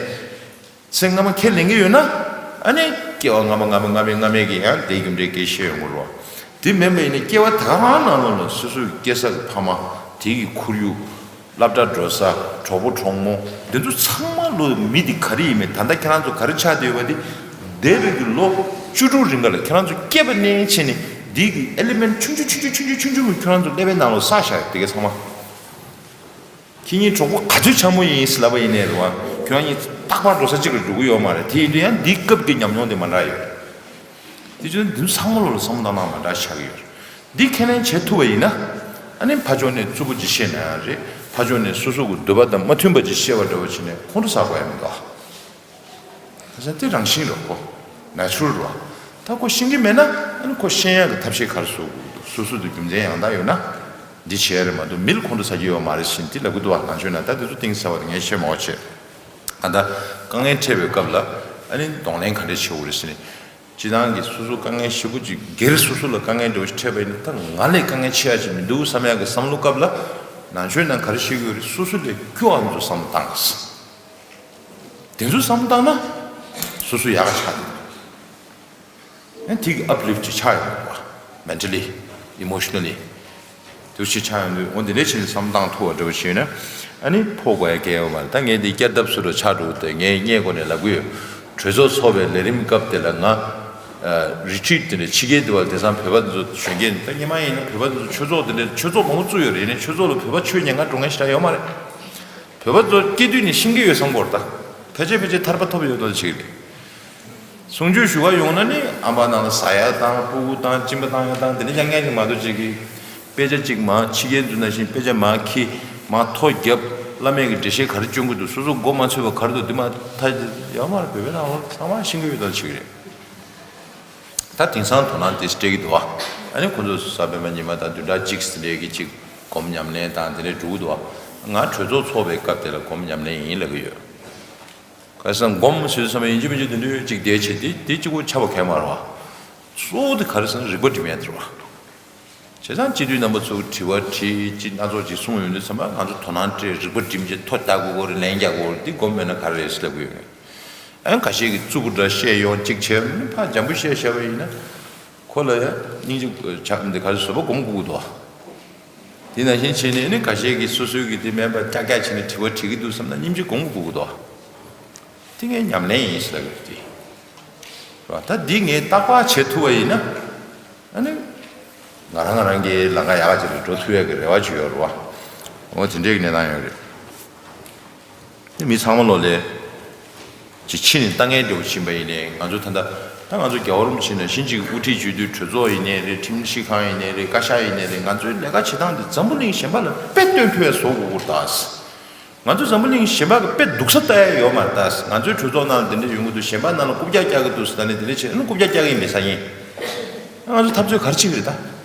ཚེ་སྔ་མ་ཁས་ལེན་གྱི་ཡོད་ན། ཨ་ནི་སྐྱེ་བ་སྔ་མ་སྔ་མ་སྔ་མའི་སྔ་མའི་གི་ཡང་དེའི་རྒྱུ་འབྲས་སྐད་བཤད་ཡོང་གི་རེད་བ། དེ་མིན་པ་ཡིན་ན་སྐྱེ་བ་ད་ག་རང་ནང་ལོགས་ལ་སོ་སོའི་སྐྱེ་ས་གི་ཕ་མ། དེ་གི་ཁོར་ཡུག་སློབ་གྲྭ་འགྲོ་ས། གྲོགས་པོ་གྲོགས་མོ། འདི་ཚོ་ཚང་མ་ལོ་མི་འདི་ག་རེ་ཡིན་མིན་ད་ལྟ་ཁྱེད་རང་ཚོ་ག་རེ་ཆགས་བསྡད་ཡོད་པ་འདི། འདས་པའི་གི་ལོ་བཅུ་དྲུག་རིང་ག་ལ་ཁྱེད་རང་ཚོ་སྐྱེས་པ་ནས་བྱས་ནས་འདི་གི་ཨེ་ལི་མེན་ཆུང་ཆུང་ཆུང་ཆུང་ཆུང་ཆུང་ཆུང་ཆུང་གི་ཁྱེད་རང་ཚོ་ཀླད་པའི་ནང་ལོགས་བསགས་བཞག་ཡོད་དེ་ག་ཚང་མ། ཁྱེད་གཉིས་གྲོགས་པོ་ག་ཚོད་འཆམ་པོ་ཡིན་ཟེར་ལབ་པ་ཡིན་ནའི་རེད་བ། ཁྱོད་རང་གཉིས་རྟག་པར་འགྲོ་ས་གཅིག་ལ་འགྲོ་གི་ཡོད་མ་རེད། དེ་ཡིན་དུས་ཡང་འདི་སྐབས་ཀྱི་ཉམས་མྱོང་དེ་མ་འདྲ་ཡོད། དེ་ཚོ་འདི་ཚང་མ་ལོ་ལ་བསམ་བློ་བཏང་སྟངས་མ་འདྲ་ཆགས་ཀྱི་ཡོད་རེད། འདི་ཁས་ལེན་བྱེད་ཐུབ་པ་ཡིན་ན། ཨ་ནི་ཕར་ཕྱོགས་ནས་རྩུབ་པོ་ཅིག་བཤད་ན་ཡང་རེད། ཕར་ཕྱོགས་ནས་སོ་སོ་གི་འདོད་པ་དང་མ་མཐུན་པ་ཅིག་བཤད་པ་འདྲ་བོ་བྱས་ནས་ཁོང་ཁྲོ་ཟ་དགོས་ཡ་མི་འདུག་ཨ། ཁ་སང་དེ་རང་བཞིན་རེད་ཁོ། ནེ་ཅུ་རལ་རེད་བ། ད་ཁོ་ཤེས་ཀྱི་མེད་ན་ཨ་ནི་ཁོ་ཤེས་ཡག་གི་ཐབས་ཤེས་ག་རེ་བཟོ་དགོས་འདུག་སོ་སོ་དེ་རྒྱུ་མཚན་ཡང་དག་ཡོད་ན། འདི་བྱས་རེད་མ་གཏོགས་མི་ལ་ཁོང་ཁྲོ་ཟ་གི་ཡོད་མ་རེད་ཟེར་དེ་ལབ་གི་འདུག་བ། ནང་ཆོས་ནང་ད་དེ་ཚོ་གཏིང་ཟབ་པ་དེ་ངས་བཤད་མ་དགོས་བྱས། ཨ་ད་དཀའ་ངལ་འཕྲད་པའི་སྐབས་ལ་ཨ་ནི་གདོང་ལེན་ག་འདྲས་བྱེད་དགོས་རེད་ཟེར་ནས། སྤྱི་བཏང་གི་སོ་སོ་དཀའ་ངལ་ཞེ་པོ་ཅིག་སྒེར་སོ་སོ་ལ་དཀའ་ངལ་འདྲ་བོ་ཞིག་འཕྲད་པ་ཡིན་ན་ད་ང་ལས་དཀའ་ངལ་ཆེ་ཡ་ཅིག་མི་འདུག་བསམ་ཡག་གི་བསམ་བློ་སྐབས་ལ། ནང་ཆོས་ནང་ག་རེ་བཤད་ཀྱི་ཡོད་རེད། སོ་སོ་ལས་སྐྱོ་བ་ཚོ་བསམ་བློ་བཏང་དགོས། དེ་ཚོ་བསམ་བློ་བཏང་ན་སོ་སོ་ཡག་ག་ཆགས་འདུག་ཨ་དེ་གི་ཨབ་ལིཕ་ཊི་ཆགས་ཡོང་བ། མེན་ཊལ་ལི། ཨི་མོ་ཤ་ནལ་ལི། དེ་ཚོ་ཆགས་ཡོང་དུས་འོ་འདི་འདྲའི་ཆེད་དུ་བསམ་བློ་བཏང་ཐུབ་པ་འདྲ་བོ་བྱས་ན། ཨ་ནི་ཕོག་དགོས་ཡ་གལ་ཡོད་མ་རེད། ད་ངས་འདི་བསྐྱར་ལྡབ་སུ་རུ་ཆགས་འགྲོ་དེ་ངས་སྔས་མགོ་ནས་ལབ་གི་ཡོད། གྲོས་ཚོགས་ཚོགས་པའི་ལས་རིམ་སྐབས་དེ་ལ་ང་། རི་ཊི་རིཊ་དེ་འདྲ་ཕྱི་རྒྱལ་དུ་བ་དེང་སང་བོད་པ་ཚོ་གཞོན་སྐྱེས་ད་སྔོན་མ་ཡིན་ན་བོད་པ་ཚོ་ཆོས་ཚོགས་དེ་འདྲ་ཆོས་ཚོགས་མང་པོ་བཙུགས་ཡོད་རེད། ཡིན་ནའི་ཆོས་ཚོགས་ལ་བོད་པ་ཆོས་ཉན་ག་འགྲོ་མཁན་ཞེ་དྲག་ཡོད་མ་རེད། བོད་པ་ཚོ་སྐྱེས་དུས་ནས་ཤེས་ཀྱི་ཡོད་བསམ་གི་ཡོད་རེད། ད་ཕལ་ཆེར་ཕལ་ཆེར་ཐར་པ་ཐོབ་ཡོད་མདོག་བྱེད་ཀྱི་རེད། གསུང་ཆོས་ཞུ་བ་ཡོང་ན་ནི་ཨམ་བག་ནང་ལ་ཟ་ཡ་དང་སྤུ་གུ་དང་གཅིན་པ་བཏང་ཡ་དང་དེ་འདྲ་རྐྱང་རྐྱང་ཞིག་མ་གཏོགས་ཅིག་གི། དཔེ་ཆ་གཅིག་མར་ཕྱི་རྒྱལ་ཚོ་ནང་བཞིན་དཔེ་ཆ་མར་འཁྱེར། མར་ཐོ་བརྒྱབ། བླ་མས་ཀྱི་འགྲེལ་བཤད་ག་རེ་སྐྱོན་གྱི་འདུག་སོ་སོ་མགོ་མ་ཚོས་པ་ག་རེ་འདུག་འདི་མ་ཐག་ཡོད་མ་རེད། བོད་པའི་ནང་ལོགས་ཚང་མ་ཤེས་ཀྱི་ཡོད་མདོག་བྱེད་ཀྱི་རེད། ད་དེང་སང་དོ་སྣང་དེ་སྤྲད་ཀྱི་འདུག་བ། ཨ་ནི་ཁོ་ཚོ་གཟའ་སྤེན་པ་ཉི་མ་དང་བདུན་ཕྲག་གཅིག་ཟིན་རེས་ཀྱི་གཅིག་སྒོམ་ཉམས་ལེན་དང་དེ་འདྲས་འགྲོ་གི་འདུག་བ། ང་གྲོས་ཚོགས་ཚོགས་པའི་སྐབས་དེ་ལ་སྒོམ་ཉམས་ལེན་ཡིན་ལབ་ཀྱི་ཡོད། ཁ་སང་སྒོམ་ཟེར་དུས་ཙམ་པ་ཡིན་གཅིག་མིན་གཅིག་དེ་འདྲས་གཅིག་བསྡད་བྱས་དེ་དེ་གཅིག་པོ་ཆགས་པ་གལ་མ་རེད་བ། གཙོ་བོ་དེ་ག་རེ་ཟེར་ན་རིག་པ་སྒྲིམ་ཡ་དེ་རེད་བ། བྱས་ཙང་སྤྱི་འཐུས་རྣམ་པ་ཚོ་དྲི་བ་དྲིས་ཅིག་སྣ་ཚོགས་ཅིག་གསུངས་ཡོང་དུས་ཙམ་པ་ང་ཚོ་དོ་སྣང་སྤྲད་རིག་པ་སྒྲིམ་བྱས་ཐོ་ལྟ་དགོས་ཀྱི་རེད། ལན་རྒྱག་དགོས་ཀྱི་རེད། འདི་སྒོམ་མེད་ན་ག་རེ་རེད་ཟེར་ལབ་ཀྱི་ཡོད་ངས། ཨ་ཁ་ཤས་ཀྱིས་རྩུབ་པོ་འདྲ་བཤད་ཡོང་གཅིག་བྱས་ཕར་འཇམ་པོ་བཤད་བཤད་པ་ཡིན་ན། ཁོ་ལ་ཡང་སྙིང་རྗེ་ཆགས་འདི་ག་རེ་བཟོད་པ་སྒོམ་དགོས་ཀྱི་འདུག་དེ་ནང་བཞིན་བྱས་ནས་ནི་ཁ་ཤས་ཀྱིས་སོ་སོའི་གི་དེ་མེད་པ་ཀྱག་ཀྱག་བྱས་ནས་དྲི་བ་དྲི་གི་འདུག་བསམ་ན་སྙིང་རྗེ་སྒོམ་དགོས་ཀྱི་འདུག་དེ་ངའི་ཉམས་ལེན་ཡིན་ཟེར་ལབ་ཀྱི་རེད་དེ། རེད་བ། ད་འདི་ངས་རྟག་པར་བྱེད་ཐུབ་པ་ཡིན་ན། ཨ་ནི། ང་རང་ང་རང་གི་ལམ་ཁ་ཡག་ཅིག་ལ་འགྲོ་ཐུབ་ཡག་གི་རེ་བ་ཅིག་ཡོད་རེད་བ། འོ་དེ་འདྲའི་གི་གནས་སྟངས་ཡོད་རེད། དེ་མི་ཚང་མ་ལོ་ལས། ཅིག་ཕྱི་ནས་ལྟ་མཁན་འདྲ་བོ་ཕྱིན་པ་ཡིན་ནའི་ང་ཚོ་ད་ལྟ་ད་ང་ཚོ་རྒྱལ་བ་རིན་པོ་ཆེ་ནང་བཞིན་ཅིག་དབུ་ཁྲིད་བྱེད་དུས་གྲོས་ཚོགས་ཡིན་ནའི་རེད། ཁྲིམས་ཞིབ་ཁང་ཡིན་ནའི་རེད། བཀའ་ཤག་ཡིན་ནའི་རེད། ང་ཚོའི་ལས་ཀ་བྱེད་སྟངས་འདི་འཛམ་བུ་གླིང་གཞན་པ་ལ་དཔེ་སྟོན་ཐུབ་ཡ་བཟོ་དགོས་ཀྱི་རེད་ད། ང་ཚོ་འཛམ་བུ་གླིང་གཞན་པ་གི་དཔེ་སྡུག་ས་ལྟ་ཡ་ཡོད་མ་རེད་ད། ང་ཚོའི་གྲོས་ཚོགས་ནང་ལ་འདི་འདྲ་ཡོང་གི་འདུག་གཞན་པ་ནང་ལ་རྐུབ་བཀྱག་རྒྱག་གི་འདུག་ཟེར་ད་ནི་འདི་འདྲ་བྱས་ན་རྐུབ་བཀྱག་རྒྱག་གི་ཡིན་མེད་ས་ཡིན། ང་ཚོ་འཐབ་རྩོད་ག་རེ་བྱེད་ཀྱི་རེད་ད།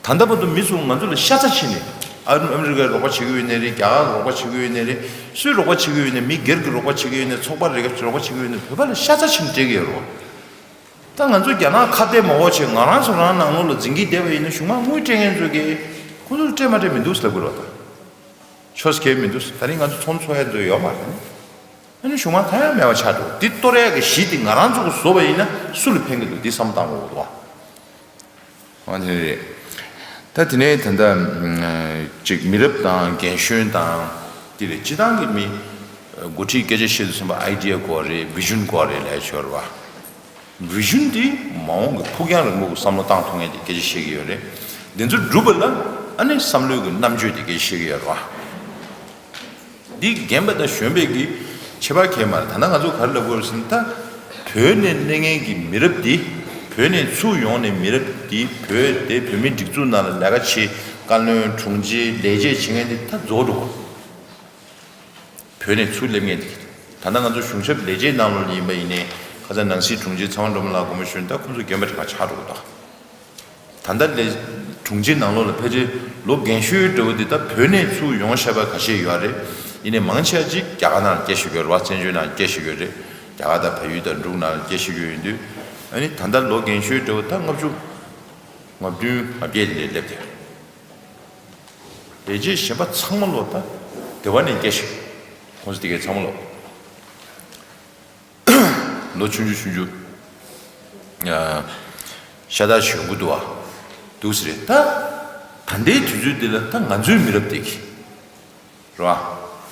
ད་ལྟ་བར་དུ་མི་ཚོ་ང་ཚོ་ལ་ཤ་ཚ་བྱས་ནས་ཨ་རི་ཨ་མི་རི་ཀའི་རོགས་པ་བྱེད་ཀྱི་ཡོད་ནའི་རེད། རྒྱ་གར་རོགས་པ་བྱེད་ཀྱི་ཡོད་ནའི་རེད། སུའི་རོགས་པ་བྱེད་ཀྱི་ཡོད་ནའི་མི་སྒེར་གྱི་རོགས་པ་བྱེད་ཀྱི་ཡོད་ནའི་ཚོགས་པ་རེ་འགའ་རོགས་པ་བྱེད་ཀྱི་ཡོད་ནའི་བོད་པ་ལ་ཤ་ཚ་བྱས་ནས་སྤྲད་ཀྱི་ཡོད་རེད་བ། ད་ང་ཚོ་རྒྱ་ནག་ཁ་གཏད་མ་དགོས་བྱས་ང་རང་ཚོ་རང་ནང་ལོགས་ལ་འཛིང་གིས་བསྡད་པ་ཡིན་ན་གཞུང་མང་དངུལ་སྤྲད་མཁན་ཚོ་གིས་ཁོ་ཚོ་ལ་སྤྲད་མ་སྤྲད་མི་འདུག་ཟེར་ལབ་དགོས་རེད་བ་ད། ཆོས་ཁེལ་མི་འདུག་ད་རིང་ང་ཚོ་ཚོང་འཚོ་ཡ་འདོད་ཡོད་མ་རེད། ཨ་ནི་གཞུང་མང་ཐ་ཡང་མེད་པ་ཆགས་འགྲོ། འདི་གཏོར་ཡ་གི་གཞི་འདི་ང་རང་ཚོ་གིས་བཟོས་པ་ཡིན་ན་སུ་ལ་ཕན་གི་འདུག་འདི་བསམ་བཏང་དགོས་འདུག་ཨ་ནི་རེད། ད་དེ་ནས་ད་ལྟ་ཅིག་མི་རབས་དང་རྒན་གཞོན་དང་དེ་རེད། སྤྱི་བཏང་གི་མི་འགོ་ཁྲིད་སྐད་ཆ་བཤད་དུས་ཙམ་པ་ཨའི་ཌི་ཡ་དགོས་རེད། བི་ཞུན་དགོས་རེད་ལབ་ཡ་ཆོག་རེད་བ། བི་ཞུན་དེ་མ་འོངས་ཀྱི་ཕུགས་རྒྱང་རིང་པོ་གི་བསམ་བློ་བཏང་ཐུབ་མཁན་དེ་སྐད་ཆ་བཤད་ཀྱི་ཡོད་རེད། འདི་ཚོ་སྒྲུབ་པ་ལ་ཨ་ནི་བསམ་བློའི་གི་རྣམ་དཔྱོད་དེ་སྐད་ཆ་བཤད་ཀྱི་ཡོད་རེད་བ། འདི་རྒན་པ་དང་གཞོན་པའི་གི་ཁྱད་པར་གང་ཡང་མ་རེད། ད་ལྟ་ང་ཚོ་ག་རེ་ལབ་དགོས་རེད་ཟེར་ན། ད་བོད་ནས་སླེབས་མཁན་གྱི་མི་རབས་འདི། བོད་ནས་ཚུར་ཡོང་ནས་མི་རབས་འདི་བོད་དེ་བོད་མིའི་སྒྲིག་འཛུགས་ནང་ལ་ལས་ཀ་བྱེད། བཀའ་བློན་དྲུང་ཆེ་ལས་བྱེད་བྱེད་མཁན་འདི་ད་རྫོགས་འགྲོ་གི་རེད། བོད་ནས་ཚུར་སླེབས་མཁན་དེ། ད་ལྟ་ང་ཚོ་གཞུང་ཞབས་ལས་བྱེད་ནང་ལོགས་ལ་ཡིན་པ་ཡིན་ནའི་ཁ་སང་ནང་སྲིད་དྲུང་ཆེ་ཚེ་དབང་སྒྲོལ་མ་ལགས་དགོངས་པ་ཞུས་ན་ད་ཁོང་ཚོ་རྒན་པ་དྲན་པ་ཆགས་འགྲོ་གི་འདུག་ད་ལྟ་ལས་དྲུང་ཆེ་ནང་ལོགས་ལ་ཕལ་ཆེར་ལོ་རྒན་ཤོས་འདྲ་བོ་དེ་ད་བོད་ནས་ཚུར་ཡོང་བཞག་པ་ཁ་ཤས་ཡོད་རེད། ཡིན་ནའི་མང་ཆེ་བ་ཅིག་རྒྱ་གར་ནང་སྐྱེས་བཞག་ཡོད་རེད་བ། བཙན་བྱོལ་ནང་སྐྱེས་བཞག་ཡོད་རེད། རྒྱ་གར་དང་བལ་ཡུལ་དང་འབྲུག་ནང་ལ་སྐད་ཆ་ཤོད་ཡོང་དུས། ཨ་ནི་ད་ལྟ་ལོ་རྒན་ཤོས་འདྲ་བོ་ད་ལྔ་བཅུ་ང་བདུན་ང་བརྒྱད་དེ་འདྲ་སླེབས་ཏེ། དེ་རྗེས་གཞན་པ་ཚང་མ་ལོ་ད་དེ་བ་ནས་སྐད་ཆ་ཁོང་ཚོ་དེ་གའི་ཚང་མ་ལོ། ལོ་ཆུང་ཆུང་ཆུང་ཆུང་ཤ་སྟག་ཞོན་གི་འདུག་བ། འདུག་ཟེར་རེད་ད། ད་ལྟའི་དུས་ཚོད་འདི་ལ་ད་ང་ཚོའི་མི་རབས་དེ་གི་རེད་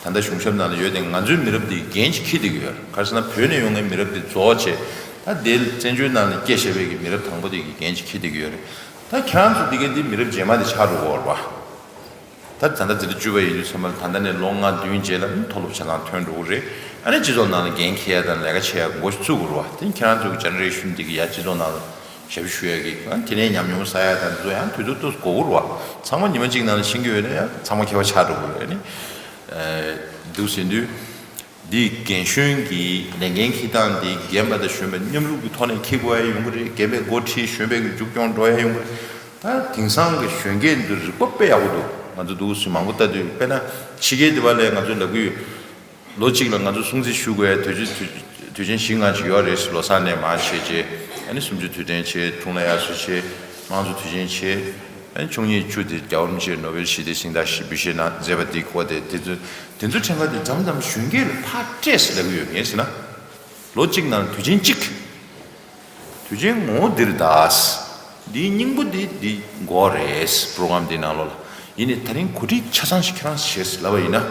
བ། ད་ལྟ་གཞུང་ཞབས་ནང་ལ་ཡོད་དེ་ང་ཚོའི་མི་རབས་དེ་འགན་ཅིག་འཁྱེར་བསྡད་ཀྱི་ཡོད་རེད། ག་རེ་ཟེར་ན་བོད་ནས་ཡོང་མཁན་མི་རབས་དེ་རྫོགས་བྱས། ད་དེ་བཙན་བྱོལ་ནང་ལ་སྐད་བཤད་པའི་གི་མི་རབས་དང་པོ་དེ་གི་འགན་ཅིག་འཁྱེར་བསྡད་ཀྱི་ཡོད་རེད། ད་ཁྱེད་རང་ཚོ་འདི་གའི་འདི་མི་རབས་རྗེས་མ་དེ་ཆགས་འགྲོ་གི་ཡོད་རེད་བ། ད་ད་ལྟ་འཛིན་གྲྭ་བཅུ་པ་ཡིན་དུས་ཙམ་པ་ལ་ད་ལྟ་ནས་ལོ་ལྔ་བདུན་རྗེས་ལ་མཐོ་སློབ་ཆ་ཚང་ཐོན་འགྲོ་གི་རེད། ཨ་ནི་སྤྱི་ཚོགས་ནང་ལ་འགན་འཁྱེར་ཡ་དང་ལས་ཀ་བྱེད་ཡ་མགོ་ཚུགས་དགོས་རེད་བ། དེ་ཁྱེད་རང་ཚོ་གི་ཇེ་ནེ་རེ་ཤན་འདི་གི་ཡ་སྤྱི་ཚོགས་ནང་ལ་ཞབས་ཞུ་ཞུ་ཡ་གི་ཨ་དེ་ནས་ཉམས་མྱོང་བསགས་ཡ་དང་དེ་ཚོ་ཡང་དུས་ཚོད་ཏོག་ཙམ་འགོར་གི་རེད་བ། ཚང་མ་ཉི་མ་གཅིག་ནང་ལ་ཤེས་ཀྱི་ཡོད་ན་ཡང་ཚང་མ་མཁས་པ་ཆགས་འགྲོ་གི་རེད། ཨ་ནི་འདུག་ཟེར་དུས། འདི་རྒན་གཞོན་གྱི་ལས་འགན་འཁྱེར་སྟངས་འདི་རྒན་པ་དང་གཞོན་པ་མཉམ་རུབ་ཀྱི་ཐོག་ནས་འཁྱེར་དགོས་ཡ་ཡོང་གི་རེད། རྒན་པའི་འགོ་ཁྲིད་གཞོན་པའི་གི་མཇུག་སྐྱོང་འགྲོ་ཡ་ཡོང་གི་རེད། ད་དེང་སང་གི་གཞོན་སྐྱེས་འདི་རིག་པ་དཔེ་ཡག་པོ་འདུག་ང་ཚོ་འདུག་སེ་མང་པོ་ལྟ་དུས་དཔེར་ན་ཕྱི་རྒྱལ་འདི་པ་ལས་ང་ཚོ་ལབ་ཀྱི་ཡོད། ལོ་གཅིག་ལ་ང་ཚོ་སྲུང་བརྩི་ཞུ་དགོས་ཡ་དུས་ཆེན་དུས་དུས་ཆེན་བཞི་ལྔ་ཅིག་ཡོད་རེད། ལོ་གསར་ནས་མར་བྱས་རྗེས་ཨ་ནི་སུམ་ཅུ་དུས་དྲན་བྱས། འཁྲུངས་ལྷ་དབྱར་གསོལ་བྱས། དམངས་གཙོ་དུས་ཆེན་བྱས། ཨ་ནི་བཅུ་གཉིས་བཅུ་དེ་རྒྱལ་བ་རིན་པོ་ཆེས་ནོ་བེལ་ཞི་བདེའི་གཟེངས་རྟགས་ཞིག་འབུལ་བཞེས་གནང་མཛད་པ་འདི་སྐོར་དེ་དེ་ཚོ་དེ་ཚོ་ཕྲན་ཁ་དེ་མཚམས་མཚམས་གཞོན་སྐྱེས་ལ་ཕར་སྤྲད་ཟེར་ལབ་ཀྱི་ཡོད། ངས་ཟེར་ན། ལོ་གཅིག་ནང་དུས་ཆེན་གཅིག་དུས་ཆེན་ངོ་འདིར་གདའ། འདིའི་སྙིང་པོ་འདི་འདི་འགོ་རེད། པྲོ་གྲམ་འདི་ནང་ལོགས་ལ། ཡིན་ནའི་ད་རིང་གོ་སྒྲིག་ཆ་ཚང་ཞིག་ཁྱེད་རང་བྱས་ལབ་པ་ཡིན་ན།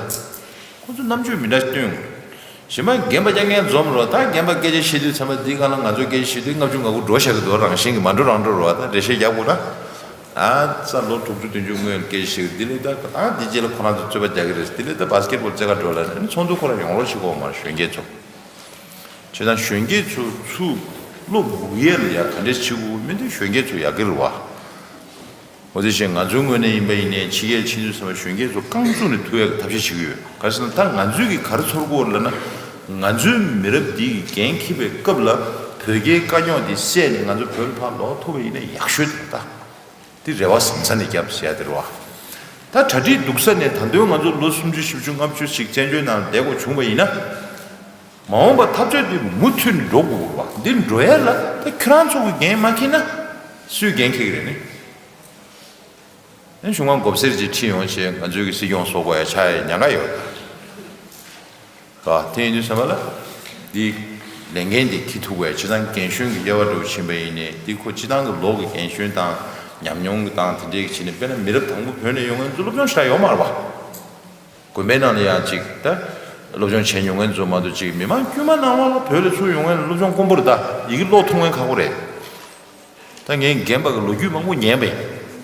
ཁོ་ཚོ་རྣམ་དཔྱོད་མི་འདྲ་སྟོན། གཞན་པ་རྒན་པ་རྐྱང་རྐྱང་འཛོམས་རོགས། ད་རྒན་པ་སྐད་ཆ་བཤད་དུས་ཚང་མ་འདི་སྒང་ལ་ང་ཚོ་སྐད་ཆ་བཤད་དུས་ལྔ་བཅུ་ང་དགུ་འགྲོ་བཞག་གི་འདུག་རང་བཞིན་གྱི་མ་འགྲོ་རང་འགྲོ་རོགས། ད་འགྲེལ་བཤད་རྒྱག་དགོས་ན། ཨ་ཙ་ལོ་དྲུག་ཅུ་བདུན་ཅུ་སྔོན་སྐད་ཆ་བཤད་གི་འདི་ལས་ད་ད་འདི་རྗེས་ལ་ཁོ་རང་ཚོ་རྩོད་པ་རྒྱག་གི་རེད། འདི་ལས་ད་བྷ་སི་ཀེད་བྷོལ་རྩེད་གར་འགྲོ་ལ་ནི་ཚོགས་འདུ་ཁོ་རང་ཡོང་རོགས་བྱེད་དགོས་མ་རེད། གཞོན་སྐྱེས་ཚོ། བྱས་ཙང་གཞོན་སྐྱེས་ཚོ་ཚུར་བློ་འགུག་ཡས་ལ་ཡ་ག་འདྲས་བྱེད་དགོས་མིན་དེ་གཞོན་སྐྱེས་ཚོ་ཡག་གི་རེད་བ། འོ་དེ་བཞིན་ང་ཚོའི་ངོས་ནས་ཡིན་པ་ཡིན་ནའི་ཕྱི་རྒྱལ་ཕྱིན་དུས་ཚང་མ་གཞོན་སྐྱེས་ཚོ་རྐང་བཙུགས་ནས་ཐུག་ཡས་ཀྱི་ཐབས་ཤེས་བྱེད་ཀྱི་ཡོད། ག་རེ་ཟེར་ན་ད་ང་ཚོས་ཀྱི་ག་རེ་ཚོར་གི་ཡོད་ལབ་ན། ང་ཚོའི་མི་རབས་འདི་གི་འགན་འཁྱེར་བའི་སྐབས་ལ་བོད་རྒྱའི་དཀའ་རྙོག་འདི་བསལ་ནས་ང་ཚོ་བོད་ལ་ཕར་ལོག་ཐུབ་པ་ཡིན་ན་ཡག་ཤོས་དེ་རེད་ད། འདི་རེ་བ་ཟང་ས་ནས་བརྒྱབ་ཟེར་ཡ་དེ་རེད་བ། ད་གྲ་སྒྲིག་སྡུག་ས་ནས་ད་དུང་ང་ཚོ་ལོ་སུམ་ཅུ་བཞི་བཅུ་ལྔ་བཅུ་ཞིག་བཙན་བྱོལ་ནང་བསྡད་དགོས་བྱུང་བ་ཡིན་ན། མ་འོངས་པ་འཐབ་རྩོད་འདི་མུ་མཐུད་ནས་འགྲོ་དགོས་རེད་བ། འདི་འགྲོ་ཡ་ལ་ད་ཁྱོད་རང་ཚོ་གི་འགན་མ་འཁྱེར་ན་སུས་འགན་འཁྱེར་གི་རེད་ནི། ཨེ་གཞུང་མང་མགོ་སེར་ཅིག་ཁྲིད་ཡོང་བྱས་ང་ཚོའི་གི་སྲིད་སྐྱོང་གསོག་དགོས་ཡ་ཆགས་ཡ་ཉེན་ཁ་ཡོད་རེད། དེ་ཡིན་དུས་ཙམ་པ་ལ། འདི་ལས་འགན་འདི་འཁྱེར་ཐུབ་དགོས་ཡ་སྤྱིར་བཏང་རྒན་གཞོན་གྱི་དབྱེ་བ་འདྲ་བོ་ཕྱིན་པ་ཡིན་ནའི་འདི་ཁོ་སྤྱིར་བཏང་གི་ལོ་གི་རྒན་གཞོན་དང་ཉམས་མྱོང་གི་སྟངས་དེ་འདྲའི་གི་བྱས་ནས་དཔེར་ན་མི་རབས་དང་པོ་བོད་ནས་ཡོང་མཁན་ཚོ་སློབ་སྦྱོང་ཞེ་དྲག་ཡོད་མ་རེད་བ། དགོན་པའི་ནང་ལ་ཡང་ཅིག་ད་སློབ་སྦྱོང་བྱས་མྱོང་མཁན་ཚོ་མ་གཏོགས་ཅིག་མི་མང་དཀྱུས་མ་ནང་ལོགས་ལ་བོད་ལ་ཚུར་ཡོང་མཁན་སློབ་སྦྱོང་དཀོན་པོ་རེད། ད་ཡི་གེ་ཀློག་ཐུབ་མཁན་ཁག་པོ་རེད། ད་ངས་རྒན་པ་གི་ལོ་རྒྱུས་མང་པོ་ཉན་པས།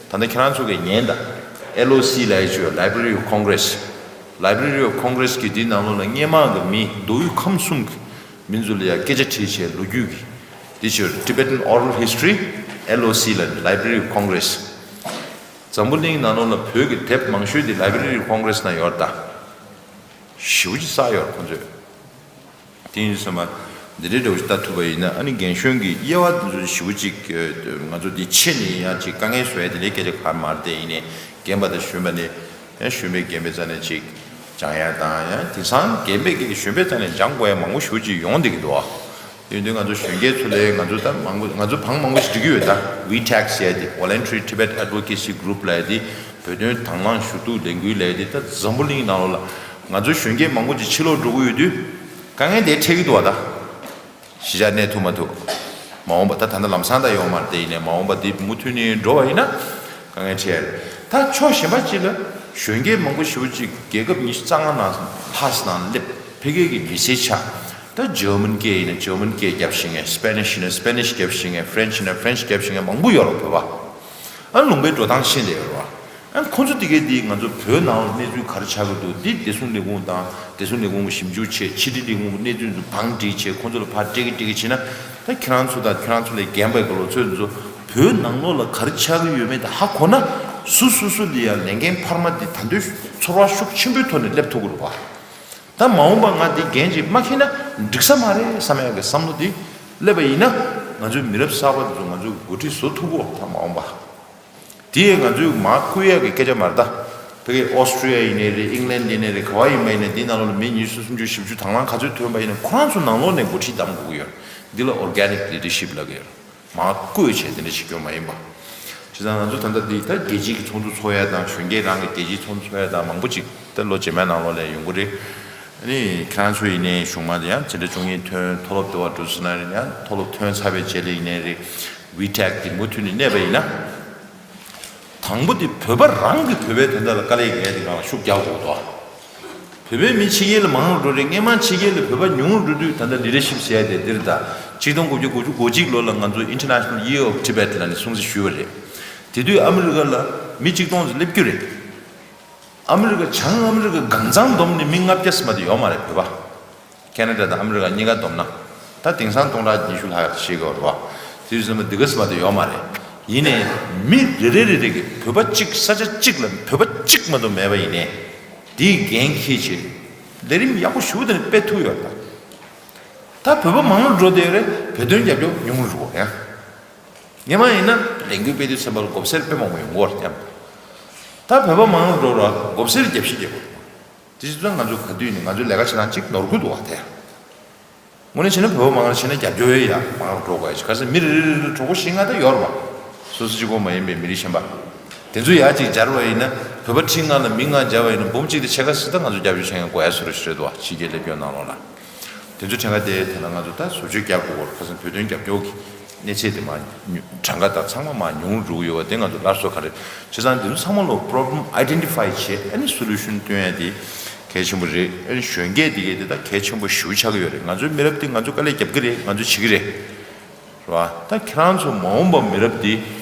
ད་ལྟ་ཁྱེད་རང་ཚོ་གིས་ཉན་དང་། ཨེལ་ཨོ་སི་ལབ་ཡ་ཅིག་ཡོད། Library of Congress། Library of Congress གི་འདི་ནང་ལོགས་ལ་སྔས་མ་གི་མི་མདོ་དབུས་ཁམས་གསུམ་གི་མི་ཚོ་ལ་ཡ་སྐད་ཆ་དྲིས་བྱས་ལོ་རྒྱུས་ཀྱི་འདི་ཅིག་ཡོད། Tibetan Oral History། ཨེལ་ཨོ་སི་ལ་Library of Congress། འཛམ་བུ་གླིང་ནང་ལོགས་ལ་བོད་ཀྱི་དེབ་མང་ཤོས་འདི་Library of Congress ནང་ཡོད་རེད་ད། ཞེ་པོ་ཅིག་བསགས་ཡོད་རེད་ཁོང་ཚོས། དེ་ཡིན་ཙང་མ། འདི་འདྲའི་འདྲ་བོ་ཞིག་ལྟ་ཐུབ་པ་ཡིན་ན་ཨ་ནི་རྒན་གཞོན་གྱི་དབྱེ་བ་འདི་ཚོ་ཞེ་པོ་ཅིག་ང་ཚོ་འདི་ཕྱེ་ནས་ཡང་ཅིག་དཀའ་ངལ་བཟོ་ཡ་དེ་འདྲའི་སྐད་ཆ་གང་མ་རེད་དེ། ཡིན་ནའི་རྒན་པ་དང་གཞོན་པ་ནས་ཡང་གཞོན་པས་རྒན་པའི་རྩ་ནས་ཅིག་སྦྱང་ཡ་དང་། ཡང་དེང་སང་རྒན་པས་ཀྱིས་གཞོན་པའི་རྩ་ནས་སྦྱང་དགོས་ཡ་མང་པོ་ཞེ་པོ་ཅིག་ཡོང་བསྡད་ཀྱི་འདུག་ཨ། དེ་ཡིན་དུས་ང་ཚོ་གཞོན་སྐྱེས་ཚོ་ལས་ང་ཚོ་ད་མང་པོ་ང་ཚོ་བང་མང་པོ་ཞིག་སྒྲིག་གི་ཡོད་ད། ཝི་ཊེག་ཟེར་ཡ་དེ། Voluntary Tibet Advocacy Group ལབ་ཡ་དེ། བོད་དོན་དང་བླངས་ཞུ་གཏུག་ལས་འགུལ་ལབ་ཡ་དེ། ད་འཛམ་བུ་གླིང་ནང་ལོགས་ལ་ང་ཚོ་གཞོན་སྐྱེས་མང་པོ་ཅིག་ཕྱི་ལོགས་འགྲོ་གི་ཡོད་དུས། དཀའ་ངལ་དེ་འཕྲད་ཀྱི་འདུག་བ་ད། གཞིས་ཆགས་གནས་ཐུབ་མ་ཐུབ། མ་འོངས་པ་ད་ད་ལྟ་ལམ་སང་ད་ཡོང་མ་རེད་དེ། ཡིན་ནའི་མ་འོངས་པ་འདི་མུ་མཐུད་ནས་འགྲོ་བ་ཡིན་ན་དཀའ་ངལ་འཕྲད་ཡ་རེད། ད་ཕྱོགས་གཞན་པ་ཅིག་ལ་གཞོན་སྐྱེས་མང་པོ་ཞེ་པོ་ཅིག་རྒྱལ་ཁབ་ཉི་ཤུ་རྩ་ལྔ་ནང་ལྷག་ཙམ་ནང་སླེབས། ཕ་གི་གི་མི་སེར་ཆགས། ད་ཇར་མན་སྐད་ཡིན་ན་ཇར་མན་སྐད་རྒྱབ་ཤེས་མཁན། སི་པེ་ནིཤ་ཡིན་ན་སི་པེ་ནིཤ་རྒྱབ་ཤེས་མཁན། ཕ་རེན་ཆི་ཡིན་ན་ཕ་རེན་ཆི་རྒྱབ་ཤེས་མཁན་མང་པོ་ཡོད་རེད་བོད་པ། ཨ་ལུང་པའི་འགྲོ་སྟངས་ཤེས་བསྡད་ཡོད་རེད་བ། ཨ་ཁོང་ཚོ་དེ་གས་དེ་ང་ཚོ་བོད་ནང་ལ་གནས་ཚུལ་ག་རེ་ཆགས་ཀྱི་འདུག་འདི་བདེ་སྲུང་ལས་ཁུངས་དང་བདེ་སྲུང་ལས་ཁུངས་ཀྱིས་ཞིབ་འཇུག་བྱས། ཕྱི་དྲིལ་ལས་ཁུངས་ཀྱིས་གནས་ཚུལ་ཚོ་བང་བསྒྲིགས་བྱས་ཁོང་ཚོ་ལ་ཕར་སྤྲད་ཀྱི་སྤྲད་ཀྱི་བྱས་ན། ད་ཁྱེད་རང་ཚོ་དང་ཁྱེད་རང་ཚོ་ལས་རྒན་པའི་གི་ལོ་ཚོད་འདི་ཚོ་བོད་ནང་ལོགས་ལ་ག་རེ་ཆགས་ཀྱི་ཡོད་མེད་དེ་ཧ་གོ་ན། སུ་སུ་སུ་ལ་ཡང་ལས་འགན་འཕར་མ་འདི་ད་དུང་ཚོར་བ་ཤུགས་ཆེན་པོའི་ཐོག་ནས་སླེབས་ཐུབ་ཀྱི་རེད་བ། ད་མ་འོངས་པ་ང་འདི་འགན་ཅིག་མ་འཁྱེར་ན་འགྲིག་ས་མ་རེད་བསམ་ཡག་གི་བསམ་བློ་འདི་སླེབས་པ་ཡིན་ན། ང་ཚོའི་མི་རབས་གསར་པ་འདི་ཚོ་ང་ཚོས་འགོ་ཁྲིད་བཟོ་ཐུབ་ཀྱི་རེད་ད་མ་འོངས་པ། དེ་ཡང་ང་ཚོས་མར་བསྐུལ་ཡག་གི་སྐད་ཆ་མ་རེད་ད། ཕ་གི་ཨོ་སི་ཊི་ཡ་ཡིན་ནའི་རེད། ཨིང་ལན་ཡིན་ནའི་རེད། ག་བ་ཡིན་པ་ཡིན་ནའི་འདི་ནང་ལོགས་ལ་མི་ཉི་ཤུ་སུམ་ཅུ་བཞི་བཅུ་དང་བླངས་ག་ཚོད་ཐོན་པ་ཡིན་ནའི་ཁོ་རང་ཚོ་ནང་ལོགས་ནས་འགོ་ཁྲིད་གདམ་དགོས་ཀྱི་ཡོད། འདི་ལ་organic leadership་ལབ་ཀྱི་ཡོད། མར་བསྐོས་བྱས་དེ་འདྲ་བྱེད་རྒྱུ་མ་ཡིན་པ། བྱས་ཙང་ང་ཚོ་ད་ལྟ་འདི་ད་རྒྱལ་སྤྱིའི་ཚོགས་འདུ་ཚོགས་ཡ་དང་གཞོན་སྐྱེས་རང་གི་རྒྱལ་སྤྱིའི་ཚོགས་འདུ་ཚོགས་ཡ་དང་མང་པོ་ཅིག་ད་ལོ་རྗེས་མའི་ནང་ལོགས་ལ་ཡོང་གི་རེད། ཨ་ནི་ཁྱེད་རང་ཚོ་ཡིན་ནའི་གཞུང་མང་དེ་ཡང་ཇི་འདྲ་བྱུང་ཡིན་ཐོན་མཐོ་སློབ་དེ་བ་འགྲོ་ཟེར་ན་རེད། ཡང་མཐོ་སློབ་ཐོན་ཚར་བའི་རྗེས་ལ་ཡིན་ནའི་རེད། ཝི་ཊེག་དེ་མུ་མཐུད་ནས་གནས་པ་ཡིན་ན། དང་པོ་དེ་བོད་པ་རང་གིས་བོད་པའི་དོན་དག་ལ་དཀའ་ལས་རྒྱག་ཡ་དེ་སྒང་ལ་ཤུགས་རྒྱག་དགོས་འདུག་བོད་པའི་མི་ཕྱི་རྒྱལ་ལ་མང་རུ་འགྲོ་རེད། སྔས་མ་ཕྱི་རྒྱལ་ལ་བོད་པ་ཉུང་རུ་འགྲོ་དུས་ད་ལྟ་ལི་ཌར་ཤིབ་ཟེར་ཡ་དེ་འདིར་ད་ཆིག་སྟོང་དགུ་བརྒྱ་དགུ་བཅུ་གོ་གཅིག་ལོ་ལ་ང་ཚོ་International Year of Tibet་ལ་ནི་སྲུང་བརྩི་ཞུས་པ་རེད། དེ་དུས་ཨ་མི་རི་ཀ་ལ་མི་གཅིག་སྟོང་ཙམ་སླེབས་རྒྱུ་རེད། ཨ་མི་རི་ཀ་བྱང་ཨ་མི་རི་ཀ་གང་ཚང་བསྡོམས་ནས་མི་ལྔ་བརྒྱ་ཙམ་མ་གཏོགས་ཡོད་མ་རེད་བོད་པ། ཁེ་ན་ཌ་དང་ཨ་མི་རི་ཀ་གཉིས་ཀ་བསྡོམས་ན། ད་དེང་སང་སྟོང་ཕྲག་ཉི་ཤུ་ལྷག་ཡོད་ཤེས་དགོས་རེད་བ། དེ་ཚོ་མ་འདི་ག་ཙམ་མ་གཏོགས་ཡོད་མ་རེད། ཡིན་ནའི་མི་རེ་རེ་རེ་རེ་གིས་བོད་པ་གཅིག་ས་ཆ་གཅིག་ལ་བོད་པ་གཅིག་མ་གཏོགས་མེད་པ་ཡིན་ནའི། དེའི་འགན་འཁྱེར་བྱས། ལས་རིམ་ཡག་པོ་ཞེ་པོ་དེ་འདྲ་སྤེལ་ཐུབ་ཡོད་རེད་ད། ད་བོད་པ་མང་རུ་འགྲོ་བསྡད་ཡོད་རེད། བོད་དོན་རྒྱབ་སྐྱོར་ཉུང་རུ་འགྲོ་ཡ། སྔོན་མ་ཡིན་ན་ལས་འགུལ་སྤེལ་དུས་ཙམ་པ་ལ་མགོ་སེར་དཔེ་མང་པོ་ཡོང་གི་ཡོད་རེད་ཀྱང་། ད་བོད་པ་མང་རུ་འགྲོ་ར་མགོ་སེར་རྒྱབ་བཤིག་རྒྱབ་དགོས། དེ་བྱས་ཙང་ང་ཚོ་ག་དུས་ནས་ང་ཚོའི་ལས་ཀ་བྱེད་སྟངས་གཅིག་ནོར་གི་འདུག་བ་དེ། དངོས་གནས་བྱས་ན་བོད་པ་མང་རུ་བྱས་ན་རྒྱབ་སྐྱོར་ཡོད་ཡ་མང་རུ་འགྲོ་དགོས་ཡ་ཅིག་ག་ཚོད་མི་རེ་རེ་རེ་རེ་གྲོགས་པོ་བཞི་ལྔ་ད་ཡོད་རེད་བ། སོ་སོ་གཅིག་པོ་མ་ཡིན་པའི་མི་རིགས་གཞན་པ། དེ་ཚོ་ཡ་གཅིག་སྦྱར་བ་ཡིན་ན་བོད་པ་ཁྲི་ལྔ་ལ་མི་ལྔ་སྦྱར་བ་ཡིན་ན་འབུམ་གཅིག་དང་ཕྱེད་ཀ་ཙམ་ད་ང་ཚོ་རྒྱབ་སྐྱོར་བྱེད་མཁན་དགོས་ཡ་བཟོ་འདྲ་ཞིག་རེད་འདུག་བ་ཕྱི་རྒྱལ་སླེབས་སྐྱོར་ནང་ལོགས་ལ། དེ་ཚོ་གྲངས་ཀ་དེ་དེ་ན་ང་ཚོ་ད་བཟོ་བཅོས་རྒྱག་དགོས་སྐོར་ཁ་སང་བོད་དོན་རྒྱབ་སྐྱོར་གྱི་གནས་ཚད་དེ་མར་ཉུ་གྲངས་ཀ་དང་ཚང་མ་མར་ཉུང་རུ་འགྲོ་གི་ཡོད་པ་དེ་ང་ཚོ་སླར་གསོ་ག་རེ་བྱས་ཙང་དེ་ཚོ་ཚང་མ་ལོ་problem identify་བྱས་ཨ་ནི་solution་སྟོན་ཡ་དེ་གལ་ཆེན་པོ་རེད། ཨ་ནི་གཞོན་སྐྱེས་དེ་གས་དེ་ད་གལ་ཆེན་པོ་ཞེ་པོ་ཆགས་ཀྱི་ཡོད་རེད། ང་ཚོའི་མི་རབས་དེ་ང་ཚོ་དཀའ་ལས་རྒྱབ་ཀྱི་རེད། ང་ཚོ་བྱེད་ཀྱི་རེད། རེད་བ། ད་ཁྱེད་རང་ཚོ་མ་འོངས་པ་མི་རབས་དེ་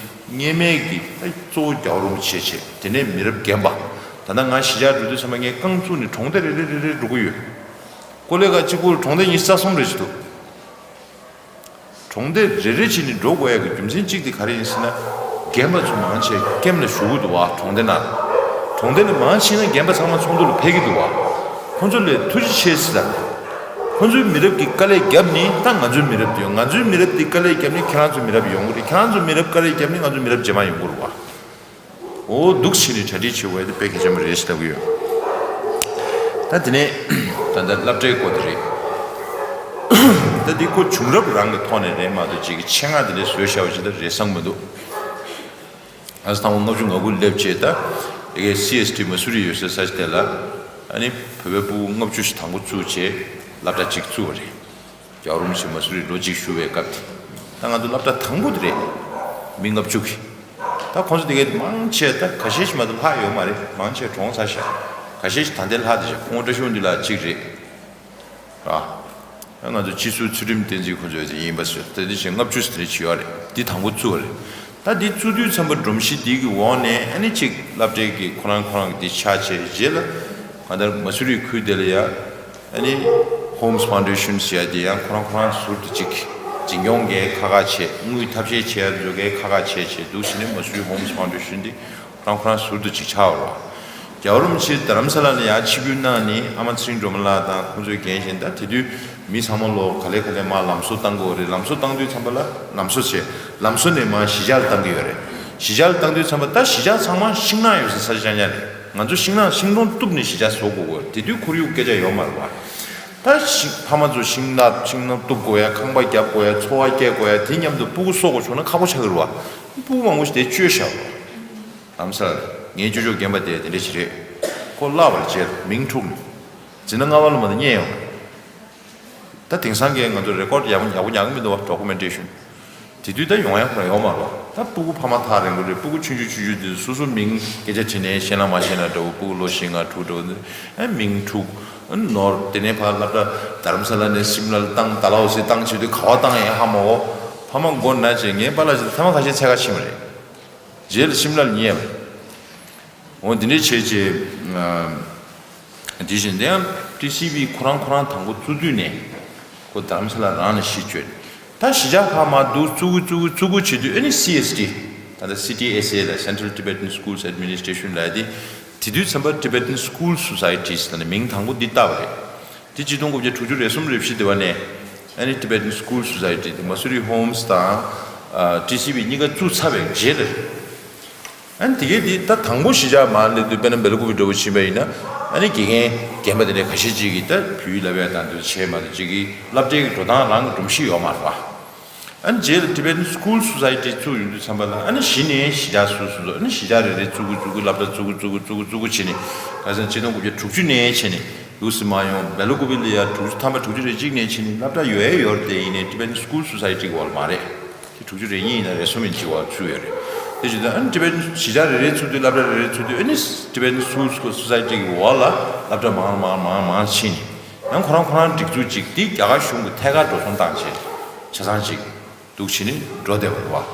སྔས་མའི་གི་ད་གཙོ་བོ་རྒྱལ་བ་རིན་པོ་ཆེ་བྱས་དེ་ནས་མི་རབས་རྒན་པ། ད་ལྟ་ང་གཞིས་ཆགས་འགྲོ་དུས་ཚང་མ་ངས་རྐང་བཙུགས་ནས་གྲོང་སྡེ་རེ་རེ་རེ་རེ་འགྲོ་གི་ཡོད། ཀོ་ལེ་ག་གཅིག་པུར་གྲོང་སྡེ་ཉི་ཤུ་རྩ་གསུམ་རེ་ཞིག་འདུག་གྲོང་སྡེ་རེ་རེ་བྱས་ནས་འགྲོ་དགོས་ཡ་གི་རྒྱུ་མཚན་གཅིག་དེ་ག་རེ་ཡིན་ཟེར་ན། རྒན་པ་ཚོ་མང་ཆེ་ཀེམ་ལ་བཞུགས་ཀྱི་འདུག་བ། གྲོང་སྡེ་ནང་། གྲོང་སྡེ་ལ་མང་ཆེ་ན་རྒན་པ་ཚང་མ་ཚོགས་འདུ་ལ་ཕེབས་ཀྱི་འདུག་བ། ཁོང་ཚོ་ལ་ཐུགས་རྗེ་ཆེ་ཟེར་དང་། ཁོང་ཚོའི་མི་རབས་ཀྱི་དཀའ་ལས་བརྒྱབ་ནས་ད་ང་ཚོའི་མི་རབས་དེ་ཡོང་། ང་ཚོའི་མི་རབས་དེ་དཀའ་ལས་བརྒྱབ་ནས་ཁྱེད་རང་ཚོའི་མི་རབས་ཡོང་གི་རེད། ཁྱེད་རང་ཚོའི་མི་རབས་དཀའ་ལས་བརྒྱབ་ནས་ང་ཚོའི་མི་རབས་རྗེས་མ་ཡོང་གི་རེད་བ། འོ་འདུག་བྱས་ནས་གྲ་སྒྲིག་བྱེད་དགོས་ཡ་དེ་དཔེ་གལ་ཆེན་པོ་རེད་ཞེས་ལབ་ཀྱི་ཡོད། ད་དེ་ནས་ད་ལྟ་སློབ་གྲྭའི་སྐོར་དེ་རེད། ད་འདི་ཁོ་བྱུང་རབས་རང་གི་ཐོག་ནས་རེད་མ་གཏོགས་ཅིག་གི་ཆེད་མངགས་དེ་འདྲ་བཟོས་བཞག་པ་ཅིག་ད་རེད་བསམ་གི་མི་འདུག་ཨ་ས་དང་པོ་ལྔ་བཅུ་ང་དགུ་སླེབས་བྱས་ད་ཨེ་གེ་སི་ཨེས་ཊི་མ་སུ་རི་ཡོད་སའི་ས་ཆ་དེ་ལ་ཨ་ནི་བོད་པའི་ཕྲུ་གུ་ལྔ་བཅུ་ཞིག་དང་པོ་བཙུགས་བྱས་སློབ་གྲྭ་གཅིག་བཙུགས་པ་རེད། རྒྱལ་བ་རིན་པོ་ཆེ་མ་སུ་རི་ལོ་གཅིག་བཞུགས་པའི་སྐབས་དེ། ད་ང་ཚོ་སློབ་གྲྭ་དང་པོ་དེ་རེད། མི་ལྔ་བཅུ་གི། ད་ཁོང་ཚོ་དེ་གའི་མང་ཆེ་ད་ཁ་ཤས་ཤིག་མ་གཏོགས་ལྷག་ཡོད་མ་རེད། མང་ཆེ་གྲོངས་ཚར་ཤག་ཁ་ཤས་ཤིག་ད་ལྟའི་ལྷག་བསྡད་ཤག་ཁོང་བཀྲ་ཤིས་དབང་འདུས་ལགས་གཅིག་རེད། ར། ད་ང་ཚོ་སྤྱི་ཟུར་ཚུལ་ཁྲིམས་བསྟན་འཛིན་ཁོང་ཚོ་ཡིན་པ་སོ་ད་དེ་བཞིན་ལྔ་བཅུ་ཙམ་རེ་བྱེད་ཡོད་རེད། འདི་དང་པོ་བཙུགས་པ་རེད། ད་འདི་བཙུགས་དུས་ཙམ་པ་སྒྲོམ་གཞི་འདི་གི་འོག་ནས་ཨ་ནི་གཅིག་སློབ་གྲྭའི་གི་ཁོ་རང་ཁོ་རང་གི་འདི་ཆགས་བྱས་རྗེས་ལ་གང་ལྟར་མ་སུ་རི་ཁུལ་དེ་ལ་ཡ། ཨ་ནི་Homes Foundation་ཟེར་ཡ་དེ་ཡང་ཁོ་རང་ཁོ་རང་ཟུར་དུ་ཅིག་འཛིན་སྐྱོང་གི་ཁག་ཁག་བྱས། དངུལ་ཐབས་ཤེས་བྱེད་ཡ་དེ་ཚོ་གི་ཁག་ཁག་བྱས་བྱས་འདུག་ཟེར་ནས་མ་སུ་རི་Homes Foundation་འདི་ཁོ་རང་ཁོ་རང་ཟུར་དུ་ཅིག་ཆགས་པ་རེད། རྒྱལ་བ་རིན་པོ་ཆེ་རྡ་རམ་ས་ལ་ལ་ཡར་ཆིབས་བསྒྱུར་གནང་ནས་ཨ་མ་ཚེ་རིང་སྒྲོལ་མ་ལགས་དང་ཁོང་ཚོས་འགན་བཞེས། ད་དེ་དུས་མི་ཚང་མ་ལོ་ག་ལེ་ག་ལེ་མར་ལམ་བཟོ་བཏང་དགོས་རེད། ལམ་བཟོ་བཏང་དུས་ཙམ་པ་ལ་ལམ་བཟོ་བྱས། ལམ་བཟོ་ནས་མར་གཞིས་ཆགས་ལ་བཏང་གི་ཡོད་རེད། གཞིས་ཆགས་ལ་བཏང་དུས་ཙམ་པ་ད་གཞིས་ཆགས་ཚང་མ་ཤིང་ནགས་ཡོད་སའི་ས་ཆ་རྐྱང་རྐྱང་རེད། ང་ཚོ་ཤིང་ནགས་ཤིང་སྡོང་གཏུབ་ནས་གཞིས་ཆགས་བཟོ་དགོས་ཀྱི་ཡོད་རེད། དེ་དུས་ཁོར་ཡུག་སྐད་ཆ་ཡོད་མ་རེད་བ། ད་ཤིང་ཕ་མ་ཚོ་ཤིང་ནགས་ཤིང་སྡོང་གཏུབ་དགོས་ཡ། ཁང་པ་རྒྱབ་དགོས་ཡ། འཚོ་བ་སྐྱེལ་དགོས་ཡ། དེ་མཉམ་དུ་སྤུ་གུ་གསོ་དགོས་བྱུང་ན་ཁག་པོ་ཆགས་ཀྱི་རེད་བ། སྤུ་གུ་མང་པོ་ཞིག་དེ་བཅོལ་བཞག་རེད་བ། ལམ་སང་ངའི་ཅོ་ཅོ་རྒན་པ་དེ་དེ་འདྲ་ཞིག་རེད། ཁོ་བརླག་པར་བྱས་མིང་འཁྲུགས་ནས། འཛིན་གྲྭ་ལྔ་པ་ལ་མ་གཏོགས་རྙེད་ཡོང་། ད་དེང་སང་གི་ང་ཚོ་རེ་ཀོཌ་ཡག་པོ་ཡག་པོ་ཉར་གི་མི་འདུག་བ། ཌོ་ཀུ་མེན་ཊེ་ཤན། དེ་དུས་ད་ཡོང་ཡག་ཁོ་རང་ཡོང་མ་རེད། ད་སྤུ་གུ་ཕ་མ་ཐག་རིང་པོ་རེད། སྤུ་གུ་ཆུང་ཆུང་ཆུང་ཆུང་དེ་ཚོ་སོ་སོ་མིང་སྐད་ཆ་དྲིས་ནས་ཤེས་ན་མ་ཤེས་ན་འདྲ་བོ། སྤུ་གུ་ལོ་བཞི་ལྔ་དྲུག་འདྲ་བོ་ཨ་མིང་འཁྲུགས་ནོར། དེ་ནས་ཕར་སློབ་གྲྭ་རྡ་རམ་ས་ལ་ནས་ཤིམ་ལ་ལ་བཏང་། ཌལ་ཧོ་སི་བཏང་བྱེད་དུས་ག་པར་བཏང་ཡིན་ཧ་མ་གོ། ཕ་མ་མགོ་ན་བྱས། ངའི་པཱ་ལགས་ཀྱིས་ཐེངས་མ་ཁ་ཤས་འཚོལ་ག་ཕྱིན་པ་རེད། རྗེས་ལ་ཤིམ་ལ་ལ་རྙེད་པ་རེད། འོ་འདི་འདྲའི་བྱས་བྱས། ཨ། དེ་བཞིན་དེ་ཡང་ཊི་སི་བི་ཁོ་རང་ཁོ་རང་དང་པོ་བཙུགས་དུས་ནས་ཁོ་རྡ་རམ་ས་ལ་རང་ནས་གཞི་བཅོལ། ད་གཞིས་ཆགས་ཁག་མར་འདུག་བཙུགས་གི་བཙུགས་གི་བཙུགས་གི་བྱེད་དུས་ཨ་ནི་སི་ཨེས་ཊི། ད་ལྟ་སི་ཊི་ཨེས་ཨེ་ལ། Central Tibetan Schools Administration་ལབ་ཡ་དེ། དེ་དུས་ཙམ་པ་Tibetan School Society་ཟེར་ནས་མིང་དང་པོ་འདི་བཏགས་པ་རེད། དེ་ཆིག་སྟོང་དགུ་བརྒྱ་དྲུག་ཅུ་རེ་གསུམ་རེ་བཞི་དེ་བ་ནས་ཨ་ནི་Tibetan School Society་དེ་མ་སུ་རི་ཧོམ་སི་དང་ཨ་ཊི་སི་བི་གཉིས་ཀ་བཙུགས་ཚར་བའི་རྗེས་ལ་རེད། ཨ་ནི་དེ་གའི་དེ་ད་དང་པོ་གཞིས་ཆགས་མར་སླེབས་དུས་དཔེར་ན་སྦེ་ལ་ཀུ་པེ་འདྲ་བོ་ཕྱིན་པ་ཡིན་ན། ཨ་ནི་དགེ་རྒན་རྒན་པ་དེ་འདྲའི་ཁ་ཤས་ཅིག་གིས་ད་བོད་ཡིག་བསླབ་ཡ་དང་དེ་བྱས་མ་གཏོགས་ཅིག་གིས་སློབ་གྲྭའི་གི་འགྲོ་སྟངས་རང་གི་སྒྲོམ་གཞི་ཡོད་མ་རེད་པ། ཨ་ནི་རྗེས་ལ་Tibetan School Society བཙུགས་ཡོང་དུས་ཙམ་པ་ལ། ཨ་ནི་གཞི་ནས་གཞིས་ཆགས་སོ་སོ་སོ། ཨ་ནི་གཞིས་ཆགས་རེ་རེ་བཙུགས་གི་བཙུགས་གི་སློབ་གྲྭ་བཙུགས་གི་བཙུགས་གི་བཙུགས་གི་བཙུགས་གི་བྱས་ནས། ཁ་སང་ཆིག་སྟོང་དགུ་བརྒྱ་དྲུག་ཅུ་ནས་བྱས་ནས་ལུག་སི་མ་ཡོང་སྦེ་ལ་ཀུ་པེ་ལ་ཡ་དྲུག་ཅུ་ཐམ་པ་དྲུག་ཅུ་རེ་གཅིག་ནས་བྱས་ནས་སློབ་གྲྭ་ཡོད་ཡ་ཡོད་རེད་དེ། ཡིན་ནའི་Tibetan School Society གི་འོག་ལ་མ་རེད། དེ་དྲུག་ཅུ་རེ་གཉིས་ཡིན་ན་རེ་ཟུང་ཡིན་གཅིག་བ་ཚུད་ཡོད་རེད། དེ་བྱས་ཙང་ཨ་ནི་Tibetan གཞིས་ཆགས་རེ་རེ་ཚུད་དུས་སློབ་གྲྭ་རེ་རེ་ཚུད་དུས། ཨ་ནི་Tibetan School Society གི་འོག་ལ་སློབ་གྲྭ་མང་མང་མང་མང་ཕྱིན་ནས། ཡང་ཁོ་རང་ཁོ་རང་སྒྲིག་འཛུགས་ཅིག་དེ་རྒྱ་གར་གཞུང་གི་ཐད་ཀར་འགྲོ་སོང་བཏང་བྱས། ཆ་ཚང་ཅིག་འདུག་བྱས་ནས་འགྲོ་བསྡད་པ་རེད་པ། བྱས་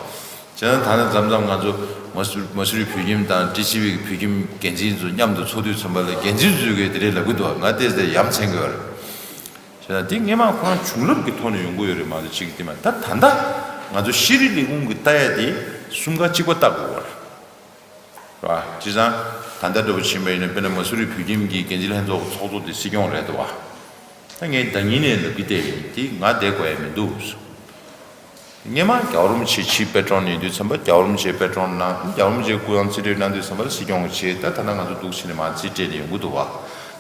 ཙང་ད་ནི་མཚམས་མཚམས་ང་ཚོ་མ་སུ་མ་སུ་རི་བོད་ཁྱིམ་དང་ཊི་སི་ཝི་གི་བོད་ཁྱིམ་འགན་འཛིན་ཚོ་མཉམ་དུ་ཚོགས་དུས་ཙམ་པ་ལ། འགན་འཛིན་ཚོས་གིས་དེ་འདྲས་ལབ་གི་འདུག་ང་ཏོག་ཙམ་ཡ་མཚན་གྱི་ཡོད་རེད། བྱས་ཙང་དེ་སྔས་མ་ཁོ་རང་བྱུང་རབས་ཀྱི་ཐོག་ནས་ཡོང་གི་ཡོད་རེད་མ་གཏོགས་ཅིག་དེ་མ། ད་ད་ལྟ་ང་ཚོ་ཤེས་རིག་ལས་ཁུངས་ཀྱིས་ལྟ་ཡ་དེ་གསུམ་ཀ་གཅིག་པ་ལྟ་དགོས་པ་རེད། རེད་བ། བྱས་ཙང་ད་ལྟ་འདྲ་པོ་ཕྱིན་པ་ཡིན་ན། དཔེར་ན་མ་སུ་རི་བོད་ཁྱིམ་གྱི་འགན་འཛིན་ལྷན་ཚོགས་ཀྱི་ཚོགས་གཙོ་དེ་སྲིད་སྐྱོང་རེད་འདུག་བ། ད་ངས་ཟླ་ཉིན་ནས་ལབ་ཀྱི་བསྡད་ཡིན། དེ་ང་བསྡད་དགོས་ཡ་མི་འདུག་སྔས་མ་རྒྱལ་བ་རིན་པོ་ཆེ་ཕྱིའི་པེ་ཏྲོན་ཡིན་དུས་ཙམ་པ། རྒྱལ་བ་རིན་པོ་ཆེའི་པེ་ཏྲོན་གནང་། རྒྱལ་བ་རིན་པོ་ཆེ་སྐུ་ཡང་རྩིས་སྤྲོད་གནང་དུས་ཙམ་པ་ལ་སྲིད་སྐྱོང་གིས་བྱས། ད་ད་ལྟ་ང་ཚོ་འདུག་བྱས་ནས་མར་རྩིས་སྤྲད་ནས་ཡོང་གི་འདུག་བ།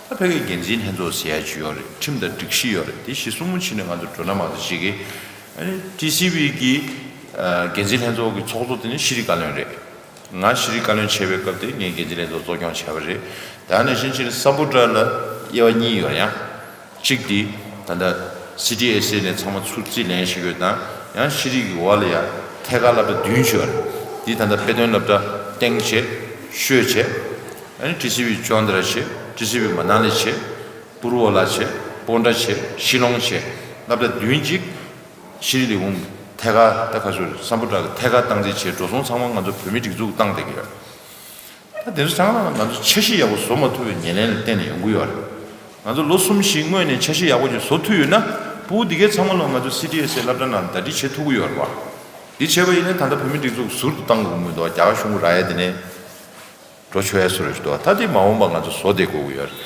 ད་ཕ་གིའི་འགན་འཛིན་ལྷན་ཚོགས་ཟེར་ཡ་ཅིག་ཡོད་རེད། ཁྲིམས་དང་སྒྲིག་གཞི་ཡོད་རེད། དེ་གཞི་བཟུང་བྱས་ནས་ང་ཚོ་འགྲོ་ན་མ་གཏོགས་ཅིག་གིས། ཨ་ནི་ཊི་སི་ཝི་གི་ཨ་འགན་འཛིན་ལྷན་ཚོགས་ཀྱི་ཚོགས་གཙོ་དེ་ནི་ཤེས་རིག་བཀའ་བློན་རེད། ང་ཤེས་རིག་བཀའ་བློན་བྱས་པའི་སྐབས་དེ་ངས་འགན་འཛིན་ལྷན་ཚོགས་གཙོ་སྐྱོང་བྱས་པ་རེད། ད་ནང་བཞིན་བྱས་ནས་སམ་བྷོ་ཊ་ལ་དབྱེ་བ་གཉིས་ཡོད་ཡ། གཅིག་དེ་ད་ལྟ་སི་ཊི་ཨེས་ཨེ་ནས་ཚང་མ་ཚུར་རྩིས་ལེན་བྱེད་རྒྱུ་དང་། ཡང་ཤེས་རིག་གི་འོག་ལ་ཡ་ཐད་ཀར་སློབ་གྲྭ་བདུན་ཅིག་ཡོད་རེད། དེ་ད་ལྟ་དཔེ་སྟོན་སློབ་གྲྭ་སྟེང་བྱས། ཤོད་བྱས། ཨ་ནི་ཊི་སི་ཝི་ཅོན་ཏ་ར་བྱས། ཊི་སི་ཝི་མ་ན་ལི་བྱས། པུར་བོ་ལ་བྱས། པོན་ཏྲ་བྱས། ཤི་ལོང་བྱས། སློབ་གྲྭ་བདུན་གཅིག་ཤེས་རིག་ལས་ཁུངས་ཐད་ཀར། ད་ག་ཚོད་སམ་བྷོ་ཊ་གི་ཐད་ཀར་སྟངས་འཛིན་བྱས། འགྲོ་སོང་ཚང་མ་ང་ཚོ་བོད་མིའི་སྒྲིག་འཛུགས་བཏང་བསྡད་ཀྱི་ཡོད། ད་དེ་ཚོ་ཚང་མ་ང་ཚོ་འཆར་གཞི་ཡག་པོ་བཟོ་མ་ཐུབ་པའི་ངོས་ལེན་ལ་བརྟེན་ནས་ཡོང་གི་ཡོད་རེད། ང་ཚོ་ལོ་གསུམ་བཞི་སྔོན་ནས་འཆར་གཞི་ཡག་པོ་ཅིག་བཟོ་ཐུབ་ཡོད་ན། ཕྲུ་གུ་འདི་གའི་ཚང་མ་ལོ་ང་ཚོ་སི་ཊི་ཨེས་ཨེས་སློབ་གྲྭ་ནང་ཟླ་སྒྲིལ་བྱེད་ཐུབ་ཀྱི་ཡོད་རེད་བ། འདི་བྱས་པ་ཡིན་ན་ད་ལྟ་བོད་མིའི་སྒྲིག་འཛུགས་ཟུར་དུ་བཏང་དགོས་ཀྱི་མི་འདུག་རྒྱ་གར་གཞུང་གི་ར་ཡ་དེ་ནས། འགྲོ་ཆོག་ཡ་བཟོ་འདྲ་ཞིག་འདུག་ད་དེ་མ་འོངས་པ་ང་ཚོ་བཟོ་བསྡད་དགོས་ཀྱི་ཡོད་རེད།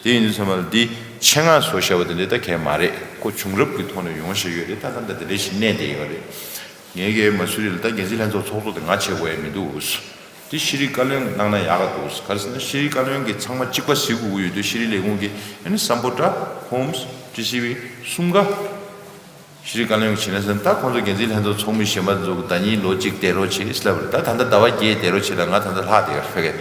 དེ་ཡིན་དུས་ཙམ་པ་ལ་འདི་ཆེད་མངགས་བཟོ་བཞག་པ་དེ་འདྲ་ད་གང་ཡང་མ་རེད། ཁོ་བྱུང་རབས་ཀྱི་ཐོག་ནས་ཡོང་བཞག་ཡོད་རེད། ད་ད་ལྟ་དེ་འདྲ་ཞིག་གནས་བསྡད་ཡོད་རེད། ངས་ཀྱིས་མ་སུ་རི་ལ་ད་འགན་འཛིན་ལྷན་ཚོགས་ཚོགས་གཙོ་དེ་ང་བྱེད་དགོས་ཡ་མི་འདུག་དེ་ཤེས་རིག་བཀའ་བློན་གནང་ན་ཡག་ག་འདུག་ག་རེ་ཟེར་ན་ཤེས་རིག་བཀའ་བློན་གྱིས་ཚང་མ་གཅིག་པ་གཟིགས་དགོས་ཀྱི་ཡོད་དུས། ཤེས་རིག་ལས་ཁུངས་ཀྱིས་ཨ་ནི་སམ་བྷོ་ཊ། ཧོམ་སི། ཊི་སི་ཝི་གསུམ་ཀ་ཤེས་རིག་བཀའ་བློན་གྱིས་བྱས་ན་ཟེར། ད་ཁོང་ཚོ་འགན་འཛིན་ལྷན་ཚོགས་ཚོགས་མི་གཞན་པ་ཚོ་ཟླ་གཉིས་ལོ་གཅིག་བསྡད་རོགས་བྱེད་ཟེར་ལབ་པ་རེད། ད་ད་ལྟ་ཟླ་བ་བརྒྱད་བསྡད་རོགས་བྱེད་ལབ། ང་ད་ལྟ་ལྷག་བསྡད་ཡོད་ཕ་གི།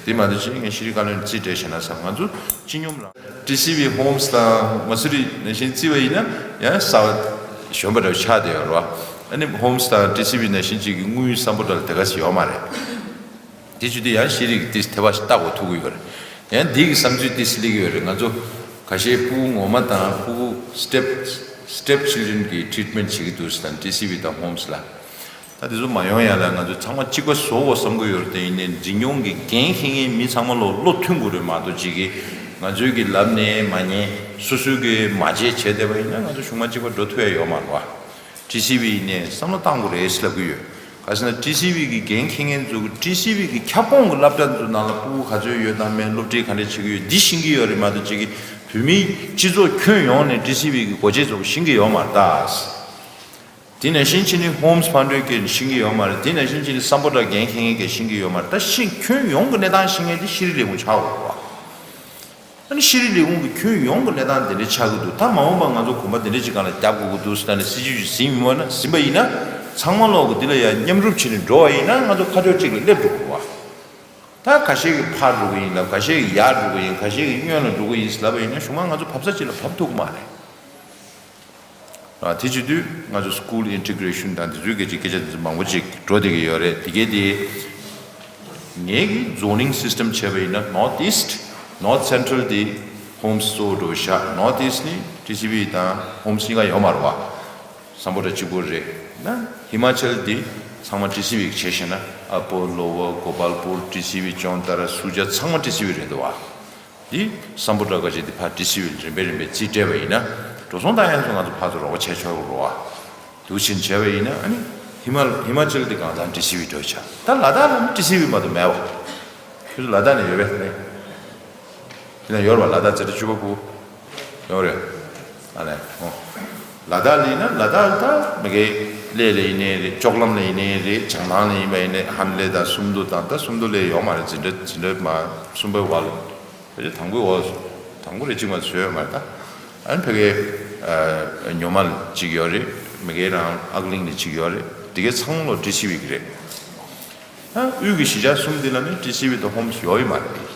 དེ་མ་གཏོགས་ཅིག་ངས་ཤེས་རིག་བཀའ་བློན་རྩིས་སྤྲད་བྱས་ན་བསམ། ང་ཚོ་སྤྱི་སྙོམས་ལ། ཊི་སི་ཝི་ཧོམ་སི་དང་མ་སུ་རི་ནང་བཞིན་བརྩིས་པ་ཡིན་ན་ཡང་གསར་པ་གཞོན་པ་འདྲ་བོ་ཆགས་བསྡད་ཡོད་རེད་བ། ཨ་ནི་ཧོམ་སི་དང་ཊི་སི་ཝི་ནང་བཞིན་ཅིག་གི་དངུལ་སམ་བྷོ་ཊ་ལ་དེ་ག་ཚོད་ཡོད་མ་རེད། དེ་བྱེད་དུས་ཡང་ཤེས་རིག་གི་ཏིས་ཐེ་བ་ཞིག་ལྟ་དགོས་ཐུག་གི་ཡོད་རེད། ཡང་འདི་གི་བསམ་ཚུལ་ཏིས་སླེབས་ཀྱི་ཡོད་རེད། ང་ཚོ་ཁ་ཤས་ཕྲུ་གུ་ངོ་མ་དང་ཕྲུ་གུ་སི་ཊེབ་སི་ཊེབ་ཆིལ་ཌེན་གྱི་ཊི་རིཊ་མེན་ཊི་བྱེད་ཀྱི་འདུག་ཟེར་དང་། ཊི་སི་ཝི་དང་ཧོམ་སི་ལ། ད་དེ་ཚོ་མ་ཡོང་ཡ་ལ་ང་ཚོ་ཚང་མ་གཅིག་པ་བཟོ་དགོས་བསམ་གྱི་ཡོད་རེད། དེ་ཡིན་ནའི་འཛིན་སྐྱོང་གི་འགན་འཁྱེར་མཁན་མི་ཚང་མ་ལོ་བློ་མཐུན་དགོས་རེད་མ་གཏོགས་ཅིག་གིས་ང་ཚོའི་གི་ལབ་ནས་མ་ཉན། སོ་སོའི་གི་མ་བྱས་བྱས་བསྡད་པ་ཡིན་ན་ང་ཚོ་གཞུང་མ་གཅིག་པ་འགྲོ་ཐུབ་ཡ་ཡོད་མ་རེད་བ། ཊི་སི་ཝི་ནས་བསམ་བློ་བཏང་དགོས་རེད་ཟེར་ལབ་ཀྱི་ཡོད། ག་ཟེར་ན་ཊི་སི་ཝི་གི་འགན་འཁྱེར་མཁན་ཚོ་གི་ཊི་སི་ཝི་གི་ཁྱབ་ཁོངས་ཀྱི་སློབ་གྲྭ་ཚོ་ནང་ལ་ཕྲུ་གུ་ག་ཚོད་ཡོད་དང་མེད། སློབ་ཁྲིད་ག་འདྲས་བྱེད་ཀྱི་ཡོད། འདི་ཤེས་ཀྱི་ཡོད་རེད་མ་གཏོགས་ཅིག་གིས་བོད་མིའི་སྤྱི་ཚོགས་ཁྱོན་ཡོངས་ནས་ཊི་སི་ཝི་གི་སྒོ་འབྱེད་ཚོ་ཤེས་ཀྱི་ཡོད་མ་རེད་ད། དེ་ནང་བཞིན་བྱས་ནས་ཧོམ་སི་ཕར་འགྲོའི་སྐད་ཤེས་ཀྱི་ཡོད་མ་རེད། དེ་ནང་བཞིན་བྱས་ནས་སམ་བྷོ་ཊ་འགན་འཁྱེར་མཁན་གྱིས་ཤེས་ཀྱི་ཡོད་མ་རེད། ད་ཤེས། ཁྱོན་ཡོངས་ཀྱི་གནས་སྟངས་ཤེས་མཁན་དེ་ཤེས་རིག་ལས་ཁུངས་ཆགས་དགོས་རེད་བ། ཨ་ནི་ཤེས་རིག་ལས་ཁུངས་ཀྱི་ཁྱོན་ཡོངས་ཀྱི་གནས་སྟངས་དེ་འདྲ་ཆགས་ཀྱི་འདུག་ད་མ་འོངས་པ་ང་ཚོ་གོམ་པ་དེ་འདྲ་ཅིག་སྒང་ལ་རྒྱབ་དགོས་ཀྱི་འདུག་ཟེར་ནས་སྲིད་ཇུས་ཅིག་ཟིན་ཡོད་ན། ཟིན་པ་ཡིན་ན་ཚང་མ་ལོག་གི་འདི་ལ་ཡང་མཉམ་རུབ་བྱས་ནས་འགྲོ་བ་ཡིན་ན་ང་ཚོ་ཁ་ཕྱོགས་གཅིག་ལ་སླེབས་འགྲོ་དགོས་པ། ད་ཁ་ཤས་ཀྱིས་ཕར་འགྲོ་གི་ཡིན་ལབ། ཁ་ཤས་ཀྱིས་ཡར་འགྲོ་གི་ཡིན། ཁ་ཤས་ཀྱིས་སྔོན་ལ་འགྲོ་གི་ཡིན་ལབ་པ་ཡིན་ན་གཞུག་མ་ང་ཚོ་བབས་ས་གཅིག་ལ་བབས་ཐུབ་ཀྱི་མ་རེད། ཨ། དེ་བྱེད་དུས་ང་ཚོ་སི་ཀུལ་ཨིན་ཊི་གྷི་རེ་ཤན་དང་དེ་ཚོའི་སྐད་ཆ་སྐད་ཆ་དེ་ཚོ་མང་པོ་ཅིག་འགྲོ་བསྡད་ཀྱི་ཡོད་རེད། དེ་གའི་དེ་ངེད་ཀྱི་ཛོ་ནིང་སིས་ཊམ་བྱས་པ་ཡིན་ན་North East, North Central དེ་ཧོམ་སི་གཙོ་བོ་འགྲོ་བཞག North East ནི་ཊི་སི་ཝི་དང་ཧོམ་སི་གཉིས་ཀ་ཡོད་མ་རེད་བ། སམ་བྷོ་ཊ་གཅིག་པོ་རེད། ན་ཧི་མ་ཅལ་དེ་ཚང་མ་ཊི་སི་ཝི་གིས་བྱས་བཞག་ན། ཨ་པོ། ལོ་ཝར། གོ་པལ་པུར། ཊི་སི་ཝི་ཅོན་ཏ་ར། སུ་ཇ། ཚང་མ་ཊི་སི་ཝི་རེད་འདུག་བ། འདི་སམ་བྷོ་ཊ་ག་ཅིག་འདི་ཕར་ཊི་སི་ཝི་ལ་རིམ་པས་རིམ་པས་རྩིས་སྤྲད་པ་ཡིན་ན། འགྲོ་སོང་བཏང་ཡག་ཚོ་ང་ཚོ་ཕར་ཚུར་རོགས་པ་བྱས་ཆོག་གི་རེད་བ། འདུག་བྱས་བྱས་པ་ཡིན་ན། ཨ་ནི་ཧི་མ་ཧི་མ་ཅལ་འདི་གང་ལྟར་ཊི་སི་ཝི་འགྲོ་ཆགས། ད་ལ་དྭགས་ལ་ནི་ཊི་སི་ཝི་མ་གཏོགས་མེད་བ། ཁྱོད་ཚོ་ལ་དྭགས་ནས་ཡོད་པས་ནི། དེ་ན་ཡོད་རེད་བ། ལ་དྭགས་ཛ་དྲག་བཅུ་པ་ཕྲུ་གུ་ཡོད་རེད། ཨ་ནི་ཨོ། ལ་དྭགས་ལ་ཡིན་ན་ལ་དྭགས་ལ་ད་མ་གི་ གླེ་ལ་ཡིན་ནའི་རེད། ལྕོག་ལམ་ལ་ཡིན་ནའི་རེད། བྱང་ཐང་ལ་ཡིན་པ་ཡིན་ནའི་ཧམ་ལེ་དང་སུམ་མདོ་དང་། ད་སུམ་མདོ་ལ་ཡོད་མ་རེད། འཛིན་གྲྭ་འཛིན་གྲྭ་མ་གསུམ་པའི་བར་ལ། ཕལ་ཆེར་དང་པོའི་འོག་དང་པོ་རེད། གཅིག་མ་བཟོས་ཡོད་མ་རེད་ད། ཨ་ནི་ཕ་གིའི་ཨ་ཉོ་མ་ལ་གཅིག་ཡོད་རེད། མ་གིའི་རང་ཨག་གླིང་ལ་གཅིག་ཡོད་རེད། འདི་གའི་ཚང་མ་ལོ་ཊི་སི་ཝི་གི་རེད། ཨ་དབུས་ཀྱི་གཞིས་ཆགས་གསུམ་འདི་ལ་ནི་ཊི་སི་ཝི་དང་ཧོམ་སི་ཡོད་ཡོད་མ་རེད།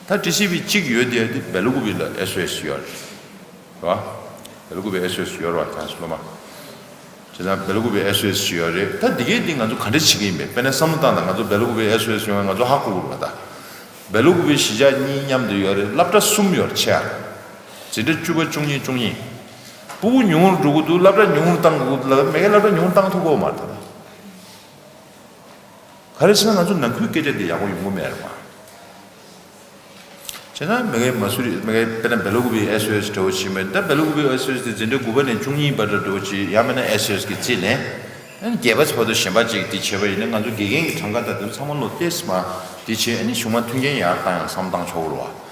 ད་ཊི་སི་ཝི་གཅིག་ཡོད་དེ་འདི་བེ་ལ་ཀུ་པི་ལ་ཨེ་སི་ཨོ་ཨེ་སི་ཡོད་རེད། རེད་བ། བེ་ལ་ཀུ་པི་ཨེ་སི་ཨོ་ཨེ་སི་ཡོད་རེད་བ། ཁྱེད་རང་ཚོ་སློབ་མ། བྱས་ཙང་བེ་ལ་ཀུ་པི་ཨེ་སི་ཨོ་ཨེ་སི་ཅིག་ཡོད་རེད། ད་འདི་གའི་འདི་ང་ཚོ་ག་འདྲ་བྱེད་ཀྱི་ཡིན་པས། དཔེར་ན་བསམ་བློ་བཏང་དང་། ང་ཚོ་བེ་ལ་ཀུ་པི་ཨེ་སི་ཨོ་ཨེ་སི་ཡོང་བ་ང་ཚོ་ཧ་གོ་དགོས་རེད་ད། བེ་ལ་ཀུ་པི་གཞིས་ཆགས་གཉིས་མཉམ་དུ་ཡོད་རེད། སློབ་གྲྭ་གསུམ་ཡོད་རེད། ཆེ་ཨ། འཛིན་གྲྭ་བཅུ་པ་བཅུ་གཉིས་བཅུ་གཉིས། སྤུ་གུ་ཉུང་རུ་འགྲོ་གི་འདུག་སློབ་གྲྭ་ཉུང་རུ་བཏང་དགོས་ལ། མ་གིའི་སློབ་གྲྭ་ཉུང་རུ་བཏང་ཐུབ་ཀྱི་ཡོད་མ་རེད་ད། ག་རེ་ཟེར་ན་ང་ཚོ་ནང་ཁུལ་སྐད་ཆ་དེ་ཡག་པོ་ཡོང་གི་མེད་རེད་བ། བྱས་ན་མ་གིའི་མ་སུ་རི། མ་གིའི་དཔེར་ན་བེ་ལ་ཀུ་པི་ཨེ་སི་ཨོ་ཨེ་སི་འདྲ་བོ་ཅིག་མེད། ད་བེ་ལ་ཀུ་པི་ཨེ་སི་ཨོ་ཨེ་སི་དེ་འཛིན་གྲྭ་དགུ་པ་ནས་བཅུ་གཉིས་བར་དུ་འདྲ་བོ་ཅིག། ཡང་མིན་ན་ཨེ་སི་ཨོ་ཨེ་སི་གི་རྩིས་ལེན། ཨ་ནི་བརྒྱད་པ་ཚོ་བར་དུ་གཞན་པ་ཅིག་འདི་བྱས་པ་ཡིན་ན། ང་ཚོ་དགེ་རྒན་གྱི་གྲངས་ཀ་དང་དེ་ཚང་མ་ལོ་ཏོག་ཙམ་འདི་བྱས། ཨ་ནི་གཞུང་མང་མཐུན་རྐྱེན་ཡར་བཏང་ཡང་བསམ་བཏང་ཆོག་གི་རེད་བ།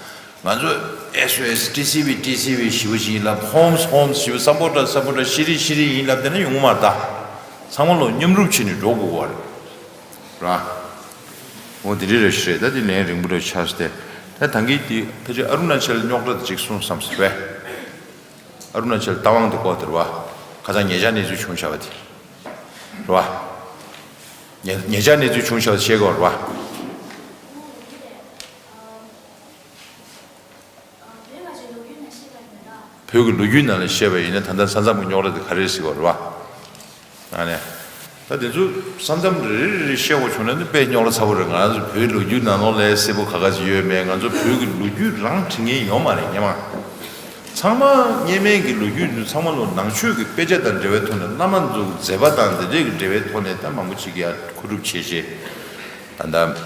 ང་ཚོ་ཨེ་སི་ཨོ་ཨེ་སི། ཊི་སི་ཝི། ཊི་སི་ཝི་ཞེ་པོ་ཅིག་ཡིན་ལབ། ཧོམ་སི། ཧོམ་སི་ཞེ་པོ། སམ་བྷོ་ཊ། སམ་བྷོ་ཊ། ཤེ་རི། ཤེ་རི་ཡིན་ལབ། དེ་ན་ཡོང་གི་མ་རེད་ད། ཚང་མ་ལོ་མཉམ་རུབ་བྱས་ནས་འགྲོ་དགོས་པ་རེད། ར། འོ་དེ་འདྲ་རེད་ཤག་རེད། ད་དེ་ལན་རིང་པོ་རེ་ཆགས་སོང་སྟེ། ད་ད་གིན་དེ་ཕལ་ཆེར་ཨ་རུ་ན་ཅལ་རྙོག་དྲ་དེ་གཅིག་གསུངས་བསམ་སོང་བས། ཨ་རུ་ན་ཅལ་རྟ་དབང་དེ་སྐོར་དེ་རེད་བ། ཁ་སང་ཉེ་ཆར་གནས་ཚུལ་བྱུང་བཞག་པ་དེ་རེད་བ། ཉེ་ཉེ་ཆར་གནས་ཚུལ་བྱུང་བཞག་པ་བཤད་དགོས་རེད་བ། བོད་ཀྱི་ལོ་རྒྱུས་ནང་ལ་བཤད་པ་ཡིན་ན། ད་ལྟ་ས་མཚམས་ཀྱི་རྙོག་དྲ་དེ་ག་རེ་ཟེར་བ་རེད་བ། ཨ་ནི། ད་དེ་ཚོ་ས་མཚམས་རེ་རེ་རེ་བཤད་དགོས་བྱུང་ན་ནི་དཔེ་རྙོག་དྲ་ཚ་པོ་རེད། ང་རང་ཚོ་བོད་ལོ་རྒྱུས་ནང་ལོགས་ལ་གསལ་པོ་ག་ག་ཅིག་ཡོད་མེད། ང་ཚོ་བོད་ཀྱི་ལོ་རྒྱུས་རང་འབྲི་མཁན་ཡོད་མ་རེད། སྔོན་མ་ཚང་མ། སྔོན་མའི་གི་ལོ་རྒྱུས་འདི་ཚང་མ་ལོ་ནང་ཆོས་ཀྱི་དཔེ་ཆ་དང་འབྲེལ་བའི་ཐོག་ནས། བླ་མ་ཚོའི་མཛད་པ་དང་འདི་འདྲས་ཀྱི་འབྲེལ་བའི་ཐོག་ནས་ད་མང་པོ་ཅིག་ཡར་མཁོ་སྒྲུབ་བྱས་བྱས། ད་ལྟ།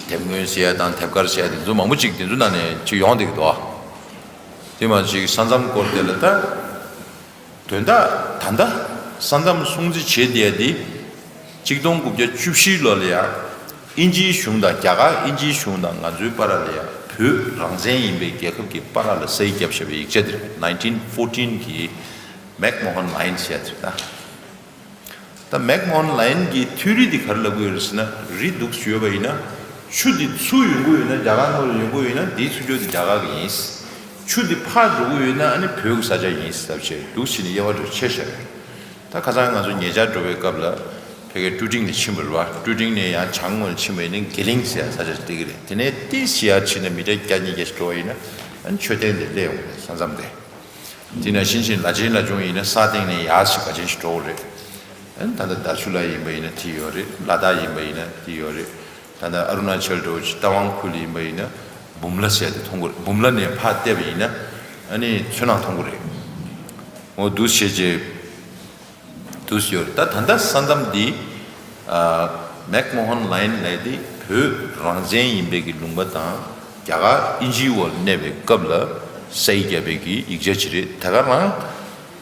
དེབ་སྔོན་ཟེར་ཡ་དང་དེབ་དཀར་ཟེར་ཡ་དེ་ཚོ་མང་པོ་ཅིག་དེ་ཚོ་ནང་ནས་ཅིག་ཡོང་བསྡད་ཀྱི་འདུག་ཨ། དེ་མ་ཅིག་ས་མཚམས་སྐོར་དེ་ལ་ད། དོན་དག་ད་ལྟ་ས་མཚམས་སྲུང་བརྩི་བྱེད་བསྡད་ཡ་དེ། གཅིག་སྟོང་དགུ་བརྒྱ་བཅུ་བཞི་ལོ་ལ་ཡ། དབྱིན་ཇིའི་གཞུང་དང་། རྒྱ་གར་དབྱིན་ཇིའི་གཞུང་དང་ང་ཚོའི་བར་ལ་ཡ། བོད་རང་བཙན་ཡིན་པའི་རྒྱལ་ཁབ་ཀྱི་བར་ལ་ས་ཡིག་བརྒྱབ་བཞག་པའི་ཡིག་ཆ་དེ་རེད། ནའིན་ཊིན་ཕོར་ཊིན་གི་མེག་མོ་ཧན་ལའིན་ཟེར་ཡ་དེ་རེད་ད། ད་མེག་མོ་ཧན་ལའིན་གྱི་ཐིའོ་རི་དེ་ག་རེ་ལབ་ཀྱི་ཡོད་རེད་ཟེར་ན། རི་འདུག་སེ་ཡོད་པ་ཡིན་ན། ཆུ་དེ་ཚུར་ཡོང་གི་ཡོད་ན། རྒྱ་གར་ནང་ལ་ཡོང་གི་ཡོད་ན། དེའི་ཚུར་ཕྱོགས་དེ་རྒྱ་གར་གྱི་ཡིན། ཆུ་དེ་ཕར་འགྲོ་གི་ཡོད་ན། ཨ་ནི་བོད་ཀྱི་ས་ཆ་ཡིན་ཟེར་བྱས་འདུག་སེ་བྱས་ནས་དབྱེ་བ་འདྲ་ཕྱེ་བཞག་རེད། ད་ཁ་སང་ང་ཚོ་ཉེ་ཆར་འགྲོ་བའི་སྐབས་ལ་ཕ་གིའི་ཀྲུ་ཀྲིང་ནས་ཕྱིན་པ་རེད་བ། ཀྲུ་ཀྲིང་ནས་ཡང་བྱང་ངོས་ནས་ཕྱིན་པ་ཡིན་ན། གེ་ལིང་ཟེར་ཡ་ས་ཆ་ཞིག་སླེབས་ཀྱི་རེད། དེ་ནས་ཏོག་ཙམ་ཡར་ཕྱིན་ན། མི་ཊར་བརྒྱ་ཉིས་བརྒྱ་ཞིག་འགྲོ་བ་ཡིན་ན། ཨ་ནི་མཆོད་རྟེན་དེ་སླེབས་ཡོང་གི་རེད། ས་མཚམས་དེ། དེ་ནང་བཞིན་བཞིན་ལ་ཆེན་ལ་ཆུང་ཡིན་ན། ས་སྟེང་ནས་ཡར་ཞིག་ག་ཅན་ཞིག་འགྲོ་གི་རེད། ཨ་ནི་ད་ལྟ་དར་ཆུ་ལ་ཡིན་པ་ཡིན་ན་དེ་ཡོད་རེད། ལ་དྭགས་ཡིན་པ་ཡིན་ན་དེ་ཡོད་རེད། ད་ལྟ་ཨ་རུ་ན་ཅལ་འདྲ་བོ་ཅིག་རྟ་དབང་ཁུལ་ཡིན་པ་ཡིན་ན་འབུམ་ལ་ཟེར་དེ་མཐོང་གི་རེད། འབུམ་ལ་ནས་ཕར་བལྟས་པ་ཡིན་ན། ཨ་ནི་མཚོ་ནང་མཐོང་གི་རེད། འོ་འདུག་སེ་བྱས་རྗེས། འདུག་སེ་ཡོད་རེད། ད་ད་ལྟ་ས་མཚམས་འདི། ཨ། མེག་མོ་ཧན་ལའིན་ལབ་ཡ་དེ་བོད་རང་བཙན་ཡིན་པའི་གི་ལུང་པ་དང་རྒྱ་གར་དབྱིན་ཇིའི་འོག་གནས་པའི་སྐབས་ལ་ས་ཡིག་བརྒྱབ་པའི་གི་ཡིག་ཆ་ཅིག་རེད། ད་ག་རང་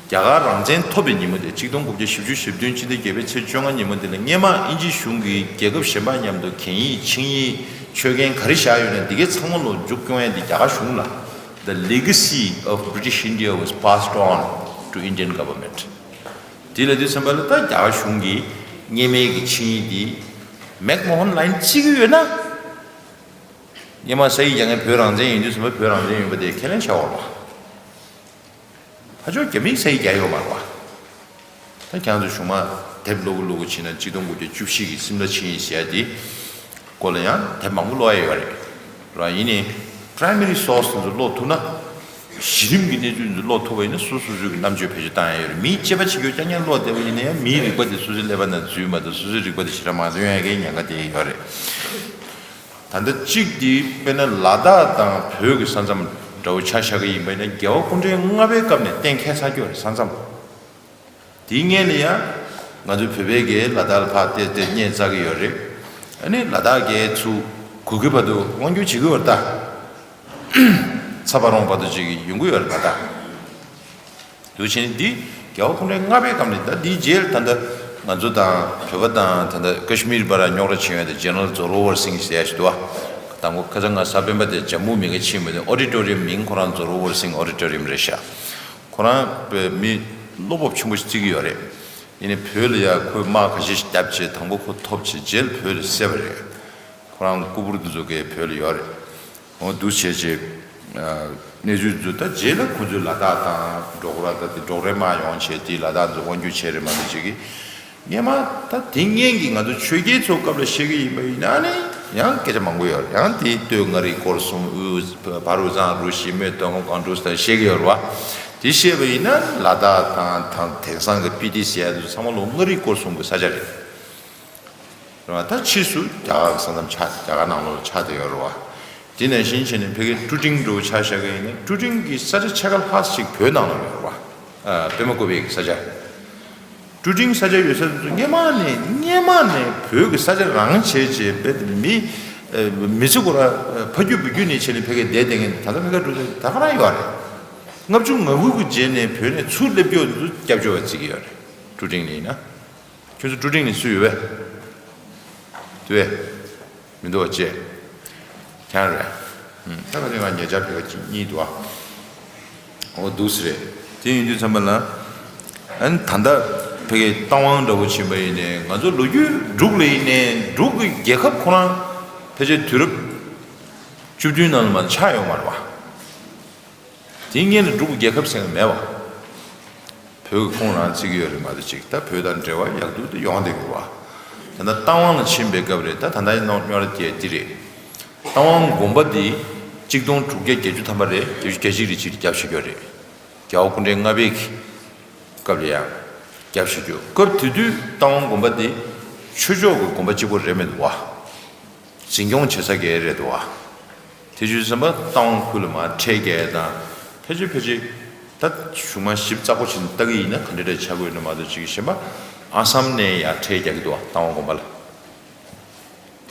རྒྱ་གར་རང་བཙན་ཐོབ་པའི་ཉིན་མོ་དེ། གཅིག་སྟོང་དགུ་བརྒྱ་བཞི་བཅུ་ཞེ་བདུན་སྤྱི་ཟླ་བརྒྱད་པའི་ཚེས་བཅོ་ལྔ་ཉིན་མོ་དེ་ལ་སྔོན་མ་དབྱིན་ཇིའི་གཞུང་གིས་རྒྱལ་ཁབ་གཞན་པ་མཉམ་དུ་གན་ཡིག་ཆིངས་ཡིག་ཆོད་གན་ག་རེ་བཞག་ཡོད་ན། འདི་གའི་ཚང་མ་ལོ་མཇུག་སྐྱོང་ཡ་དེ་རྒྱ་གར་གཞུང་ལ། The legacy of British India was passed on to Indian government. དེ་ལ་དུས་ཙམ་པ་ལ་ད་རྒྱ་གར་གཞུང་གིས་སྔོན་མའི་གི་ཆིངས་ཡིག་འདི་མེག་མོ་ཧན་ལའིན་བརྩི་གི་ཡོད་ན། སྔོན་མ་ས་ཡིག་རྒྱག་མཁན་བོད་རང་བཙན་ཡིན་དུས་ཙམ་པ་བོད་རང་བཙན་ཡིན་པ་དེ་ཁས་ལེན་བྱ་དགོས་པ། ཕར་ཕྱོགས་རྒྱ་མིས་ས་ཡིག་རྒྱག་ཡོད་མ་རེད་པ། ད་ཁྱེད་ཚོ་གཞུག་མ་དེབ་ཀློག་གི་ཀློག་གི་བྱས་ན། གཅིག་སྟོང་དགུ་བརྒྱ་བཅུ་བཞི་གི་སིམ་ལ་ཆིངས་ཡིག་ཟེར་ཡ་དེ། སྐོར་ལ་ཡང་དེབ་མང་པོ་ཀློག་ཡ་ཡོད་རེད། ར། ཡིན་ནའི་པ་རའི་མ་རི་སོར་སི་དེ་ཚོ་ཀློག་ཐུབ་ན། གཞི་རིམ་གྱི་གནས་ཚུལ་དེ་ཚོ་ཀློག་ཐུབ་པ་ཡིན་ན། སོ་སོ་སོ་སོའི་གི་རྣམ་དཔྱོད་བེད་སྤྱོད་བཏང་ཡ་ཡོད་རེད། མིའི་དཔྱད་པ་བྱེད་རྒྱུ་རྐྱང་རྐྱང་ཀློག་བསྡད་པ་ཡིན་ན་ཡང་། མིའི་རིག་པ་དེ་སོ་སོའི་ཀླད་པ་ནང་འཛུལ་མ་ཐུབ། སོ་སོའི་རིག་པ་དེ་ཞེ་དྲག་མང་དུ་ཡོང་ཡ་གི་ཉེན་ཁ་དེ་ཡོད་རེད། ད་ལྟ་གཅིག་དེ་དཔེར་ན་ལ་དྭགས་དང་བོད་ཀྱི་ས་མཚམས་འདྲ་བོ་ཆ་བཞག་གི་ཡིན་པ་ཡིན་ན། རྒྱལ་བ་སྐུ་ཕྲེང་ལྔ་པའི་སྐབས་ནས་གཏན་འཁེལ་ཚར་གྱི་ཡོད་རེད། ས་མཚམས། དེའི་སྔོན་ལ་ཡང་ང་ཚོའི་བོད་པའི་གི་ལ་དྭགས་ལ་ཕར་ཏོག་ཙམ་ཏོག་ཙམ་བརྙས་བཅག་གི་ཡོད་རེད། ཨ་ནི་ལ་དྭགས་གི་ཚུར་གུ་གེ་བར་དུ་དབང་སྒྱུར་བྱེད་ཀྱི་ཡོད་རེད་ད། ཚ་བ་རོང་བར་དུ་ཅིག་ཡོང་གི་ཡོད་རེད་ད། ད་དུས་ཆེན་འདི་རྒྱལ་བ་སྐུ་ཕྲེང་ལྔ་པའི་སྐབས་ནས། ད་འདིའི་རྗེས་ལ་ད་ལྟ་ང་ཚོ་དང་བོད་པ་དང་། ད་ལྟ་ཀ་ཤི་མིར་བར་རྙོག་དྲ་བྱུང་ཡ་དེ། ཇེ་ནེ་རལ་ཛོ་རོ་ཝར་སིང་ཟེར་ཡ་ཞིག་འདུག་པ། དང་པོ་ཁ་སང་ང་གཟའ་སྤེན་པ་དེ་ཇམ་མུ་མེ་ག་ཕྱིན་པ་དེ། ཨོ་ཌི་ཊོ་རི་ཡམ་མིང་ཁོ་རང་ཛོ་རོ་ཝར་སིང་ཨོ་ཌི་ཊོ་རི་ཡམ་རེད་ཤག་ཁོ་རང་མི་བློ་སྤོབས་ཆེན་པོ་ཞིག་བརྩི་གི་ཡོད་རེད། ཡིན་ནའི་བོད་ལ་ཡ་ཁོས་དམག་ཁ་ཤས་ཤིག་བརྒྱབ་བྱས། དང་པོ་ཁོ་ཐོབ་བྱས། རྗེས་ལ་བོད་ལ་བསད་པ་རེད། ཁོ་རང་སྐུ་ཕུར་འདི་ཚོ་གས་བོད་ལ་ཡོད་རེད། འོ་འདུག་བྱས་བྱས། གནས་ཚུལ་འདི་ཚོ་ད་རྗེས་ལ་ཁོ་ཚོས་ལ་དྭགས་དང་འབྲོག་ར། ད་དེ་འབྲོག་རའི་དམག་ཡོང་བྱས་དེ་ལ་དྭགས་འདི་དབང་སྒྱུར་བྱས་རེད་མ་གཏོགས་བྱེད་ཀྱི། སྔོན་མ་ད་དེ་སྔོན་གྱི་ང་ཚོ་ཆོས་རྒྱལ་ཚོའི་སྐབས་ལ་བཤད་ཀྱི་ཡིན་པ་ཡིན་ན་ནི་ཡང་སྐད་ཆ་མང་པོ་ཡོད་རེད། ཡང་དེ་སྟོད་མངའ་རིས་སྐོར་གསུམ། དབུས་བར་དབུས་གཙང་རུ་བཞི། སྨད་སྟོད་ཧོང་ཀང་འབྲུག་ཟེར་བཤད་ཀྱི་ཡོད་རེད་བ། དེ་བཤད་པ་ཡིན་ན་ལ་དྭགས་དང་དང་དེང་སང་གི་སྤི་ཏི་ཟེར་ཡ་དེ་ཚོ་ཚང་མ་ལོ་མངའ་རིས་སྐོར་གསུམ་གྱི་ས་ཆ་རེད། རེད་བ། ད་ཕྱིས་སུ་རྒྱ་གར་གྱི་ས་མཚམས་ཆགས། རྒྱ་གར་ནང་ལོགས་ལ་ཆགས་བསྡད་ཡོད་རེད་བ། དེ་ནང་བཞིན་བྱས་ནས་ཕ་གིའི་ཀྲུ་ཀྲིང་འདྲ་བོ་ཆ་བཞག་གི་ཡིན་ན། ཀྲུ་ཀྲིང་གི་ས་ཆ་ཕྱེད་ཀ་ལྷག་ཅིག་བོད་ནང་ལ་ཡོད་རེད་བ། ཨ། པདྨ་བཀོད་པའི་གི་ས་ཆ། ཀྲུ་ཀྲིང་ས་ཆ་ཡོད་ས་དེ་ཚོ་སྔོན་མ་ནས་སྔོན་མ་ནས་བོད་ཀྱི་ས་ཆ་རང་བྱས་བྱས་རྦད་དེ་མི། ཨ། མི་ཚེ་ཁོ་རང་ཕ་རྒྱུད་བུ་རྒྱུད་ནས་བྱས་ནས་ཕ་གིར་བསྡད་བསྡད་མཁན་ད་ལྟ་ཕ་གིར་འགྲོ་དུས་ད་ག་རང་ཡོད་རེད། ལྔ་བཅུ་ང་དགུ་གི་རྗེས་ནས་བོད་ནས་ཚུར་སླེབས་རྒྱུ་དེ་ཚོ་སྐྱབས་བཅོལ་བ་བརྩི་གི་ཡོད་རེད། ཀྲུ་ཀྲིང་ནས་ཡིན་ན། ཁྱོད་ཚོ་ཀྲུ་ཀྲིང་ནས་སུ་ཡོད་པས། དུ་བས། མི་འདུག་བ་ཅེ། ཁྱེད་རང་རེད། ཨུམ། ད་ག་དེ་ང་ཉེ་ཆར་ཕེབས་པ་གཅིག་གཉིས་འདུག་ཨ། འོ་འདུག་སེ་རེད། དེ་ཡིན་དུས་ཙམ་པ་ལ། ཨ་ནི་ད་ལྟ་ཕ་གིའི་རྟ་དབང་འདྲ་བོ་ཕྱིན་པ་ཡིན་ནའི། ང་ཚོ་ལོ་རྒྱུས་འབྲུག་ལ་ཡིན་ནའི་འབྲུག་གི་རྒྱལ་ཁབ་ཁོ་རང་ཕལ་ཆེར་དུས་རབས་བཅུ་བདུན་ནང་ལ་མ་ཆགས་ཡོད་མ་རེད་བ། དེའི་སྔོན་ལ་འབྲུག་གི་རྒྱལ་ཁབ་ཟེར་མཁན་མེད་པ། བོད་ཀྱི་ཁོངས་རང་བརྩི་གི་ཡོད་རེད་མ་གཏོགས་ཅིག་ད་བོད་དང་འབྲེལ་བ་ཡག་སྡུག་དེ་ཡོང་བསྡད་ཀྱི་རེད་བ། ད་ལྟ་རྟ་དབང་ལ་ཕྱིན་པའི་སྐབས་རེད། ད་ད་ལྟ་ཡིན་ནོ་སྨྱོ་ར་དེ་འདི་རེད། རྟ་དབང་དགོན་པ་འདི་གཅིག་སྟོང་དྲུག་བརྒྱ་བརྒྱད་ཅུ་ཐམ་པ་རེད། བརྒྱད་ཅུ་གྱ་གཅིག་རེ་གཅིག་རེ་བརྒྱབ་བཞག་རྒྱུ་རེད། རྒྱལ་བ་སྐུ་ཕྲེང་ལྔ་པའི་གི་སྐབས་ལ་ཡང་བརྒྱབ་བཞག་རྒྱུ། སྐབས་དེ་དུས་རྟ་དབང་དགོན་པ་འདི་ཆོས་ཕྱོགས་ཀྱི་དགོན་པ་གཅིག་པོ་རེད་མི་འདུག་བ། འཛིན་སྐྱོང་བྱེད་ས་གས་རེད་འདུག་བ། དེ་བྱས་ཙམ་པ་རྟ་དབང་ཁུལ་ལ་མར་ཁྲལ་རྒྱག་ཡ་དང་། ཕལ་ཆེར་ཕལ་ཆེར་ད་གཞུག་མ་ཞིབ་ཚགས་པོ་བྱས་ནས་ལྟ་གི་ཡིན་ན་ག་འདྲ་འདྲ་ཆགས་ཀྱི་ཡོད་ན་མ་གཏོགས་ཅིག་གཞན་པ་ཨ་སམ་ནས་ཡར་ཁྲལ་རྒྱག་གི་འདུག་བ། རྟ་དབང་དགོན་པ་ལ།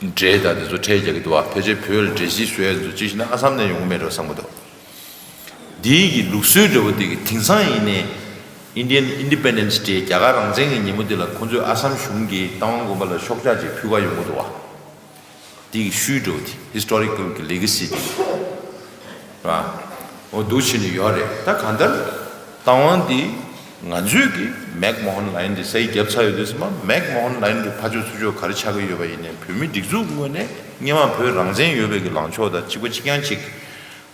འབྲས་དང་དེ་ཚོ་ཁྲལ་རྒྱག་གི་འདུག་བ། ཕལ་ཆེར་བོད་ལ་འབྲས་སིལ་བཟོ་ཡ་ཚོ་ཅིག་བྱས་ན་ཨ་སམ་ནས་ཡོང་གི་མེད་འགྲོ་བསམ་གི་འདུག་འདིའི་གི་ལུགས་སྲོལ་འདྲ་བོ་དེ་གི་དེང་སང་ཡིན་ནའི་Indian Independence Day རྒྱ་གར་རང་བཙན་གྱི་ཉིན་མོ་དེ་ལ་ཁོང་ཚོས་ཨ་སམ་གཞུང་གི་རྟ་དབང་དགོན་པ་ལ་ཤོག་ཆག་ཅིག་ཕུལ་ག་ཡོང་གི་འདུག་བ། འདི་གི་ཤུལ་འགྲོ་དེ་ཧི་སི་ཊོ་རི་ཀལ་གི་ལེ་ག་སི་དེ་རེད་བ། འོ་འདུག་བྱས་ནས་ཡོད་རེད། ད་གང་ལྟར་རྟ་དབང་འདི་ང་ཚོས་ཀྱི་མེག་མོ་ཧན་ལའིན་འདི་སའི་རྒྱབ་ཚར་ཡོད་དུས་ཙམ་པ། མེག་མོ་ཧན་ལའིན་གྱི་ཕར་ཕྱོགས་ཚུར་ཕྱོགས་ག་རེ་ཆགས་ཀྱི་ཡོད་པ་ཡིན་ནའི་བོད་མི་སྒྲིག་འཛུགས་ངོས་ནས་སྔོན་མ་བོད་རང་བཙན་ཡོད་པའི་གི་ལངས་ཕྱོགས་དང་གཅིག་པ་གཅིག་རྐྱང་གཅིག་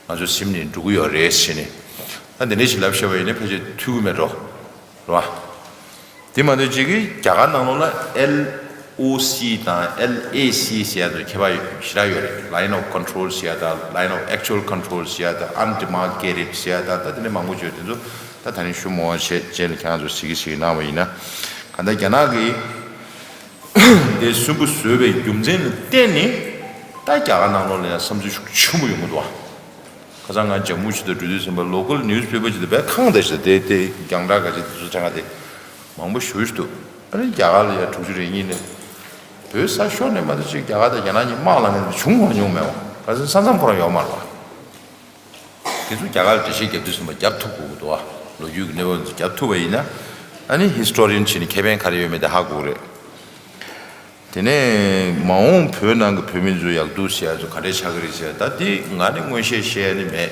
ང་ཚོ་སེམས་ནས་འགྲོ་གི་ཡོད་རེད་ཟེར་ནས། ད་འདི་འདྲ་ཞིག་ལབ་བཤད་པ་ཡིན་ན་ཕལ་ཆེར་ཐུབ་ཀྱི་མེད་འགྲོ། རེད་བ། དེ་མ་གཏོགས་ཅིག་གིས་རྒྱ་གར་ནང་ལོགས་ལ་ཨེལ་ཨོ་སི་དང་ཨེལ་ཨེ་སི་ཟེར་ཡ་ཚོ་ཁྱད་པར་ཞེ་དྲག་ཡོད་རེད། Line of Control ཟེར་ཡ་དང་། Line of Actual Control ཟེར་ཡ་དང་། Undemarcated ཟེར་ཡ་དང་། ད་དེ་འདྲ་མང་པོ་ཡོད། དེ་ཚོ་ད་ད་ནི་ཞུ་མི་དགོས་པ་བྱས་བྱས་ནས་ཁྱེད་རང་ཚོ་གཟིགས་གི་གཟིགས་གནང་བ་ཡིན་ན། གང་ལྟར་རྒྱ་ནག་གིས་དེ་སུན་པོ་བཟོས་པའི་རྒྱུ་མཚན་ལ་བརྟེན་ནས་ད་རྒྱ་གར་ནང་ལོགས་ལ་ཡང་བསམ་ཚུལ་ཤུགས་ཆེན་པོ་ཡོང་གི་འདུག་བ། ཁ་སང་ང་ཇམ་མུ་ཇི་དང་འགྲོ་དུས་ཙམ་པ་ལོ་ཀལ་ནིའུ་སི་པེ་པར་ཅིག་དང་དཔེ་ཁང་དང་ཞིག་དང་། དེ་དེ་རྒྱང་བསྒྲགས་ག་ཅིག་དེ་ཚོ་ཆ་ང་དེ་མང་པོ་ཞེ་པོ་ཞིག་འདུག་ཨ་ནི་རྒྱ་གར་ལ་ཡ་དྲུག་ཅུ་རེ་གཉིས་ནས་བོད་ས་ཤོར་ནས་མ་གཏོགས་ཅིག་རྒྱ་གར་དང་རྒྱ་ནག་གཉིས་དམག་ལངས་ནས་བྱུང་ཡོང་མྱོང་མེད་པ། ཁ་སང་ས་མཚམས་ཁོ་རང་ཡོད་མ་རེད་བ། དེ་ཚོ་རྒྱ་གར་ལ་འགྲེལ་བཤད་རྒྱབ་དུས་ཙམ་པ་རྒྱབ་ཐུབ་དགོས་ཀྱི་འདུག་བ། ལོ་རྒྱུས་ཀྱི་གནས་བབ་ཚོ་རྒྱབ་ཐུབ་པ་ཡིན་ན། ཨ་ནི་ཧི་སི་ཊོ་རི་ཡན་བྱས་ནས་ཁེ་ཕན་ག་རེ་ཡོད་མེད་དེ་ཧ་གོ་གི་རེད། དེ་ནས་མ་འོངས་བོད་ནང་གི་བོད་མི་ཚོ་ཡག་སྡུག་ཟེར་ཡ་ཚོ་ག་འདྲས་ཆགས་ཀྱི་རེད་ཟེར་ཡ། ད་འདི་ང་ནི་མངོན་ཤེས་བཤད་ཡ་ནི་མེད།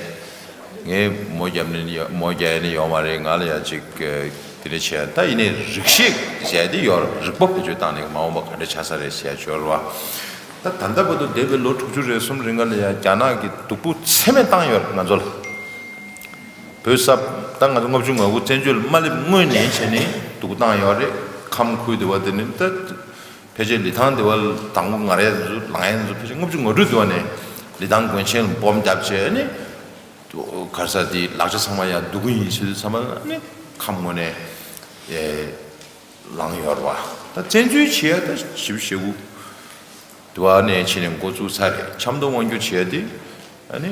ངས་མོ་རྒྱབ་ནི་ཡོ- མོ་རྒྱག་ཡ་ནི་ཡོད་མ་རེད། ང་ལ་ཡ་ཅིག་དེ་འདྲས་བྱས་ཡ། ད་ཡིན་ནའི་རིག་ཤེས་ཟེར་ཡ་དེ་ཡོད་རེད། རིག་པ་བེད་སྤྱོད་བཏང་ནས་མ་འོངས་པ་ག་འདྲས་ཆགས་ས་རེད་ཟེར་ཡ་ཅིག་ཡོད་རེད་བ། ད་ད་ལྟ་བར་དུ་འདས་པའི་ལོ་དྲུག་ཅུ་རེ་གསུམ་རིང་ག་ལ་ཡ་རྒྱ་ནག་གིས་སྡུག་པོ་ཚད་མེད་བཏང་ཡོད་རེད་ང་ཚོ་ལ། བོད་ས་ད་ང་ཚོ་ལྔ་བཅུ་ང་དགུ་བཙན་བྱོལ་མ་སླེབས་སྔོན་ནས་བྱས་ནས་སྡུག་པོ་བཏང་ཡོད་རེད། ཁམས་ཁུལ་དེ་བ་དེ་ནི་ད་ཕལ་ཆེར་ལི་ཐང་དེ་བ་དང་པོ་ང་རའི་ཚོ་ལངས་ཡ་ཚོ་ཕལ་ཆེར་ལྔ་བཅུ་ང་དྲུག་དེ་བ་ནས་ལི་ཐང་དགོན་ཆེན་ལ་སྦོམ་བརྒྱབ་བྱས་ནས་ག་རེ་ཟེར་དེ་ལག་ཆ་ཚང་མ་ཡར་བསྡུ་གི་ཡིན་ཟེར་དུས་ཙམ་པ་ལ་ནི་ཁམས་ངོས་ནས་ཨེ་ལངས་ཡོད་རེད་བ། ད་བཙན་འཛུལ་བྱེད་ཡ་ད་ཞེ་པོ་ཞེ་པོ་དེ་བ་ནས་བྱས་ནས་འགོ་བཙུགས་ཚར་རེད། ཆབ་མདོ་དབང་སྒྱུར་བྱེད་ཡ་དེ་ཨ་ནི་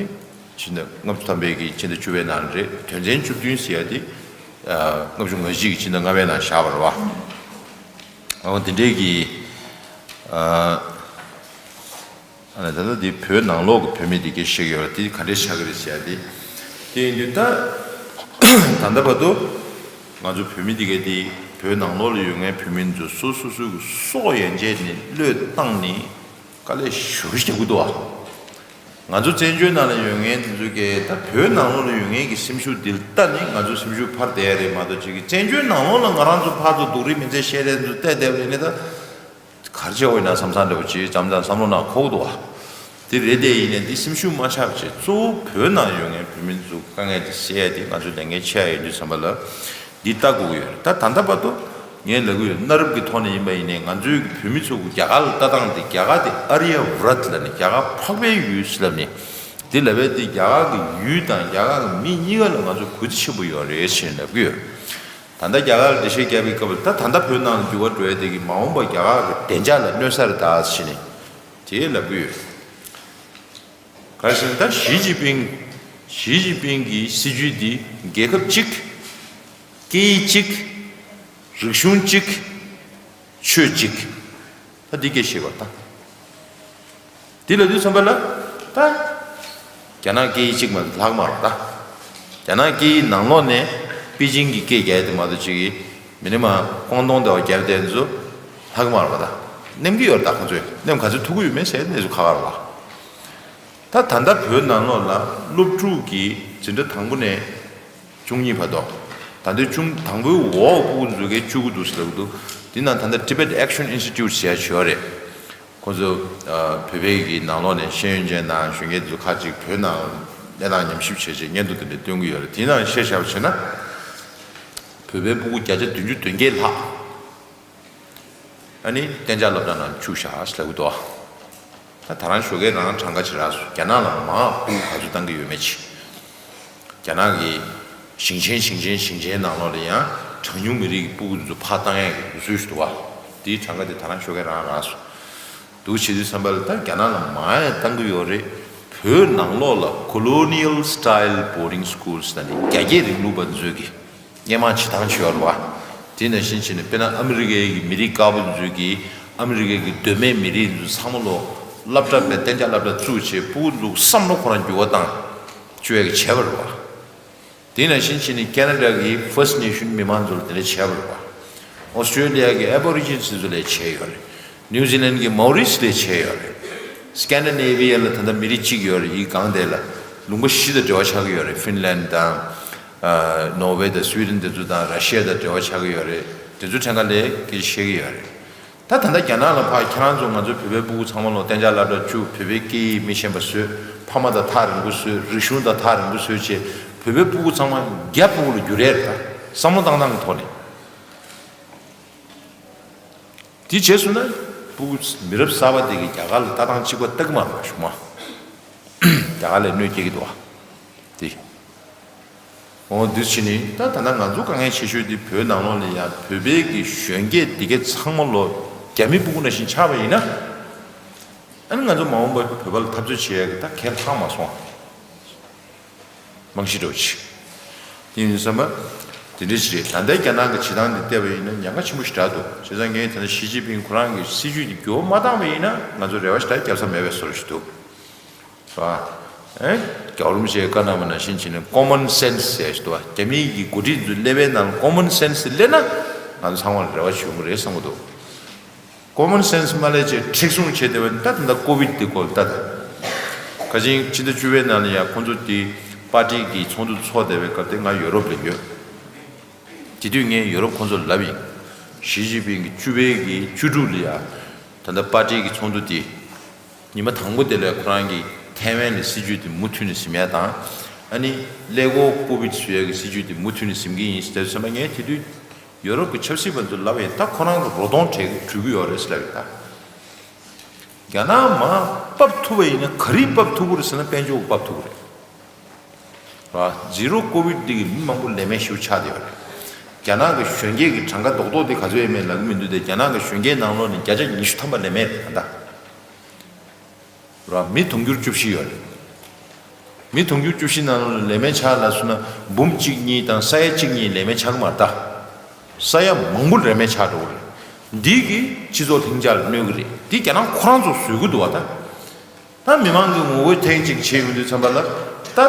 ཕྱི་ཟླ་ལྔ་བཅུ་ཐམ་པའི་གི་ཕྱི་ཟླ་བཅུ་པའི་ནང་རེད། དོན་ཚན་བཅུ་བདུན་ཟེར་ཡ་དེ་ཨ་ལྔ་བཅུ་ང་གཅིག་གི་ཕྱི་ཟླ་ལྔ་པའི་ནང་བཞག་པ་རེད་བ། འོ་དེ་འདྲའི་གི་ཨ། ཨ་ནི་ད་ལྟ་འདི་བོད་ནང་ལོགས་ཀྱི་བོད་མི་འདི་གས་བཤད་ཀྱི་ཡོད་རེད། འདི་ག་འདྲས་ཆགས་ཀྱི་རེད་ཟེར་ཡ་འདི། དེ་ཡིན་དུས་ད་ད་ལྟ་བར་དུ་ང་ཚོ་བོད་མི་འདི་གས་འདི་བོད་ནང་ལོགས་ལ་ཡོད་མཁན་བོད་མི་ཚོ་སོ་སོ་སོའི་གི་སྲོག་ཡན་ཆད་ནས་བློས་བཏང་ནས་དཀའ་ལས་ཞེ་པོ་ཞིག་རྒྱག་གི་འདུག་ཨ། ང་ཚོ་བཙན་བྱོལ་ནང་ལ་ཡོད་མཁན་དེ་ཚོ་གིས་ད་བོད་ནང་ལོགས་ལ་ཡོད་མཁན་གྱི་སེམས་ཤུགས་འདི་ལ་ལྟ་ནས་ང་ཚོ་སེམས་ཤུགས་འཕར་བསྡད་ཡ་རེད་མ་གཏོགས། ཅིག་གིས་བཙན་བྱོལ་ནང་ལོགས་ལ་ང་རང་ཚོ་ཕར་ཚུར་སྡུག་རུས་མི་ཚེ་བཤད་རན་ཚོ་བལྟས་བསྡད་པ་ཡིན་ན་ད། ག་རེ་བྱེད་དགོས་ཡིན་ན་བསམ་བསམ་འདྲ་པོ་ཅིག་འཇམ་འཇམ་བསམ་བློ་ནང་འཁོར་གི་འདུག་བ། དེ་རེད་དེ་ཡིན་ནའི་འདི་སེམས་ཤུགས་མ་ཆག་པ་བྱས། གཙོ་བོ་བོད་ནང་ཡོད་མཁན་བོད་མི་ཚོ་དཀའ་ངལ་དེ་སེལ་ཡ་དེ་ང་ཚོའི་ལས་འགན་ཆེ་ཡ་ཡིན་དུས་ཙམ་པ་ལ་འདི་ལྟ་དགོས་ཀྱི་ཡོད་རེད། ད་ད་ལྟ་བར་དུ་ངས་ལབ་ཀྱི་ཡོད། གནའ་རབས་ཀྱི་ཐོག་ནས་ཡིན་པ་ཡིན་ནའི་ང་ཚོའི་བོད་མི་ཚོ་གི་རྒྱ་གར་ལ་ལྟ་སྟངས་དེ། རྒྱ་གར་དེ་ཨ་རི་ཡ་བྷ་རཏ་ལབ་ནས་རྒྱ་གར་འཕགས་པའི་ཡུལ་ལབ་ནས། འདི་ལབ་པའི་དེ་རྒྱ་གར་གྱི་ཡུལ་དང་རྒྱ་གར་གྱི་མི་གཉིས་ཀ་ལ་ང་ཚོ་གུས་བརྩི་ཆེན་པོ་ཡོད་རེད་ཟེར་ནས་ལབ་ཀྱི་ཡོད། ད་ལྟ་རྒྱ་གར་ལ་འགྲེལ་བཤད་རྒྱབ་པའི་སྐབས་ལ། ད་ད་ལྟ་བོད་ནང་ལ་འགྱུར་བ་འགྲོ་ཡ་དེ་གིས་མ་འོངས་པ་རྒྱ་གར་གྱི་བདེ་འཇགས་ལ་གནོད་ས་རེད་ད་ཟེར་ནས་དེ་ལབ་ཀྱི་ཡོད། ག་རེ་ཟེར་ན་ད་ཞི་ཅིན་ཕིང་། ཞི་ཅིན་ཕིང་གི་སྲིད་ཇུས་འདི་རྒྱལ་ཁབ་གཅིག་སྐད་ཡིག་གཅིག་རིག་གཞུང་གཅིག་ཆོས་གཅིག་ད་འདི་སྐད་བཤད་པ་ད། འདི་ལབ་དུས་ཙམ་པ་ལ་ད། རྒྱ་ནག་སྐད་ཡིག་གཅིག་མ་ལྷག་མ་རེད་ད། རྒྱ་ནག་སྐད་ཡིག་ནང་ལོགས་ནས་པེ་ཅིང་གི་སྐད་རྒྱག་ཡ་དེ་མ་གཏོགས་ཅིག་གིས་མི་ནི་མ་ཀོང་ཏོང་དེ་བ་རྒྱབ་དེ་ཚོ་ལྷག་མ་རེད་པ་ད། ནེམ་གི་ཡོད་རེད་ད་ཁོང་ཚོས། ནེམ་ག་ཚོད་ཐུག་གི་ཡོད་མེད་ཟེར་ནས་ཚོ་ཁ་ཁ་རེད་པ། ད་ད་ལྟ་བོད་ནང་ལོགས་ལ་སློབ་ཕྲུག་གི་འཛིན་གྲྭ་དང་པོ་ནས་བཅུ་གཉིས་བར་དུ། ད་ལྟའི་བཅུ་དང་པོའི་འོག་ཕྲུ་གུ་ཚོ་གས་བཅུ་དགུ་འདུག་ཟེར་ལབ་འདུག་འདི་ནང་ད་ལྟ་Tibet Action Institute ཟེར་ཡ་ཅིག་ཡོད་རེད། ཁོ་ཚོ་ཨ་བོད་པའི་གི་ནང་ལོགས་ནས་ཤེས་ཡོན་ཅན་དང་གཞོན་སྐྱེས་དེ་ཚོ་ཁག་ཅིག་བོད་ནང་གནས་སྟངས་ཉམས་ཞིབ་བྱས་བྱས་སྙན་ཐོ་དེ་འདྲ་སྟོན་གྱི་ཡོད་རེད། དེའི་ནང་བཤད་བཞག་པ་བྱས་ན། བོད་པའི་ཕྲུ་གུ་བརྒྱ་ཆ་བདུན་ཅུ་དོན་བརྒྱད་ལྷག་ཨ་ནི་གཏན་འཇགས་སློབ་གྲྭ་ནང་བཅུག་བཞག་ཟེར་ལབ་ཀྱི་འདུག་ད་ད་རང་ཞོགས་ཀས་རང་གྲངས་ཀ་ཅིག་རག་སོང་། རྒྱ་ནག་ལ་མར་ཕྲུ་གུ་ག་ཚོད་བཏང་གི་ཡོད་མེད་ཅིག་རྒྱ་ནག་གི་ཞིང་ཆེན་ཞིང་ཆེན་ཞིང་ཆེན་ནང་ལོགས་ལ་ཡང་གྲངས་ཉུང་མི་རིགས་ཀྱི་ཕྲུ་གུ་འདི་ཚོ་ཕར་བཏང་ཡས་ཀྱི་ལུགས་སྲོལ་ཞིག་འདུག་བ། དེའི་གྲངས་ཀ་དེ་ད་རང་ཞོགས་ཀས་རང་རག་སོང་། འདུག་བྱེད་དུས་ཙམ་པ་ལ་ད་རྒྱ་ནག་ལ་མར་ཡང་བཏང་གི་ཡོད་རེད། བོད་ནང་ལོགས་ལ་Colonial Style Boarding Schools ལབ་ནས་རྒྱ་སྐྱེད་རིང་ལུགས་པ་ཚོས་ཀྱི་སྔོན་མ་བྱེད་སྟངས་ཅིག་ཡོད་རེད་བ། དེ་ནང་བཞིན་བྱས་ནས་དཔེར་ན་ཨ་མི་རི་ཀའི་གི་མི་རིགས་དཀར་པོ་ཚོས་ཀྱི་ཨ་མི་རི་ཀའི་གི་གདོད་མའི་མི་རིགས་ཚོ་ཚང་མ་ལོ་སློབ་གྲྭ་བའི་གཏན་འཇགས་སློབ་གྲྭ་བཙུགས་བྱས་ཕྲུ་གུ་ཚོ་བསམ་བློ་ཁོ་རང་འགྱུར་བ་བཏང་བཅུག་ཡ་གི་བྱས་པ་རེད་བ། དེ་ནང་བཞིན་བྱས་ནས་ཁེ་ན་ཌ་གི་First Nation མི་མང་ཚོ་ལ་དེ་འདྲ་བྱས་པ་རེད་བ། ཨོ་སི་ཀྲེ་ལི་ཡ་གི་Aborigines ཚོ་ལ་བྱས་ཡོད་རེད། ནིའུ་ཛི་ལན་གི་Maoris ལ་བྱས་ཡོད་རེད། སི་ཀན་ཌི་ནེ་བི་ཡ་ལ་ད་ལྟ་མི་རིགས་གཅིག་ཡོད་རེད། ཡི་གང་དེ་ལ་ལུང་པ་བཞི་དང་འབྲེལ་བ་ཆགས་ཀྱི་ཡོད་རེད། ཧྥིན་ལན་དང་། ཨ། ནོར་ཝེ་དང་སུའི་ཌེན་དེ་ཚོ་དང་ར་ཤི་ཡ་དང་འབྲེལ་བ་ཆགས་ཀྱི་ཡོད་རེད། དེ་ཚོ་ཕྲན་ཁ་ལས་སྐད་ཆ་བཤད་ཀྱི་ཡོད་རེད། ད་ད་ལྟ་རྒྱ་ནག་ལ་ཕར་ཁྱེད་རང་ཚོ་ང་ཚོ་བོད་པའི་ཕྲུ་གུ་ཚང་མ་ལོ་གཏན་འཇགས་སློབ་གྲྭ་བཅུག་བོད་པའི་སྐད་ཡིག་མི་ཤེས་པ་བཟོས། ཕ་མ་དང་ཐག་རིང་པོ་བཟོས། རིག་གཞུང་དང་ཐག་རིང་པོ་བཟོས་བྱས། བོད་པའི་ཕྲུ་གུ་ཚང་མ་རྒྱ་ཕྲུ་གུ་ལ་འགྱུར་ཡས་རེད། ད་བསམ་བློ་བཏང་སྟངས་ཀྱི་ཐོག་ནས། དེ་བྱས་སོང་ན་ཕྲུ་གུ་མི་རབས་གསར་པ་དེ་གིས་རྒྱ་གར་ལ་ལྟ་སྟངས་གཅིག་པ་ལྟ་གི་མ་རེད་པ། གཞུག་མ་རྒྱ་གར་ལ་གནོད་སྐྱེལ་གྱི་འདུག་བ། དེ། འོ་འདི་བྱས་ནས་ད་ད་ལྟ་ང་ཚོ་དཀའ་ངལ་ཆེ་ཤོས་འདི་བོད་ནང་ལོགས་ལ་ཡ་བོད་པའི་གི་གཞོན་སྐྱེས་འདི་གའི་ཚང་མ་ལོ་རྒྱ་མི་ཕྲུ་གུ་ནང་བཞིན་ཆགས་པ་ཡིན་ན། ཨ་ནི་ང་ཚོ་མ་འོངས་པར་བོད་པ་ལ་འཐབ་རྩོད་བྱེད་ཡ་གི་ད་གལ་ལྷག་མ་སོང་། རྨང་གཞི་འདྲ་བོ་ཅིག་དེ་ཡིན་བསམ་པ། དེ་འདྲ་ཞིག་རེད། ད་ལྟའི་རྒྱ་ནག་གི་བྱེད་སྟངས་འདི་བལྟས་པ་ཡིན་ན་ཉེན་ཁ་ཆེན་པོ་ཞིག་རེད་འདུག་བྱས་ཙང་ངས་ད་ལྟ་ཞི་ཅིན་ཕིང་ཁོ་རང་གི་སྲིད་ཇུས་འདི་འགྱུར་བ་མ་བཏང་བ་ཡིན་ན་ང་ཚོ་རེ་བ་ཞིག་ད་རྒྱབ་ས་མེད་པའི་བཟོ་འདྲ་ཞིག་འདུག་རེད་བ། ཨེ། རྒྱལ་བ་རིན་པོ་ཆེས་བཀའ་གནང་བ་ནང་བཞིན་བྱས་ནས་common sense ཟེར་ཞིག་འདུག་བ། རྒྱ་མིའི་གི་འགོ་ཁྲིད་ཚོའི་ཀླད་པའི་ནང་ལ་common sense ཟེར་སླེབས་ན་ང་ཚོ་ཚང་མ་ལ་རེ་བ་ཞིག་ཡོང་གི་རེད་བསམ་གྱི་འདུག common sense མ་སླེབས་བྱས་མཁྲེགས་བཟུང་བྱས་བསྡད་པ་ནི་ད་ད་ལྟ་ཀོ་བིད་དེ་སྐོར་ལ་ལྟ་དང་། ཁ་ཅིག་ཕྱི་ཟླ་བཅུ་པའི་ནང་ལ་ཡང་ཁོང་ཚོ་དེ་པར་ཊི་གི་ཚོགས་འདུ་ཚོགས་བསྡད་པའི་སྐབས་དེ་ང་ཡོ་རོབ་ལ་ཡོད། དེ་དུས་ངས་ཡོ་རོབ་ཁོང་ཚོ་ལ་ལབ་ཡིན། ཞི་ཅིན་ཕིང་གི་བཅུ་པའི་གི་བཅུ་དྲུག་ལ་ཡ། ད་ལྟ་པར་ཊི་གི་ཚོགས་འདུ་དེ། ཉི་མ་དང་པོ་དེ་ལ་ཁོ་རང་གིས་ཐའེ་ཝན་ལ་སྲིད་ཇུས་དེ་མུ་མཐུད་ནས་ཟིན་ཡ་དང་། ཨ་ནི་ཀླད་ཀོར་ཀོ་བིད་བཟོ་ཡ་གི་སྲིད་ཇུས་དེ་མུ་མཐུད་ནས་ཟིན་གྱི་ཡིན་ཟེར་ཙམ་པ་ངས་དེ་དུས་ཡོ་རོབ་ཀྱི་ཆབ་སྲིད་པ་ཚོ་ལབ་ཡིན། ད་ཁོ་རང་གི་རོ་གདོང་བྲེག་བྲུས་ཀྱི་ཡོད་རེད་ཟེར་ལབ་ཡིན་ད། རྒྱ་ནག་མར་ཕབ་ཐུབ་པ་ཡིན་ན་ག་རེ་ཕབ་ཐུབ་ཀྱི་རེད་ཟེར་ན་དཔལ་འབྱོར་ཕབ་ཐུབ་ཀྱི་རེད། ར། ཛི་རོ་ཀོ་བིད་འདི་གིས་མི་མང་པོ་ལས་མེད་ཞེ་པོ་ཆགས་བསྡད་ཡོད་རེད། རྒྱ་ནག་གི་གཞོན་སྐྱེས་ཀྱི་གྲངས་ཀ་རྡོག་རྡོག་དེ་ག་ཚོད་ཡོད་མེད་ལབ་ཀྱི་མི་འདུག་སྟེ། རྒྱ་ནག་གི་གཞོན་སྐྱེས་ནང་ལོགས་ནས་བརྒྱ་ཆ་ཉི་ཤུ་ཐམ་པ་ལས་མེད་རེད་ད་ལྟ། ར། མི་དུང་ཕྱུར་བཅུ་བཞི་ཡོད་རེད། མི་དུང་ཕྱུར་བཅུ་བཞི་ནང་ལོགས་ནས་ལས་མེད་ཆགས་ལབ་སོང་ན་འབུམ་གཅིག་གཉིས་དང་ས་ཡ་གཅིག་གཉིས་ལས་མེད་ཆགས་ཀྱི་མ་རེད་ད། ས་ཡ་མང་པོ་ལས་མེད་ཆགས་འགྲོ་གི་རེད། འདི་གིས་སྤྱི་ཚོགས་ལྷིང་འཇགས་ལ་གནོད་ཀྱི་རེད། འདི་རྒྱ་ནག་ཁོ་རང་ཚོ་བཟོ་གི་འདུག་བ་ད། ད་མི་མང་གི་ངོ་རྒོལ་ཐེངས་གཅིག་བྱས་ཡོང་དུས་ཙམ་པ་ལ། ད་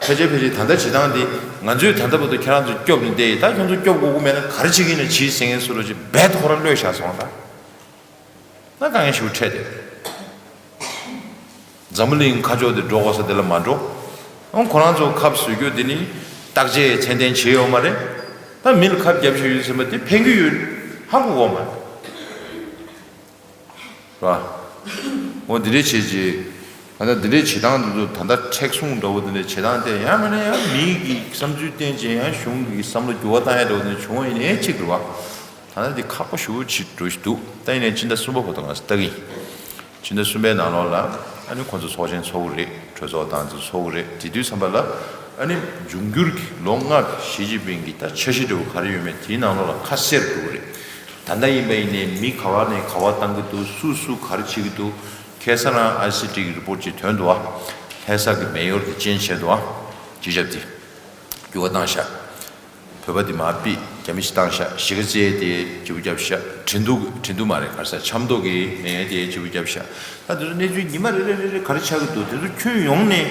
ཕལ་ཆེར་ཕལ་ཆེར་ད་ལྟ་བྱེད་སྟངས་འདི་ང་ཚོས་ད་ལྟ་བར་དུ་ཁྱེད་རང་ཚོ་སྐྱོབ་ནས་བསྡད་ཡིན། ད་ཁྱོད་ཚོ་སྐྱོབ་དགོས་ཀྱི་མེད་ན་ག་རེ་བྱེད་ཀྱི་ཡིན་ན་བྱེད་ཟེར་མཁན་བཟོ་འདྲ་ཅིག་རྦད་དེ་ཁོ་རང་གློད་བཞག་སོང་ད། ད་དཀའ་ངལ་ཞེ་པོ་འཕྲད་བསྡད། འཛམ་བུ་གླིང་ཁ་ཕྱོགས་དེ་འགྲོ་དགོས་ས་དེ་ལ་མ་འགྲོ། ཨང་ཁོ་རང་ཚོ་ཁབ་བཟོ་རྒྱུ་དེ་ནི་བརྟག་དཔྱད་ཚད་ལྡན་བྱས་ཡོད་མ་རེད། ད་མི་ལ་ཁབ་བརྒྱབ་བཞག་ཡོད་ཟེར་བ་དེ་ཕན་གྱི་ཡོད་ཧ་གོ་གོ་མ་རེད། ར། འོ་འདི་འདྲའི་བྱས་རྗེས། ད་ལྟ་འདི་འདྲའི་བྱེད་སྟངས་འདི་ཚོ་ད་ལྟ་མཁྲེགས་བཟུང་འདྲ་བོ་འདི་འདྲའི་བྱེད་སྟངས་དེ་ཡང་མིན་ན་ཡང་མི་གི་བསམ་ཚུལ་བསྟན་བྱས་ཡང་གཞུང་གི་བསམ་བློ་འགྱུར་བ་བཏང་ཡ་འདྲ་བོ་འདི་བྱུང་བ་ཡིན་ནའི་གཅིག་རེད་བ། ད་ལྟ་འདི་ཁག་པོ་ཞེ་པོ་ཅིག་འགྲོ་བཞིན་འདུག་ད་ཡིན་ནའི་ཕྱི་ཟླ་གསུམ་པ་བར་དུ་ང་ཚོ་ལྟ་གི་ཡིན། ཕྱི་ཟླ་གསུམ་པའི་ནང་ལོགས་ལ་ཨ་ནི་ཁོང་ཚོ་ཚོགས་ཆེན་ཚོགས་ཀྱི་རེད། གྲོས་ཚོགས་དང་ཚོ་ཚོགས་ཀྱི་རེད། དེ་དུས་ཙམ་པ་ལ་ཨ་ནི་འབྱུང་འགྱུར་གྱི་ལོ་ལྔ་གི་ཞི་ཅིན་ཕིང་གི་ད་འཆར་གཞི་འདྲ་བོ་ག་རེ་ཡོད་མེད་དེའི་ནང་ལོགས་ལ་ཁ་གསལ་འགྲོ་གི་རེད། ད་ལྟ་ཡིན་པ་ཡིན་ནའི་མི་ག་བ་ནས་ག་བ་བཏང་གི་འདུག་སུ་སུ་ག་རེ་བྱེད་ཀྱི་འདུག་ཁ་སང་རང་ཨའི་སི་ཊི་གི་རི་པོར་ཊི་ཅིག་ཐོན་འདུག་ཨ། ལྷ་ས་གི་མེ་ཡོར་དེ་ཅན་བྱས་འདུག་ཨ། སྤྱི་ཁྱབ་དེ་འགྱུར་བ་བཏང་ཤག་བོད་པ་དེ་མར་ཕུད་རྒྱ་མི་ཞིག་བཏང་ཤག་གཞིས་ཀ་རྩེ་དེ་བརྗེ་པོ་བརྒྱབ་ཤག་ཁྲིན་ཏུ་ཁྲིན་ཏུ་མ་རེད། ག་རེ་ཟ། ཆབ་མདོ་གི་མེ་ཡོར་དེ་བརྗེ་པོ་བརྒྱབ་ཤག་ད་དེ་ཚོ་གནས་ཚུལ་ཉི་མ་རེ་རེ་རེ་རེ་ག་རེ་ཆགས་ཀྱི་འདུག་དེ་ཚོ་ཁྱོན་ཡོངས་ནས།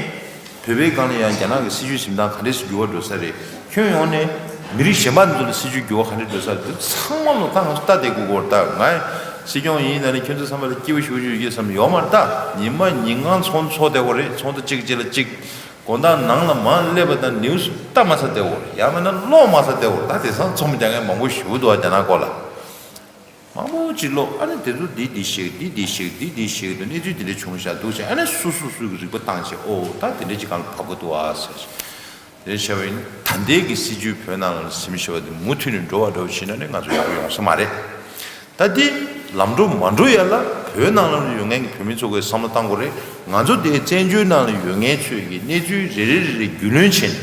བོད་པའི་སྒང་ལ་ཡང་རྒྱ་ནག་གི་སྲིད་བྱུས་འཛིན་སྟངས་ག་འདྲས་སུ་འགྱུར་བ་འགྲོ་ས་རེད། ཁྱོན་ཡོངས་ནས་མི་རིགས་གཞན་པ་ཚོ་ལ་སྲིད་བྱུས་འགྱུར་བ་ག་འདྲས་འགྲོ་ས་རེད། འདི་ཚང་མ་ལོ་ད་ང་ཚོ་ལྟ་བསྡད་དགོས་ཀྱི་ཡོད་རེད། ད་ང་སྲིད་སྐྱོང་ཡིན་ན་ནི་ཁྱོད་ཚོ་ཚང་མ་ལ་སྐྱིད་པོ་ཞུ་རྒྱུ་ཡོད་བསམ་ཡོད་མ་རེད། ད་ཉི་མ་ཉིན་གང་ཚོགས་འདུ་ཚོགས་བསྡད་དགོས་རེད། ཚོགས་འདུ་གཅིག་རྗེས་ལ་གཅིག་དགོང་དག་ནང་ལ་མར་སླེབས་པ་དང་ནིའུ་སི་ལྟ་མ་ཚར་བསྡད་དགོས་རེད། ཡང་མིན་ན་ཀློག་མ་ཚར་བསྡད་དགོས་རེད། ད་དེང་སང་རྩོམ་རྒྱག་མཁན་མང་པོ་ཞེ་པོ་འདུག་ཨ། རྒྱ་ནག་སྐོར་ལ། མང་པོ་ཅིག་ཀློག་ཨ་ནི་དེ་ཚོ་འདི་འདི་ཤེས་འདི་འདི་ཤེས་འདི་འདི་ཤེས་འདུག་གནས་ཚུལ་འདི་འདྲ་བྱུང་ཤག་འདུག་ཅེས་ཨ་ནི་སོ་སོ་སོ་གི་རིག་པ་བཏང་བྱས། ཨོ་ད་དེ་འདྲ་ཅིག་གང་ལ་བབས་ཀྱི་འདུག་ཨ་ཟེར། དེ་བྱས་པ་ཡིན་ད་ལྟའི་གི་སྲིད་བྱུས་བོད་ནང་ལ་ཟིན་བྱས་པ་དེ་མུ་མཐུད་ནས་འགྲོ་བ་འདྲ་བོ་བྱས་ན་ནི་ང་ཚོ་ཡག་པོ་ཡོང་ས་མ་རེད། ད་འདི་ལམ་འགྲོ་མ་འགྲོ་ཡ་ལ་བོད་ནང་ལ་ཡོད་མཁན་གྱི་བོད་མི་ཚོ་གིས་བསམ་བློ་བཏང་དགོས་རེད། ང་ཚོ་དེ་བཙན་བྱོལ་ནང་ལ་ཡོད་མཁན་ཚོས་ཀྱི་གནས་ཚུལ་རེ་རེ་རེ་རེ་རྒྱུས་ལོན་བྱས་ནས།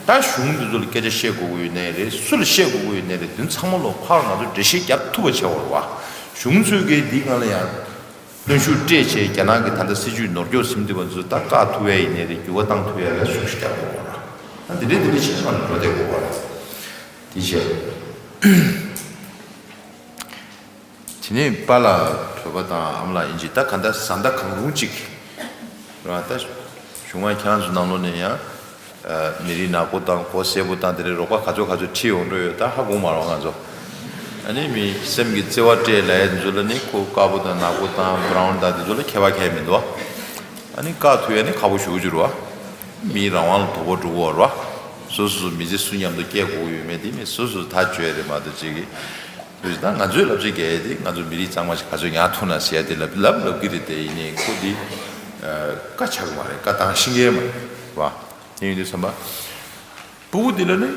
ད་གཞུང་འདི་ཚོ་ལ་སྐད་ཆ་བཤད་དགོས་ཀྱི་ཡོད་ནའི་རེད། སུ་ལ་བཤད་དགོས་ཀྱི་ཡོད་ནའི་རེད། དེ་ཚང་མ་ལོ་ཕར་ང་ཚོ་འགྲེལ་བཤད་རྒྱབ་ཐུབ་པ་བྱེད་དགོས་རེད་བ། གཞུང་ཚོས་ཀྱིས་འདི་སྒང་ལ་ཡང་གནོན་ཤུགས་སྤྲད་བྱས་རྒྱ་ནག་གི་ད་ལྟ་སྲིད་བྱུས་ནོར་སྐྱོན་ཟིན་བསྡད་པ་ཚོ་ད་བཀག་ཐུབ་ཡ་ཡིན་ནའི་རེད། འགྱུར་བ་བཏང་ཐུབ་ཡ་ལ་ཤུགས་ཤིག་རྒྱབ་དགོས་རེད་བ། ད་འདི་འདྲའི་འདི་འདྲའི་བྱས་ཙང་འགྲོ་བསྡད་དགོས་རེད་བ། དེ་བྱས། དེ་ནས་པཱ་ལགས་བོད་པ་དང་ཨ་མ་ལགས་དབྱིན་ཇི། ད་ག་འདྲ་བཟའ་ཟླ་གང་རུང་གཅིག་རེད་བ། ད་གཞུང་མང་ཁྱེད་རང་ཚོ་ནང་ལོགས་ནས་ཡང་མི་རིགས་ནག་པོ་དང་གོས་སེར་པོ་དང་དེ་འདྲའི་རོགས་པ་ག་ཚོད་ག་ཚོད་ཁྲིད་ཡོང་འགྲོ་ཡོད། ད་ཧ་གོ་མ་རེད་བ་ང་ཚོ། ཨ་ནི་མི་སེམས་ཀྱི་བརྩེ་བ་སྤྲད་ལབ་ཡ་དེ་ཚོ་ལ་ནི་ཁོ་དཀར་པོ་དང་ནག་པོ་དང་བྷ་རའུན་དང་དེ་ཚོ་ལ་ཁྱད་པར་གང་ཡང་མི་འདུག་བ། ཨ་ནི་བཀག་ཐུབ་ཡ་ནི་ཁག་པོ་ཞེ་པོ་ཅིག་རེད་བ། མིའི་རང་དབང་ལ་དོ་ཕོག་འགྲོ་གི་ཡོད་རེད་བ། སོ་སོ་མི་ཚེ་སུ་མཉམ་དུ་སྐྱེལ་དགོས་ཀྱི་ཡོད་མེད་དེ་མི་སོ་སོ་ཐག་གཅོད་ཡ་རེད་མ་གཏོགས་ཅིག་གིས། དུས་ད་ང་ཚོས་ལབ་ཅིག་གལ་ཏེ་ང་ཚོ་མི་རིགས་གཙང་མ་ཞིག་ག་ཚོད་ཉར་ཐུབ་ན་ཟེར་ཡ་དེ་ལབ་ལབ་ལབ་ཀྱི་རེད་དེ། ཡིན་ནའི་ཁོ་འདི་བཀའ་ཆགས་ཀྱི་མ་རེད། བཀའ་བཏང་ཤེས་ཀྱི་མ་རེད་བ། དེ་ཡིན་དུས་ཙམ་པ་སྤུ་གུ་འདི་ལ་ནི་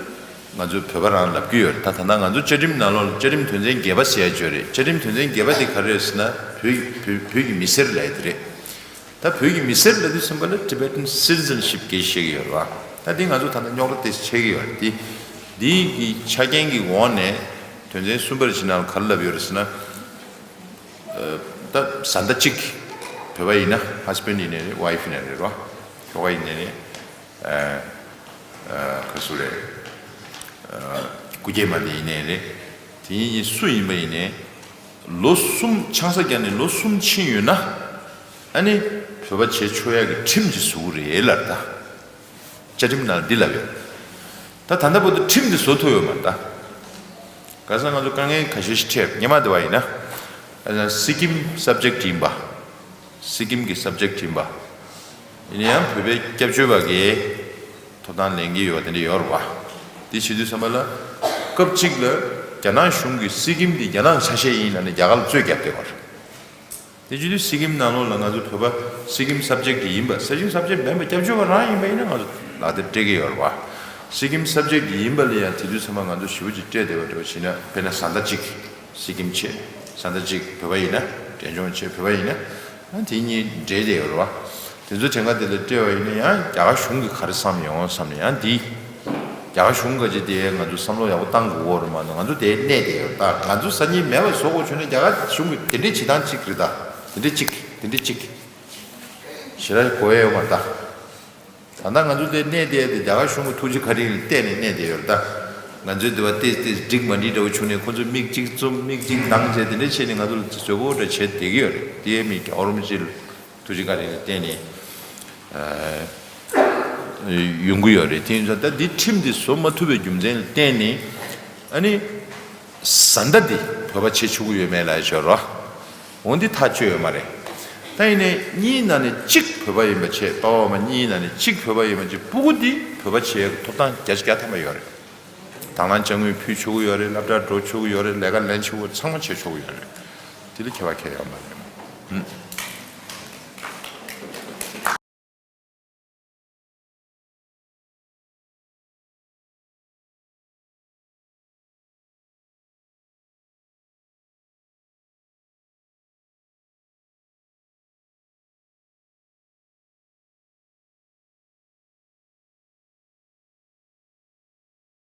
ང་ཚོས་བོད་པ་རང་ལབ་ཀྱི་ཡོད་རེད། ད་ད་ལྟ་ང་ཚོ་བཅའ་ཁྲིམས་ནང་ལོགས་ལ་བཅའ་ཁྲིམས་དོན་ཚན་བརྒྱད་པ་ཟེར་ཡ་ཅིག་ཡོད་རེད། བཅའ་ཁྲིམས་དོན་ཚན་བརྒྱད་པ་དེ་ག་རེ་རེད་ཟེར་ན་བོད་བོད་བོད་ཀྱི་མི་སེར་ལབ་ཡ་དེ་རེད། ད་བོད་ཀྱི་མི་སེར་ལབ་དུས་ཙམ་པ་ལ་Tibetan citizenship གི་བཤད་ཀྱི་ཡོད་རེད་བ། ད་འདི་ང་ཚོ་ད་ལྟ་རྙོག་དྲ་ཏོག་ཙམ་ཆགས་ཀྱི་ཡོད་རེད། འདི་འདི་གི་ཆ་རྐྱེན་གྱི་འོག་ནས་དོན་ཚན་གསུམ་པར་ཕྱིན་ན་ག་རེ་ལབ་ཡོད་རེད་ཟེར་ན། ཨ་ད་བཟའ་ཟླ་གཅིག་བོད་པ་ཡིན་ན་husband ཡིན་ནའི་རེད། wife ཡིན་ནའི་རེད་བ། ཁྱོ་ག་ཡིན་ནའི་རེད། ཨ་ཨ་ག་སུ་རེད། ཨ་སྐུ་སྐྱེས་མ་དེ་ཡིན་ནའི་རེད། དེ་ཡིན་སུ་ཡིན་པ་ཡིན་ནའི་ལོ་གསུམ་ཆང་ས་བརྒྱབ་ནས་ལོ་གསུམ་ཕྱིན་ཡོད་ན། ཨ་ནི་བོད་པ་བྱེད་ཆོག་ཡག་གི་ཁྲིམས་ཅིག་བཟོ་གི་རེད་ལབ། ད་བཅའ་ཁྲིམས་ནང་ལ་འདི་ལབ་ཡོད། ད་ད་ལྟ་བར་དུ་ཁྲིམས་འདི་བཟོ་ཐུབ་ཡོད་མ་རེད། ད་ག་ས་ང་ཚོ་དཀའ་ངལ་ཁ་ཤས་ཤིག་འཕྲད། སྔོན་མ་དེ་བ་ཡིན་ན་ཨ་སི་ཀིམ་subject ཡིན་པ། སི་ཀིམ་གྱི་subject ཡིན་པ། ཡིན་ན་ཡང་བོད་པའི་སྐྱབས་བཅོལ་བ་གིས་ཐོབ་ཐང་ལེན་གྱི་ཡོད་པ་དེ་འདྲ་ཡོད་རེད་བ། དེ་བྱེད་དུས་ཙམ་པ་ལ་སྐབས་གཅིག་ལ་རྒྱ་ནག་གཞུང་གིས་སི་ཀིམ་འདི་རྒྱ་ནག་ཆ་ཤས་ཡིན་ལབ་ནས་རྒྱ་གར་ལ་རྩོད་རྒྱབ་བསྡད་པ་རེད། དེ་བྱེད་དུས་སི་ཀིམ་ནང་ལོགས་ལ་ང་ཚོ་བོད་པ་སི་ཀིམ་subject ཡིན་པ། སི་ཀིམ་subject མིན་པ་སྐྱབས་བཅོལ་བ་རང་ཡིན་པ་ཡིན་ན་ང་ཚོ་ལག་དེབ་སྤྲད་ཀྱི་ཡོད་རེད་བ། སི་ཀིམ་subject ཡིན་པ་ལ་ཡང་དེ་དུས་ཚང་མ་ང་ཚོ་ཞེ་པོ་ཅིག་སྤྲད་བསྡད་པ་འདྲ་བོ་བྱས་ན། དཔེར་ན་བཟའ་ཟླ་གཅིག་སི་ཀིམ་བྱས། བཟའ་ཟླ་གཅིག་བོད་པ་ཡིན་ན། འབྲས་ལྗོངས་བྱས་བོད་པ་ཡིན་ན། ཨ་དེ་གཉིས་འདྲེས་བསྡད་ཡོད་རེད་བ། དེ་ཚོ་གྲངས་ཀ་དེ་ལ་སྤྲད་པ་ཡིན་ན་ཡང་རྒྱ་གར་གཞུང་གིས་ག་རེ་བསམ་ཡོང་བསམ་ནས་ཡང་འདི། རྒྱ་གར་གཞུང་ག་ཅིག་དེ་ང་ཚོ་བསམ་བློ་ཡག་པོ་བཏང་དགོས་ཀྱི་ཡོད་རེད་མ་གཏོགས། ང་ཚོ་དེ་གནས་བསྡད་ཡོད། ད་ང་ཚོ་སང་ཉིན་མེད་པ་བཟོ་དགོས་བྱུང་ན་རྒྱ་གར་གཞུང་གིས་དེ་འདྲའི་བྱེད་སྟངས་གཅིག་རེད། ད་དེ་འདྲའི་གཅིག་དེ་འདྲའི་གཅིག་ཞེ་དྲག་དགོས་ཡ་ཡོད་མ་རེད་ད། ད་ལྟ་ང་ཚོ་དེ་གནས་བསྡད་དེ་རྒྱ་གར་གཞུང་གི་ཐུགས་རྗེ་བཀའ་དྲིན་ལ་བརྟེན་ནས་གནས་བསྡད་ཡོད་རེད་ད། ང་ཚོའི་འདི་བ་ཏེ་ཏེ་འགྲིག་མ་འགྲིག་འདྲ་བོ་བྱུང་ནས་ཁོ་ཚོས་མིག་གཅིག་བཙུམ་མིག་གཅིག་གདངས་བྱས་དེ་འདྲ་བྱས་ནས་ང་ཚོ་ལ་བཟོད་པོ་འདྲ་བྱས་བསྡད་ཀྱི་ཡོད་རེད། དེ་མི་རྒྱལ་བ་རིན་པོ་ཆེ་ལ་ཐུགས་རྗེ་བཀའ་དྲིན་ལ་བརྟེན་ནས་ཨ་ཡོང་གི་ཡོད་རེད། དེ་ཡིན་ཙང་ད་འདི་ཁྲིམས་འདི་བཟོ་མ་ཐུབ་པའི་རྒྱུ་མཚན་ལ་བརྟེན་ནས་ཨ་ནི་བཟའ་ཟླ་འདི་བོད་པ་བྱེད་ཆོག་གི་ཡོད་མེད་ལབ་ཡ་ཅིག་ཡོད་རེད་བ། འོ་འདི་ཐག་གཅོད་ཡོད་མ་རེད། ད་ཡིན་ནའི་གཉིས་ནང་ནས་གཅིག་བོད་པ་ཡིན་པ་བྱས། པ་ཕ་མ་གཉིས་ནང་ནས་གཅིག་བོད་པ་ཡིན་པ་བྱས། སྤུ་གུ་འདི་བོད་པ་བྱེད་ཡག་གི་ཐོབ་ཐང་བརྒྱ་ཆ་བརྒྱ་ཐམ་པ་ཡོད་རེད། དང་བླངས་དཔྱ་དངུལ་ཕུལ་ཆོག་གི་ཡོད་རེད། སློབ་གྲྭ་འགྲོ་ཆོག་གི་ཡོད་རེད། ལས་ཀ་ལེན་ཆོག་གི། ཚང་མ་བྱེད་ཆོག་གི་ཡོད་རེད། དེ་ལ་ཁྱད་པར་གང་ཡང་ཡོད་མ་རེད། ཧུམ།